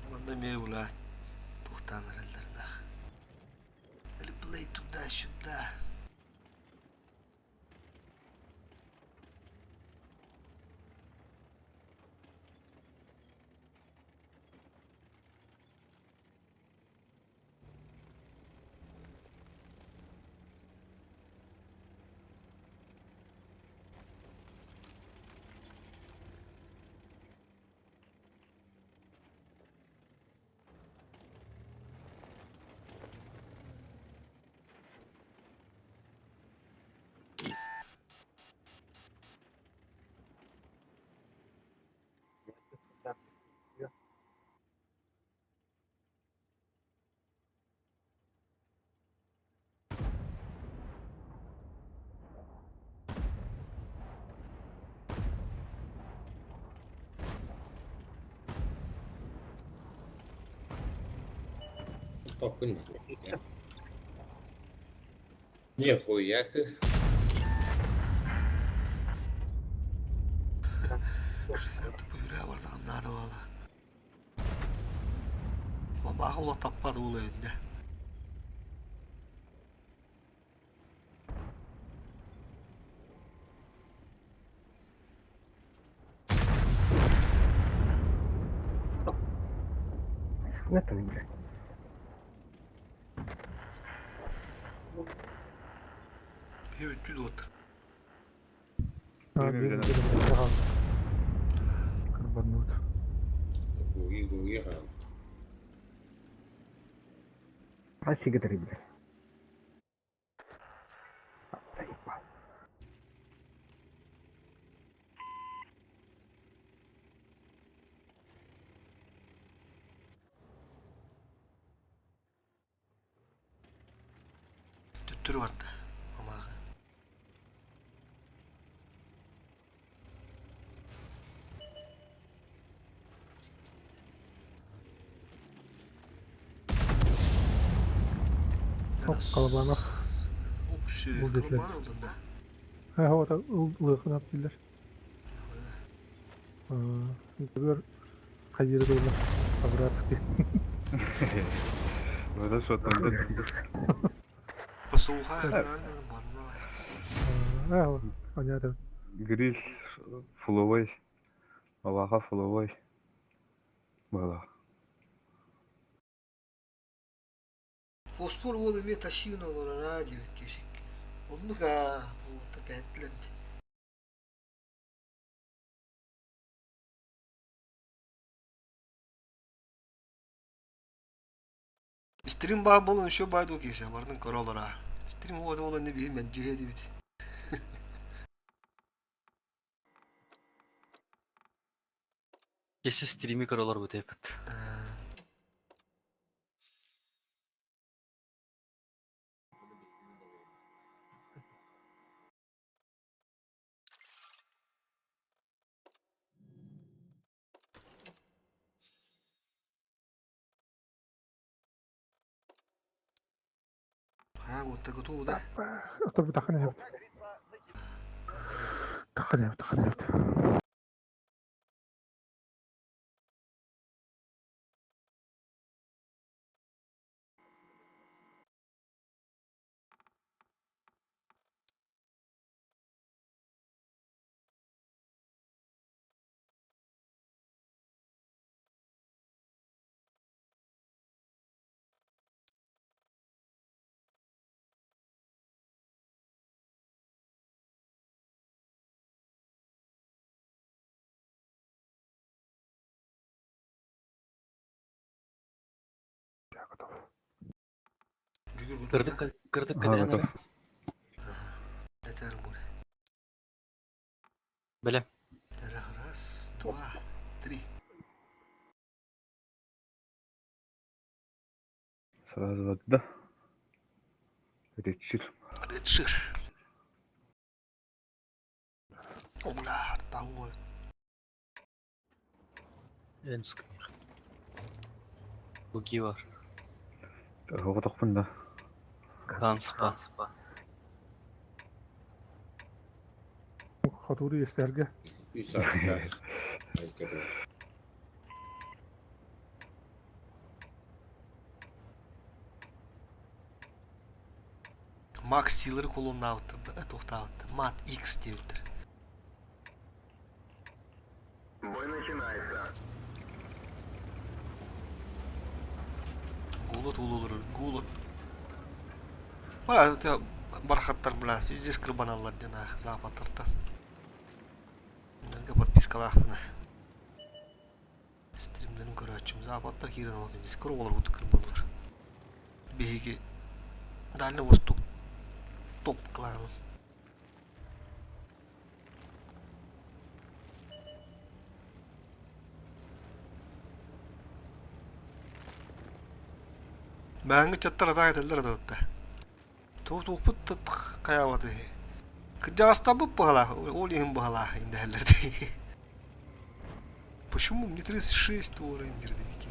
Манна эмиэ улаат туохтаан эрэллэринээх. Реплей туда-сюда. Похуй. Нихуя ты. Быыра бардаҕым наада буолла. Лабаах ула таппат уол эбит да. Биир үттүү дуоттар. А, Биир биир үтүлэн. хаал. Кырбанныбыт. Гуги гуги хаал. Төттөрү барда. Мамааҕы. Оп, Колобанов. Оп, Бу диэтилэр. Колобанов ылдым да. Ха, вот ылыахын дииллэр. Бүгөр хайыыры буолла. По-братски. Вот что там. Посуха, барна. А, понятно. Гриль фуловой. Алаха фуловой. Была. Фосфор уол эмиэ тащина олорор диэбит киэсик. Оннук аа, уолта тэһэттилэр дии. Стрим баар буолан еще баайдуу киэсэ бардын көрө олороо. Стрим уота буолан не биһи мэлдьиһэ диэбит. Кесе стрими көрө олорбут эпит. Аа, уотта готово да? Отобу тахын эбит. Тахын эбит, тахын эбит. Я готов. Жүгүр готов Кырдык да? кырдык Ага, кэтээн готов. эрэ. Этэр бур. Бэлэм. Раз, два, три. Сразу вот да. Редшир. Редшир. Ола, тауы. Энск. Буги бар. Оҕотохпун да. Ганспа. Хотууру иэстэһэргэ. Үс аттаах. Айкады. Макс Стиллеры колоннаабыттар, туохтаабыттар. Мат X диэбиттэр. Голод олорор, голод. Бля, это бархаттар, бля, пиздец кырбаналлар диэн аах западтартан. Кинилэргэ подпискалаахпына. Стримнэрин көрөөччүм. Западтар киирэн ол пиздец кыр оҕолорбут кырбаллар. Биһиги Дальний Восток топ кланын. Бааҥҥы чаттар атаах этэллэр да Туохпут хайаабаты Кырдьаҕастарбыт быһалаах, ол иһин быһалаах индэһэллэр дии. Почему мне 36 туора индирдибики?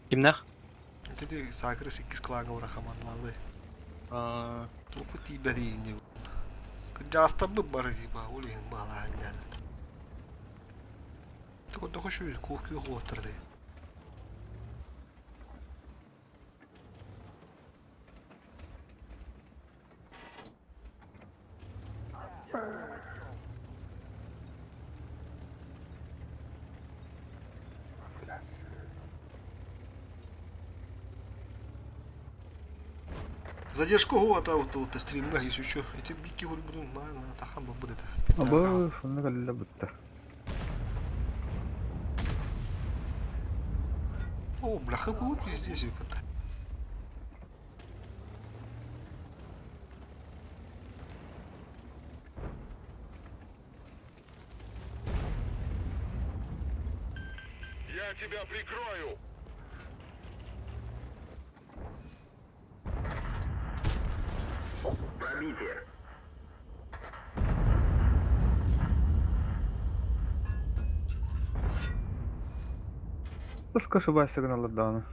Кимнэх? Ити саакыры иккис клаҥҥа баран хамаанналаалы. Туохпут тиийбэт иинньэ. Кырдьаҕастарбыт бары типа ол иһин быһалаах индэһэллэр. Тоҕо шүүл куох күөх уоттар дии. Задержка хуата вот стримга еще эти бики гульбудун маана тахан бу это. Абы, сонно кэллэ бутта. О, бляха, вот везде это. Я тебя прикрою! Пуска шубайся гыналлар даҕаны.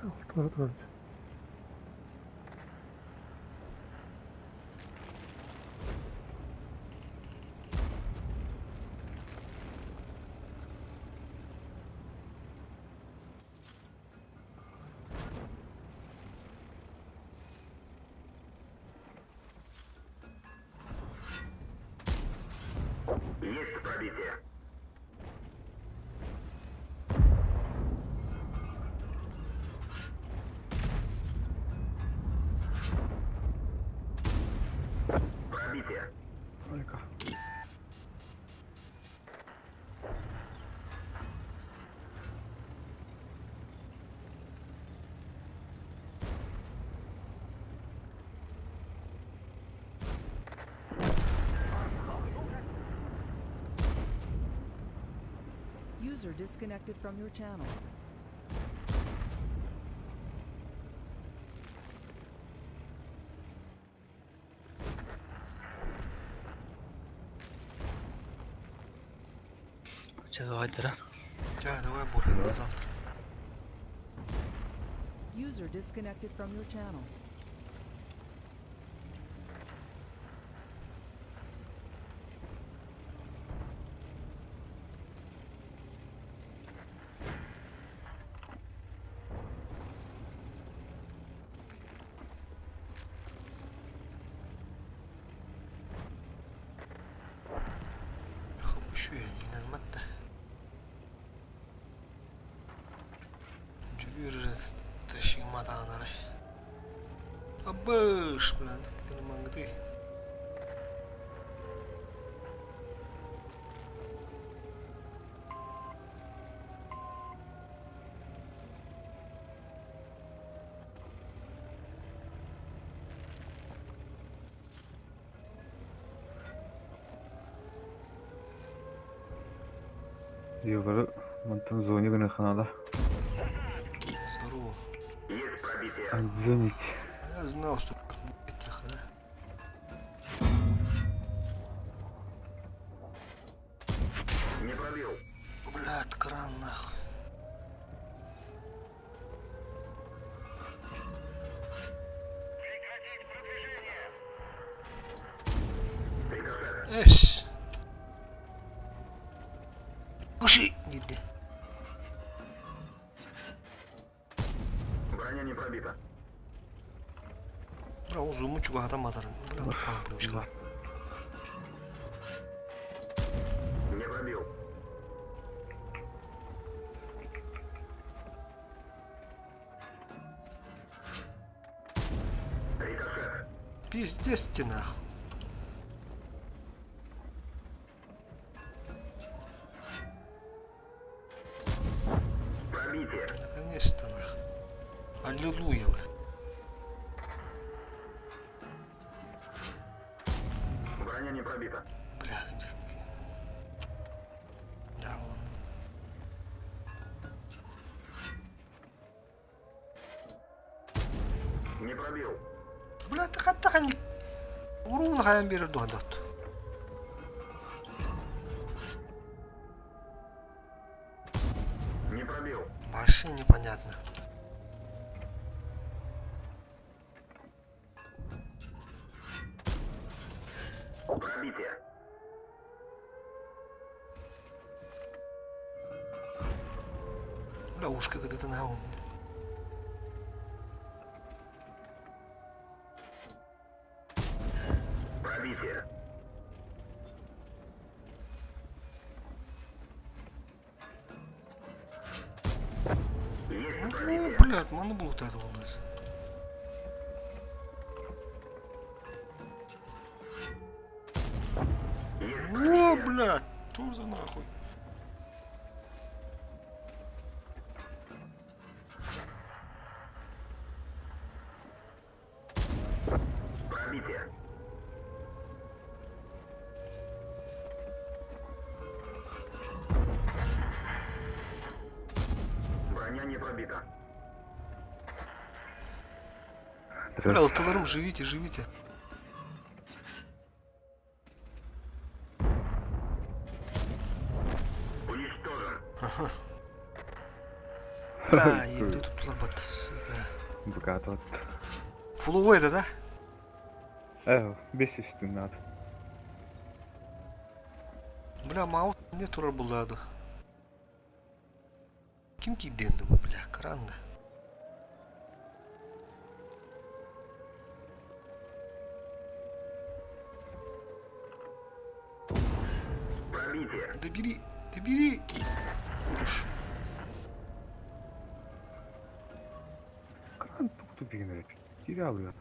Алтылары турар. Айка. User disconnected from your channel. Че давай, Да, давай, Бур, до завтра. User disconnected from your channel. Şu inanmadı. Жүгүр ташыматаанары. Абыш, блин, мангды. Югары мантан зоне гына ханада. Извините. Я знал, что так будет тихо, да? Не пробил. Блядь, кран нахуй. Эш. Кушай, диде. Броня не пробита. Бля, ол зуму чугаһатан матарын. Бля, тукаан привычкала. Не пробил. Рикошет. Пиздец ты нахуй. Пробитие. Наконец-то нахуй. Аллилуйя, бля. Броня не пробита. Бля, да, он. Не пробил. Бля, ты хатта ханник. Уруун хайан биэрэр дуһандат. Не пробил. Вообще непонятно. Пробитие. Бля, ушка когда-то на ум. Пробитие. Есть Ну, блядь, маны было это волос. О, блядь, что за нахуй? Пробитие. Броня не пробита. Бля, алтыларым живите, живите. Уничтожен. Ага. Бля, ебли тут ларбата, сука. Богато. Фуловой это, да? Бес үстүн надо. Бля, маус не турар буладу. Ким кийденди бу, бля, кранда. Пробитие. Добери, добери. Уж. Кран тукту бигенерет. Кире алıyor.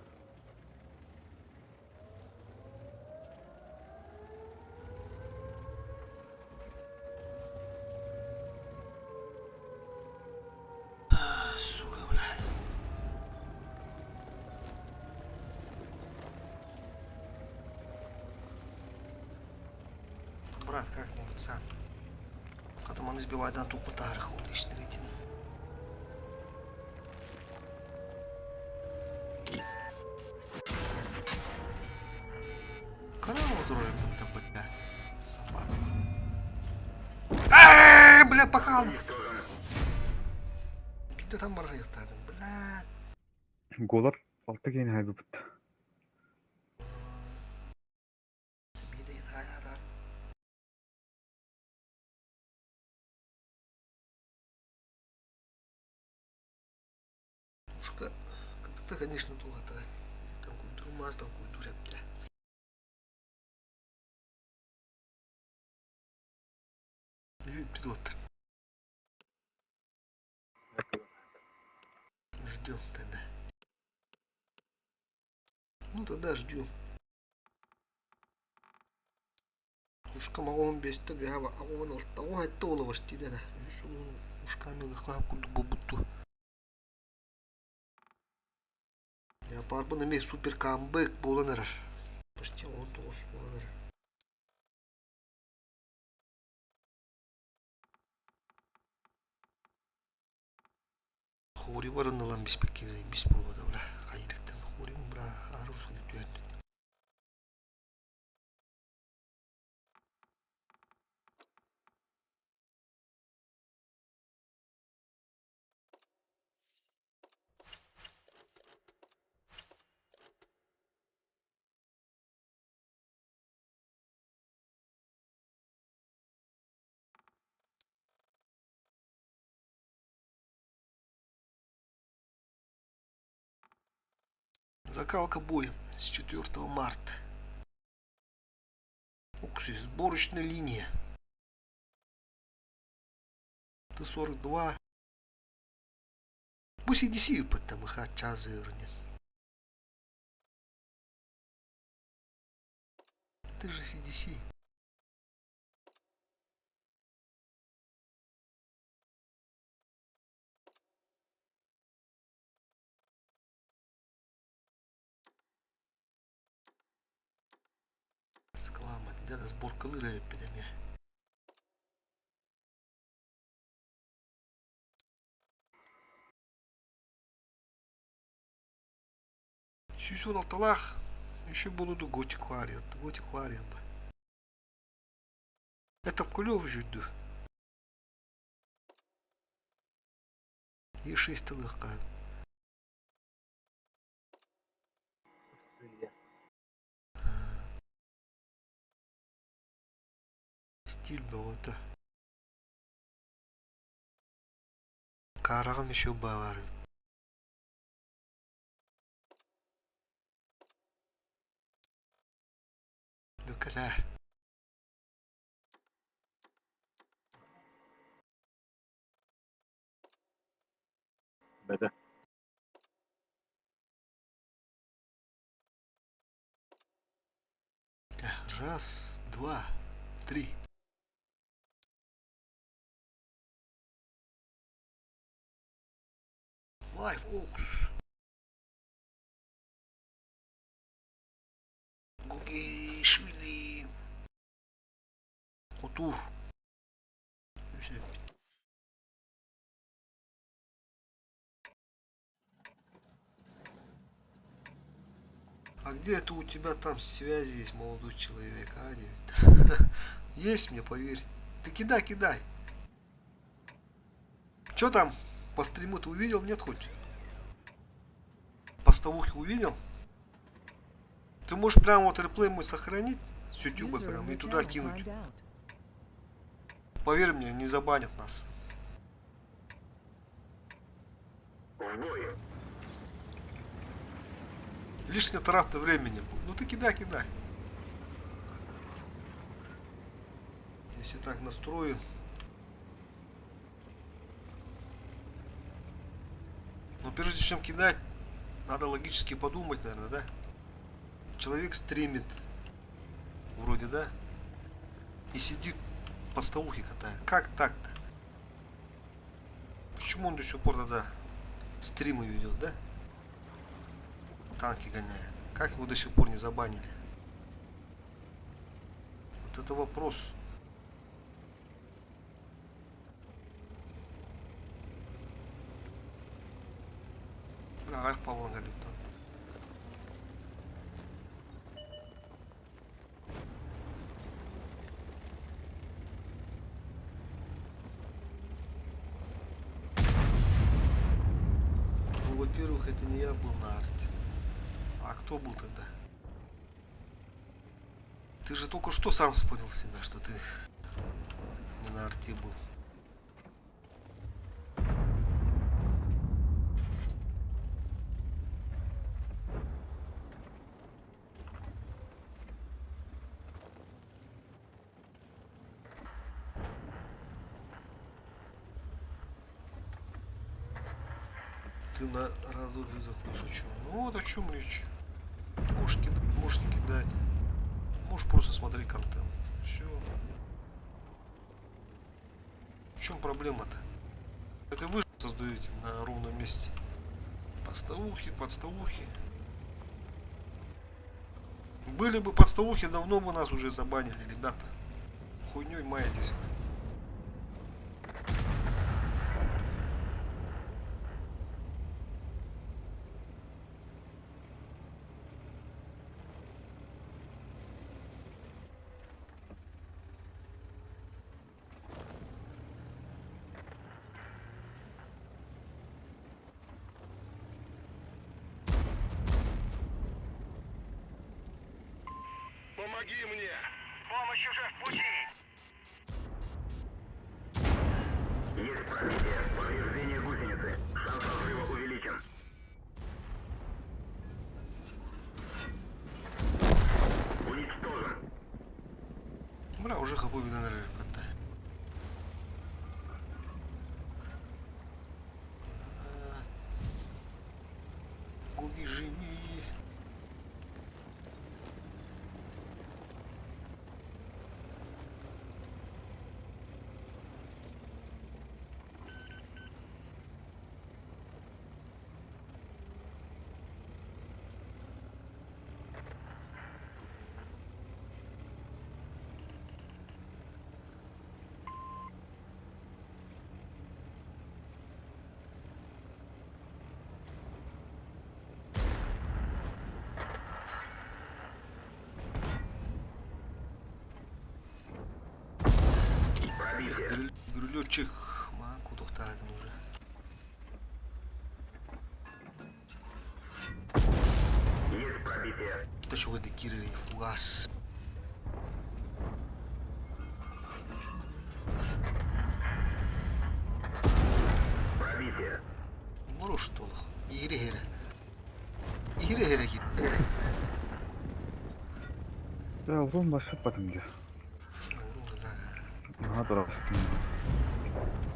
Сука, бля. Брат, как-нибудь сам. Катаман избивает туку тарых уличный рейтинг. Караул тоже будто, бля. Собака. Эй, бля, пока. Где там баргайықтадым, бля. Голар алты кейин хайбы бутта. Бидейн хаядат. Ушка, как-то, конечно, тугата. Там куйдур маз, там куйдур эпте. Пилот. Ждем тогда. Ну тогда ждем. Ушка могу без тебя, а он того оттолого штидена. Ушка милых куду бубуту. Я парбын эме супер камбэк болан эрер. Почти он тоғыз болан эрер. Хури. Баран ылан биспиккэ заебись буолуо да бля хайырыттан хуурим бля арус түһэн. Закалка боем с 4 марта. Уксус, сборочная линия. Т-42. Бу CDC ыппыттам чазырнен. Это же CDC. Склама, да, сборкалыыр эппит эмиэ. 116-лаах еще буду Готик Warrior, Готик Warrior. Это Кулев жүйді. И 6 тылыққа. Стиль бөҕөтө. Каараҕым еще баар эбит. Бүкэлээ. Бөтө. Раз, два, три. Life Oaks. Гугишвили. Хотуур. Үс эбит. А где это у тебя там связи есть, молодой человек, а, Девид? Есть мне, поверь. Ты кидай, кидай. Че там по стриму ты увидел? Нет хоть? Постовухи увидел? Ты можешь прямо вот реплей мой сохранить с ютуба User in прям и your туда channel кинуть. timed out. Поверь мне, не забанят нас. Лишняя трата времени будет. Ну ты кидай, кидай. Если так настрою. Но прежде чем кидать, надо логически подумать, наверное, да? Человек стримит. Вроде, да? И сидит по столухе катает. Как так-то? Почему он до сих пор тогда стримы ведет, да? Танки гоняет. Как его до сих пор не забанили? Вот это вопрос. Бля, ах, Павловна там. Ну, во-первых, это не я был на арте. А кто был тогда? Ты же только что сам вспомнил себя, что ты не на арте был. Ты на разок заходишь, о чем? Ну вот о чем речь. Можешь кидать, можешь не кидать. Можешь просто смотреть контент. Все. В чем проблема-то? Это вы создаете на ровном месте. Подставухи, подставухи. Были бы подставухи, давно бы нас уже забанили, ребята. Хуйней маетесь. Помоги мне! Помощь уже в пути! Есть пробитие. Повреждение гусеницы. Шанс разрыва увеличен. Уничтожен. Бля, уже хапу видно рыбка. Гуги живи. Грилетчик. Ман кудухтаатын уже. Есть пробитие. Да чего ты кирили фугас. Пробитие. Моруш толох. Ири хере. Ири хере кит. Да, урон башып батым же. Наха турабыстым.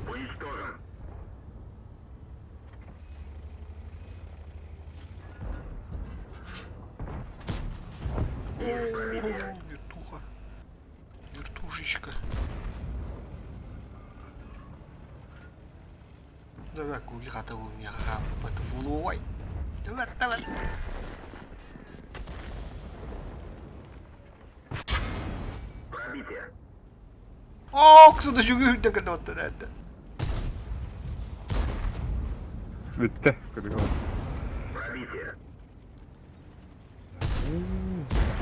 Уничтожен. Вертуха. Вертушечка. Давай, куги хата бу меня хам патфулуай. Давай, давай. Пробитие. О, ксуда жүгү хүрдэ кэлэ это. Бүтті. Көргөн. Пробитие.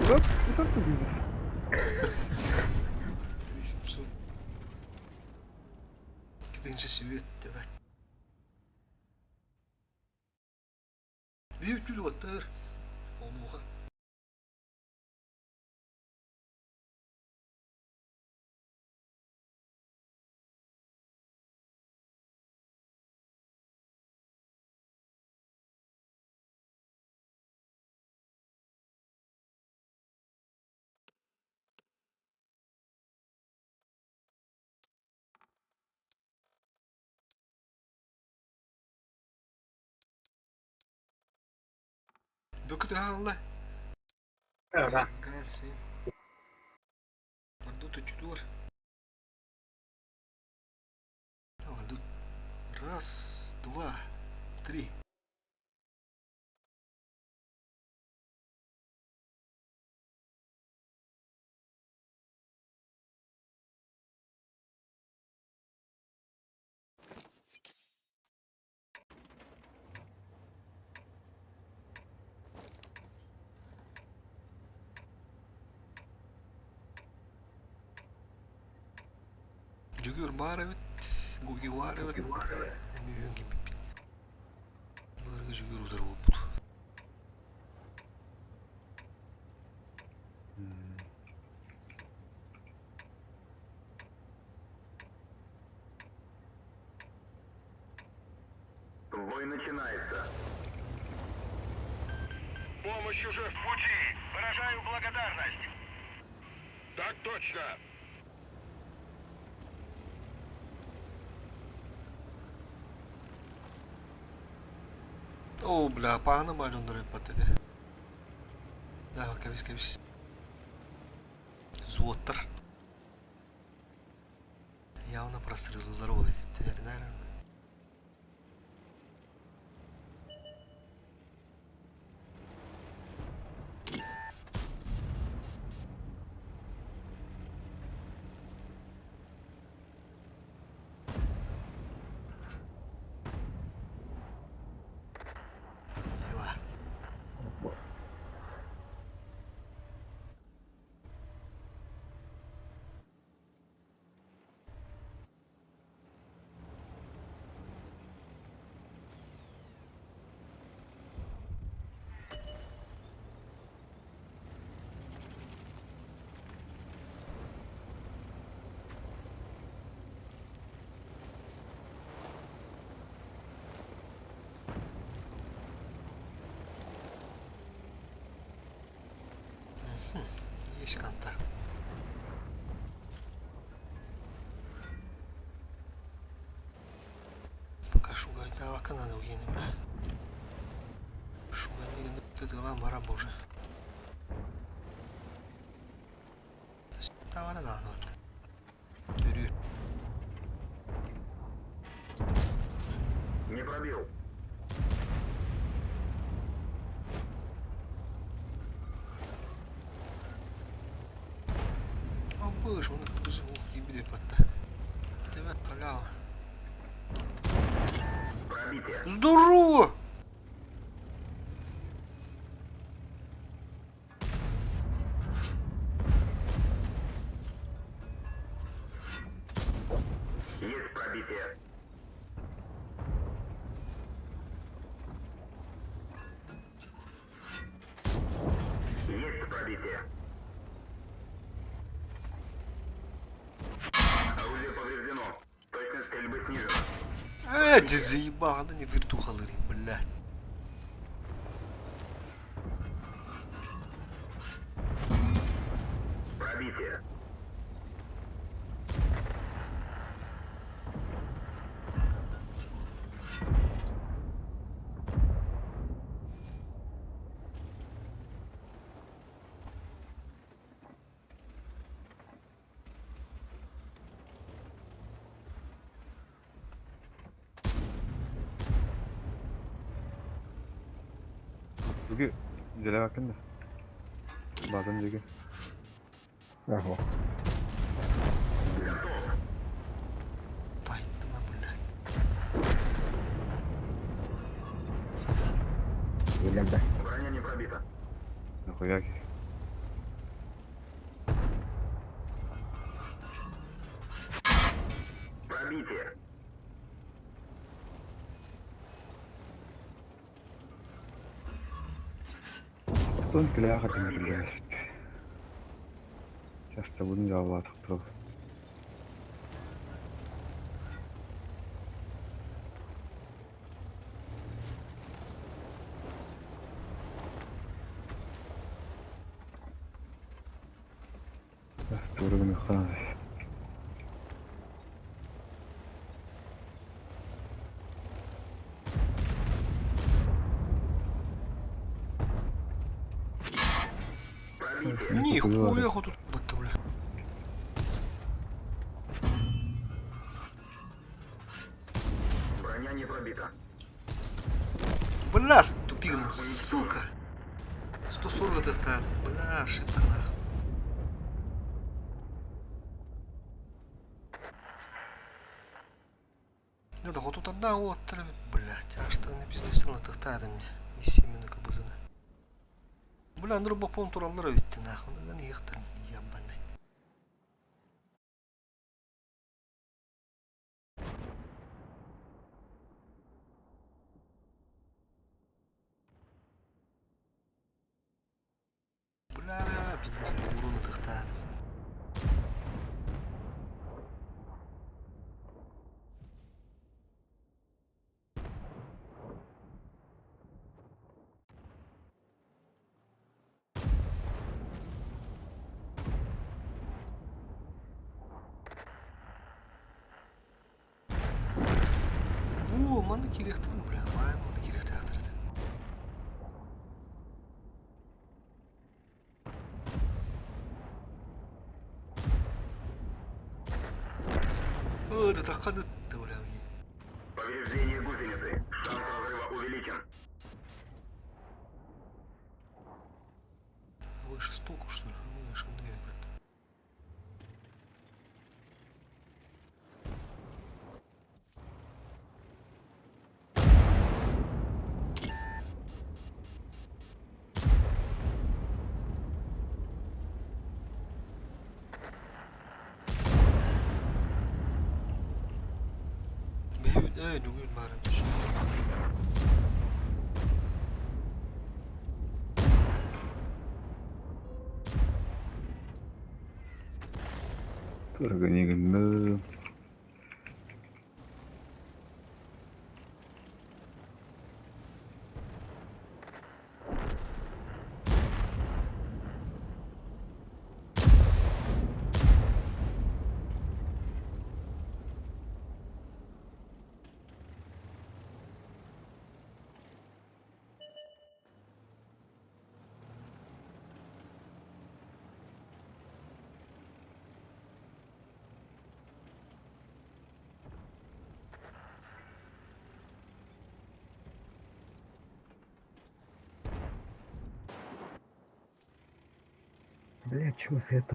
Урат, урат бүгүн. 3700. Кетинче свет давай. Bir tül otur. Omuğa. Бөкүтү хаалла. Галси. Орду түчүдүр. Орду. Раз, два, три. Жүгүр бар эбит, гуги бар эбит. Эмүйүн киппит. Барга жүгүр удар болуппут. Бой начинается. Помощь уже в пути. Выражаю благодарность. Так точно. О, бля, пааны балондор эппат эти. Да, кэбис, кэбис. Зуоттар. Явно прострелылар ол эти. Наверное. Ева. Есть контакт. Пока шугайдаабакка надо угеним бля. Шугайны тытылан бара боже. Тавана даҕаны Өрүү. Не пробил. Абыш, он их звук кибиде батта. Тебе халява. Здорово! Есть пробитие. Есть пробитие. Орудие повреждено. Точность стрельбы снижена. Э, заебал, она не вертуха лырим, блядь. Пробитие. Бүгү деле bakın da. Bazen диги. Ага. Тайттым, блядь. Илэрдэ. Броня не пробита. Нахуя ки. Пробитие. Тон килээх атыҥа билээсит. Часто будун жаалаатык турабы. Туругун хаанас. Нихуя хоть тут будто, бля. Броня не пробита. Бля, ступил, сука. 140 это, бля, ошибка нахуй. Да, вот тут одна вот, блядь, аж стороны пиздец тахтадым мне. И семена кабызына. Бля, нұрба пон тураллар өтті нахуй, наган ехтар, ебаный. Бля, пиздец, урона тахтадым. Во, маны керектір, бля, маны керектір. О, да таққаны бля. Повреждение гусеницы. Шанс разрыва увеличен. Выше стуку, что ли? Выше, ребят. Э, бүгүн бары түс. Туругун игиннэ. Бля, чё за это?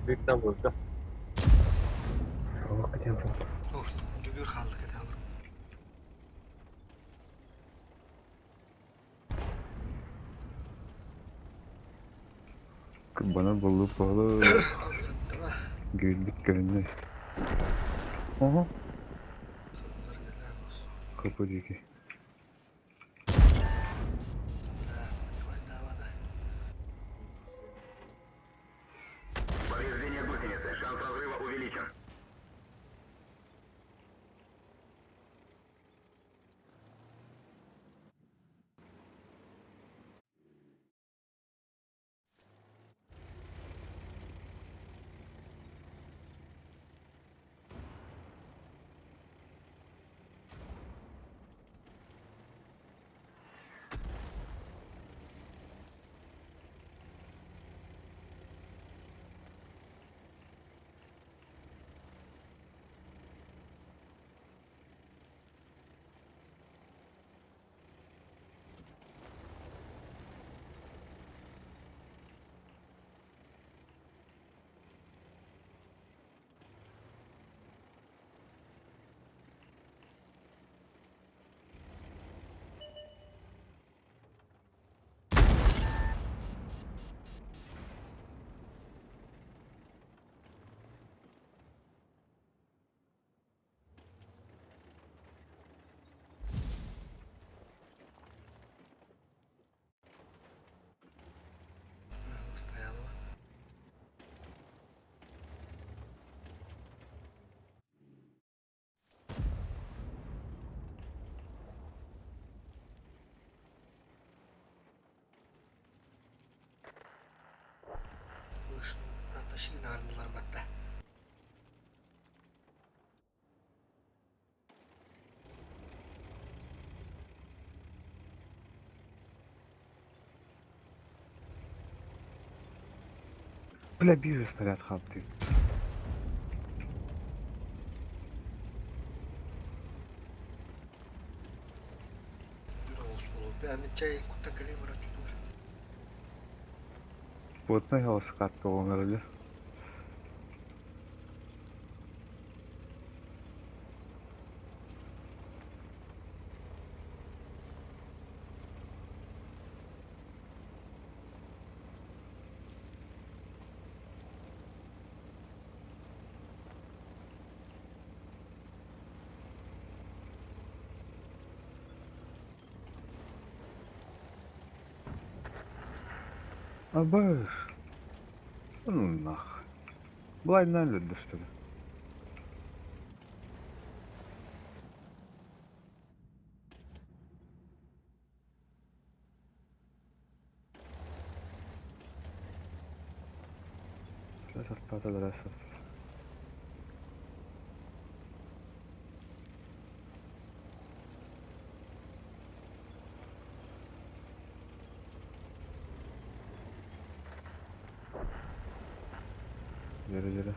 Büyükten vurdu. Ох, жүгүр хаалла кэтэһэлэр. Bana bollu pahalı Сыттыма. güldük görünür. Aha. Kapı diki. Повреждение гусеницы. Шанс разрыва увеличен. Стояла. Наташи нарнылар батта. Бля, бир снаряд хапты. Бір ауыз болу. Бәмін чай куттан кәлем ара чудуар. Ботна ялсы катты оңар эле. Абаш. Ну нах. Блайнан люди, что ли? Сейчас Yürü yürü.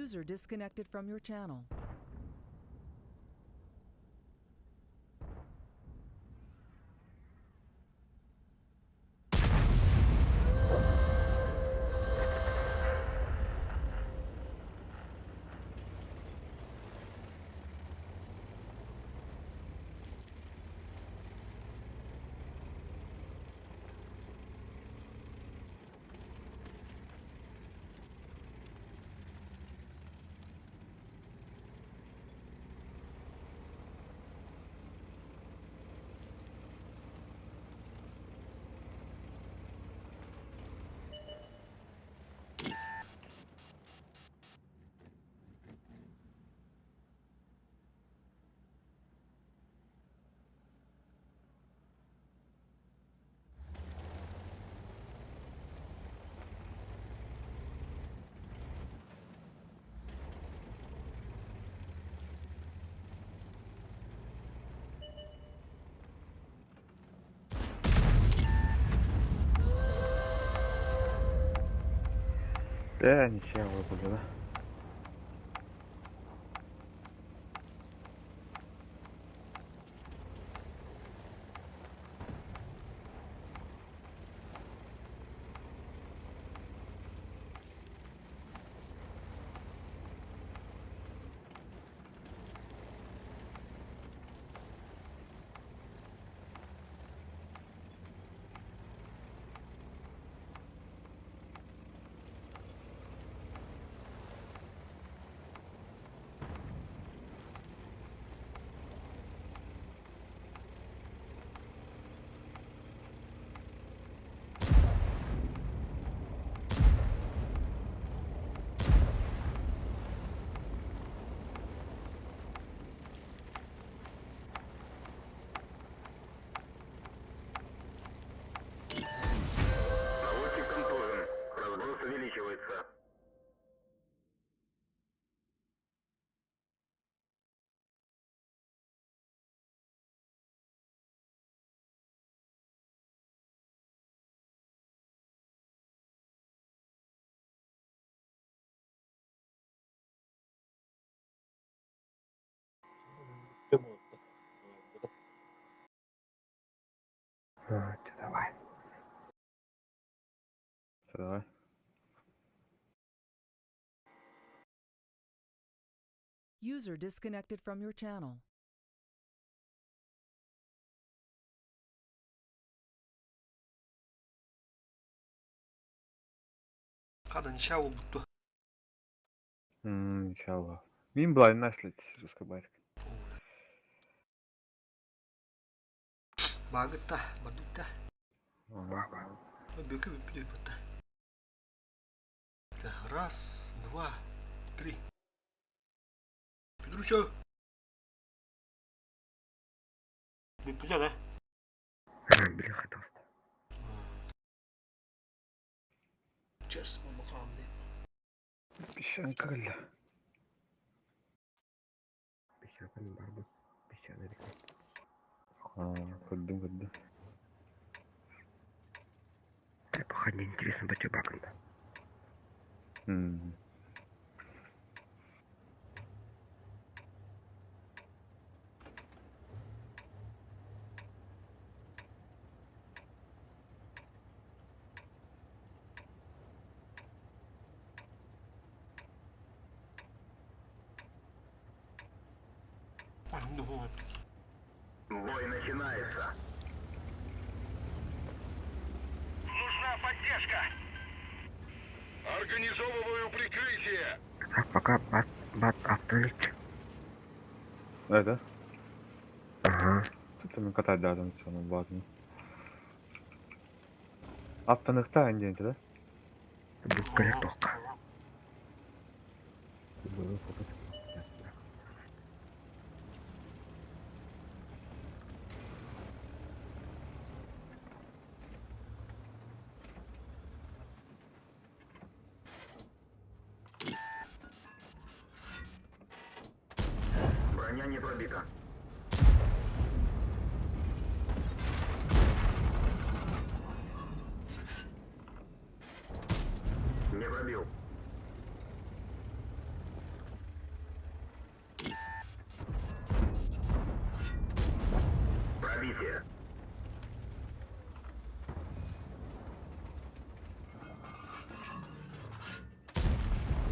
User disconnected from your channel. Да, ничего было, да. Наводчик контужен. Разброс увеличивается. Давай. Давай. User disconnected from your channel. Хада ничего бутту. Ничего. Мин была наследь, русская Багытта, бардытта. Бүкү бүппү бутта. Раз, два, три. Петруча. Бүппү да? Бляха, тост. Честно, макам Песчанка, бля. Песчанка бар бу. Песчаный Көрдүм, көрдүм. Пока не интересно, бача бакында. Бой начинается. Нужна поддержка. Организовываю прикрытие. Так, пока бат, бат автолик. Это? Ага. Тут мен катайдадым соны базын. Аптаныкта әнден да? Бүккелек тоққа. Броня не пробита. Не пробил. Пробитие.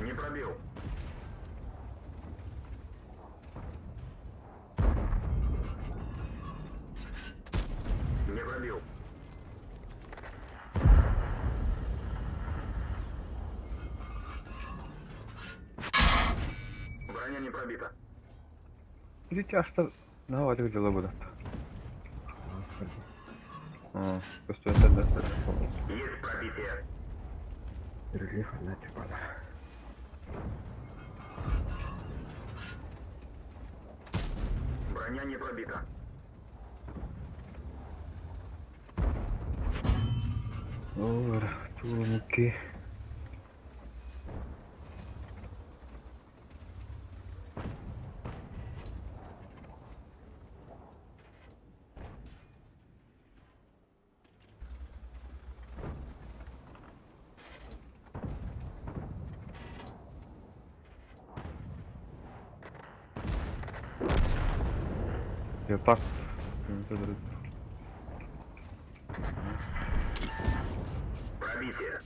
Не пробил. Не пробил. Броня не пробита. Видите, ашта на дела будут. А, просто это да. Есть пробитие. Рельеф она типа. Броня не пробита. Ор, туумки. Леопард. Пробитие.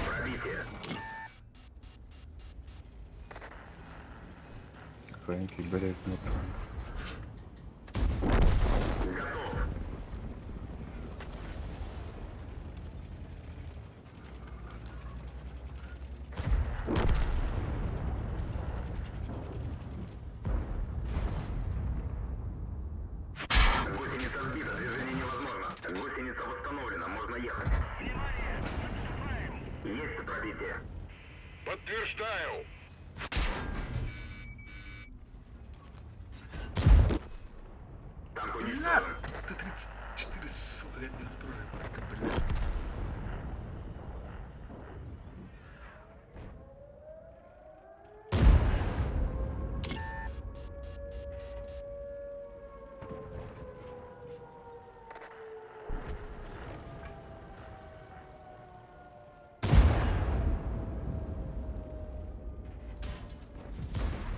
Пробитие. Фрэнки, блядь, ну. Готов. Гусеница сбита, движение невозможно. Гусеница восстановлена, можно ехать. Есть пробитие. Подтверждаю. Танк Бля, уничтожен. Т-34, сука, я не тоже, это, бля.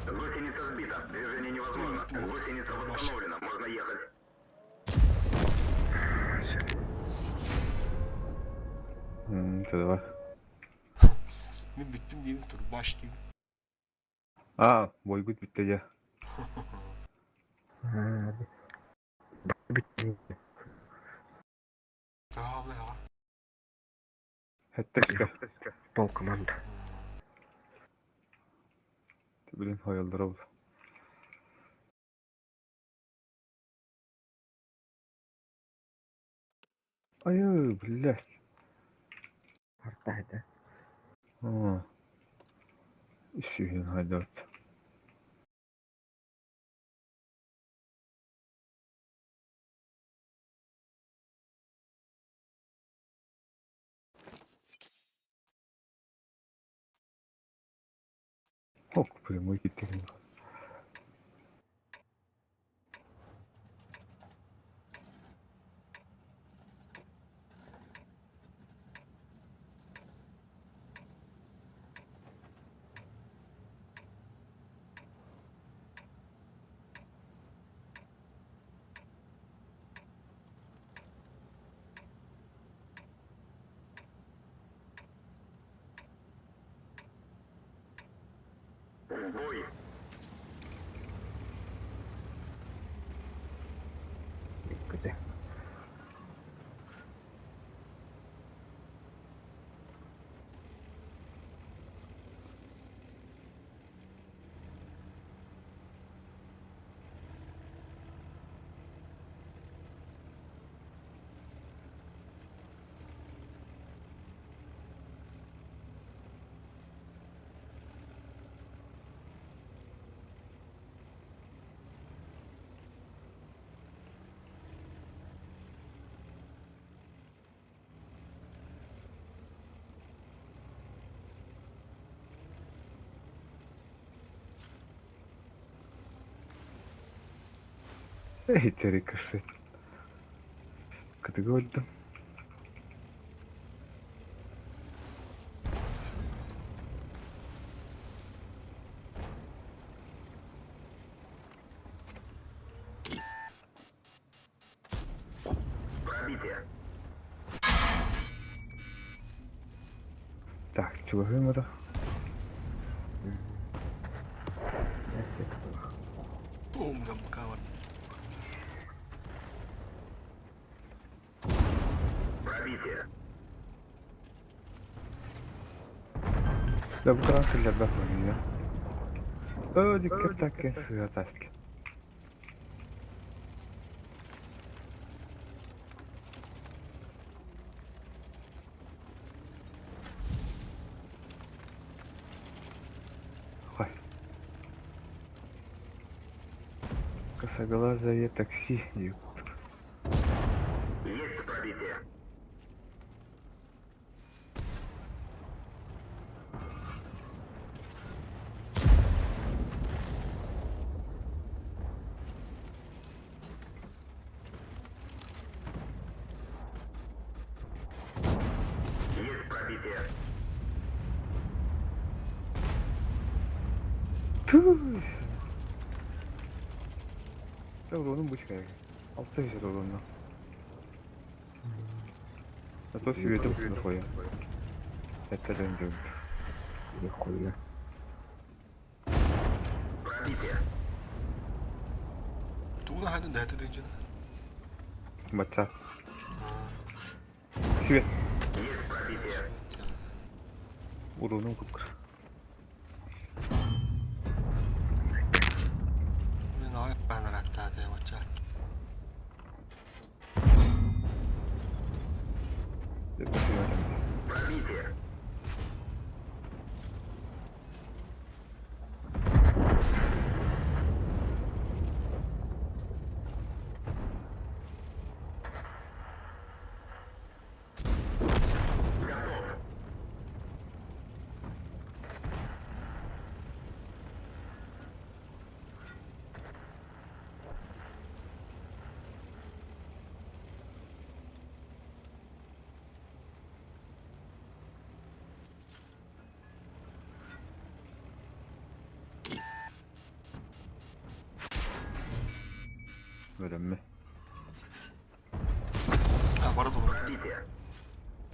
Гусеница сбита, движение невозможно. Твою Гусеница мать. восстановлена, можно ехать. Давай. Мен бүттүм деймин турбаш деймин. А, бойгут битте я. Таалла аға. Хеттекке. Пол команда. Блин, hayaldir oldu. Ай, блядь. Арта это. А. Үсүйін хайдат. Ок, прямой киттеген. Көтө. Эй, рикошет. Категория. Так, чего это? Бум, да букавар. Да, букранка для бахвания. О, дикер таки святаски. Ой. Косоглазое такси. Ту. Onun bu çıkar. Altta bir şey onunla. А то светом нахуя. Это дэнджон. Нихуя. Тугуна хайдын да это дэнджин. Батса. Свет. Урону купкыр. Мен ай банаратта да бача. Это свет. Öğrenme. А, бара турун.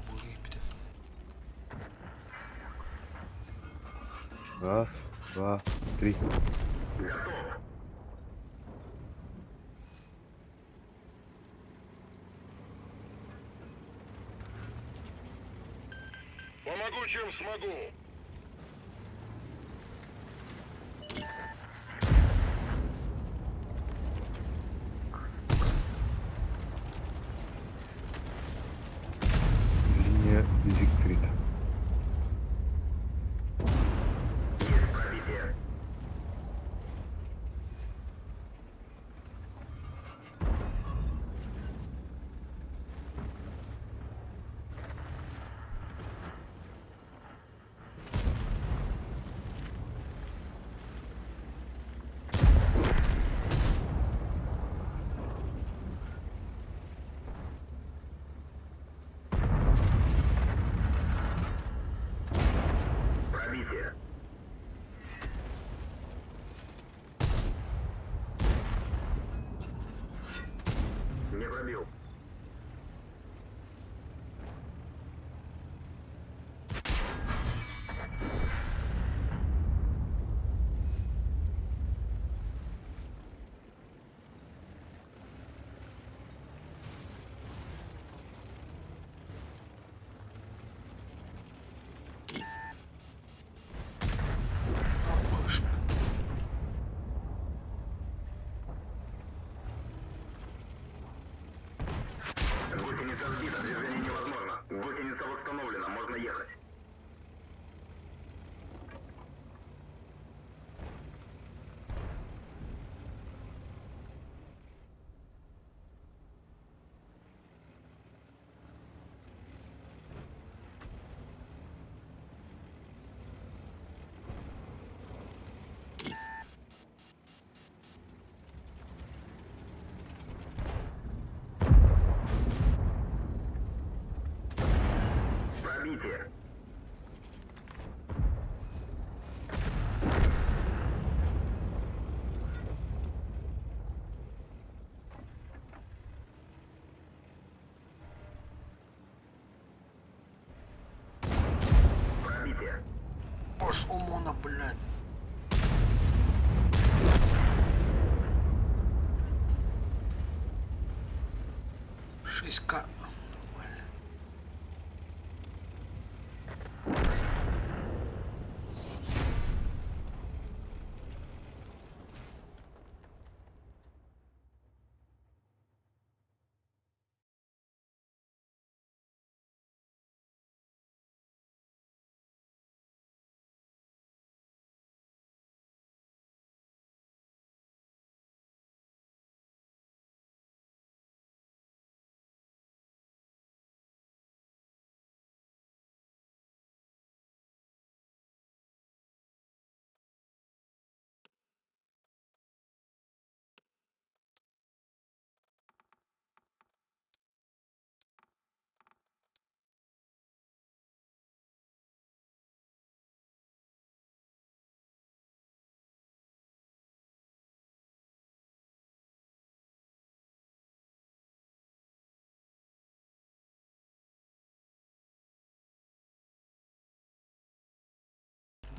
Бу бите. Раз, два, три. Помогу, чем смогу. Линия Зигфрида. Пробил. Гусеница сбита, движение невозможно. Гусеница восстановлена, можно ехать. Пробитие. Пробитие. Боже, ОМОНа, блядь. 6К. Нормально.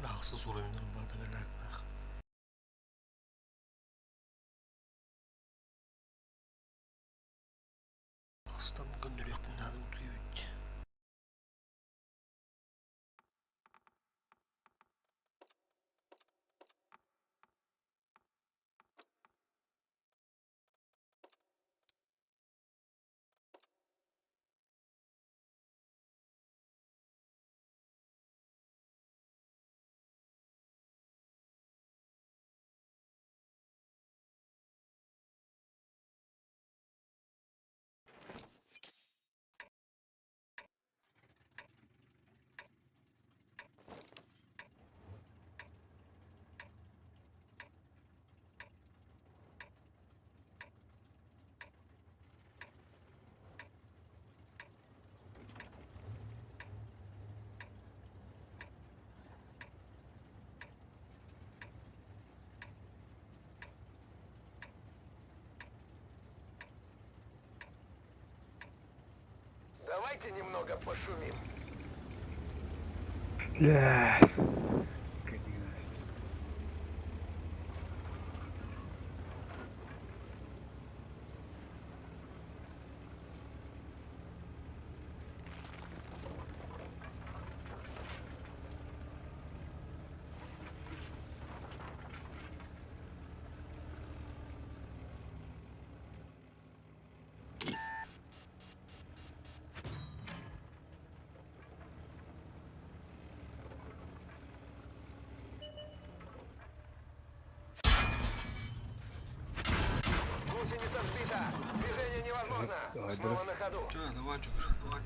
Бырахсыз уровеньдер бар да беләк. Астан көндөрүөхпүн наада утуйбут. Давайте немного пошумим. Бля. Гусеница сбита. Движение невозможно. Снова на ходу. Чэ, давай чугуш, давай.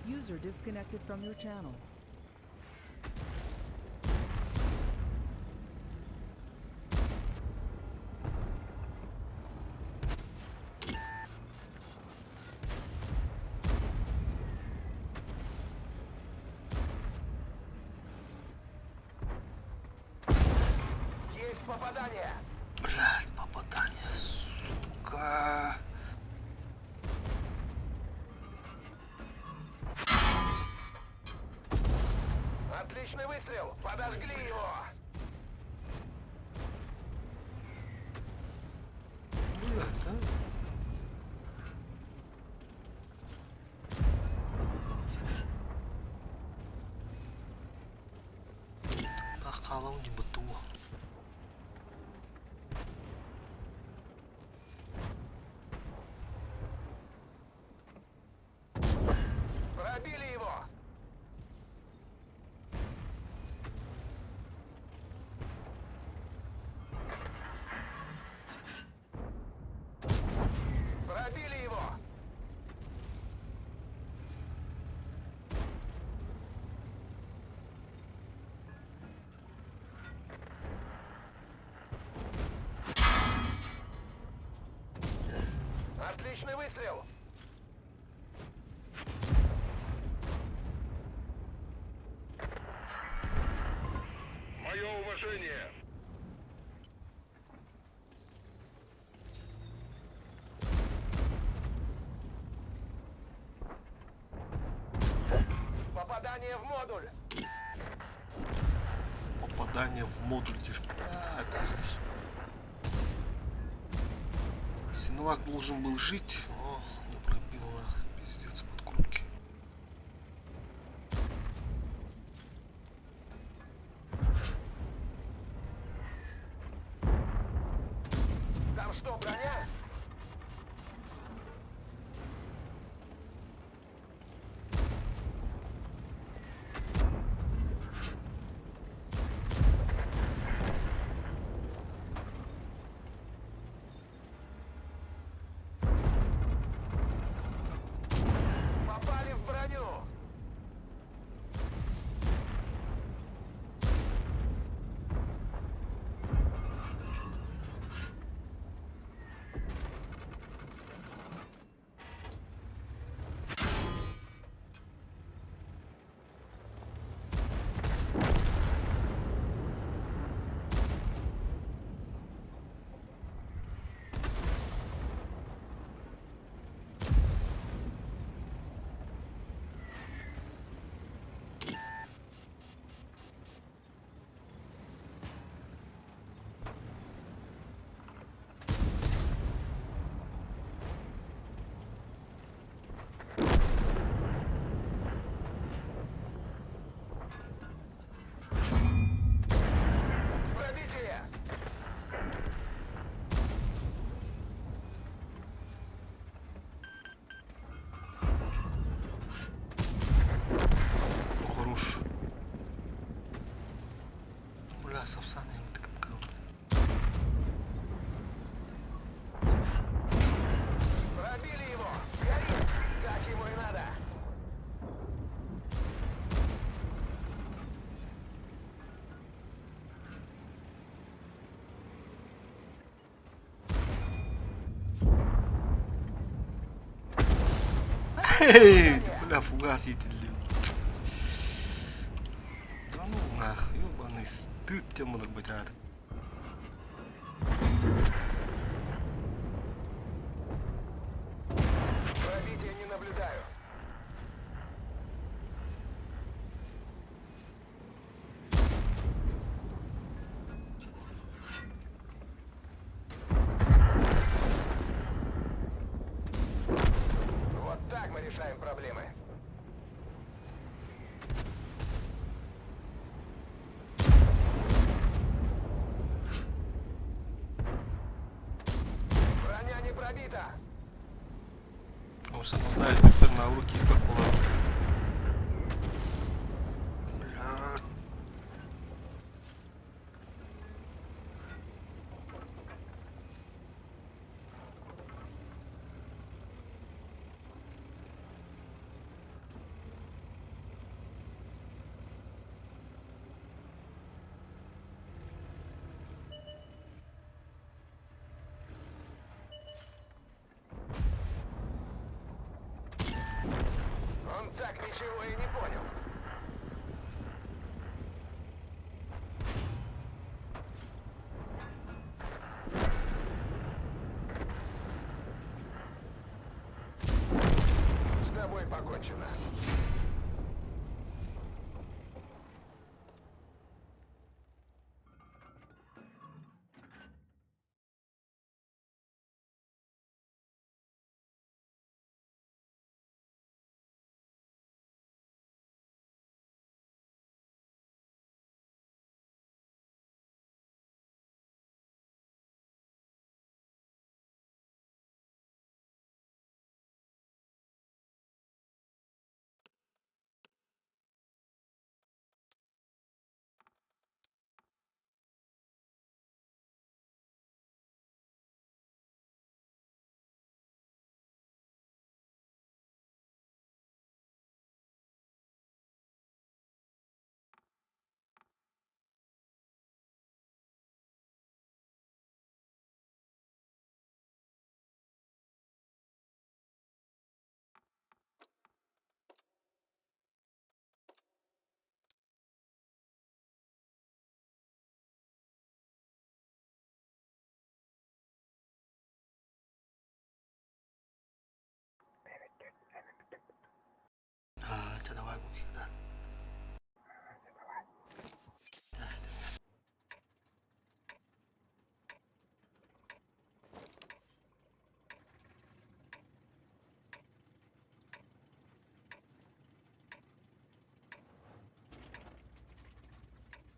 User disconnected from your channel. Есть попадание. Блядь, папа. Отличный выстрел! Подожгли его! Ну да. Хаалам дии бытуо. Пробили его! Пробили его! Отличный выстрел! Мое уважение! Попадание в модуль! Попадание в модуль. А, пиздец. Синовак должен был жить, но не пробил нах. Пиздец, подкрутки. Там что, броня? Попали в броню! Пробитие! Ну, хорош. Бля, Сапсан, я ему так Пробили его! Горит! Как ему и надо! Эй, ты, бля, фугас етілді. Да ну нах, ёбаный стыд тебе может быть, а. Пробития не наблюдаю. Вот так мы решаем проблемы. Броня не пробита. О, самодай, теперь на руки как была. Бля. Он так ничего и не понял. С тобой покончено.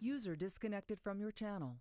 User disconnected from your channel.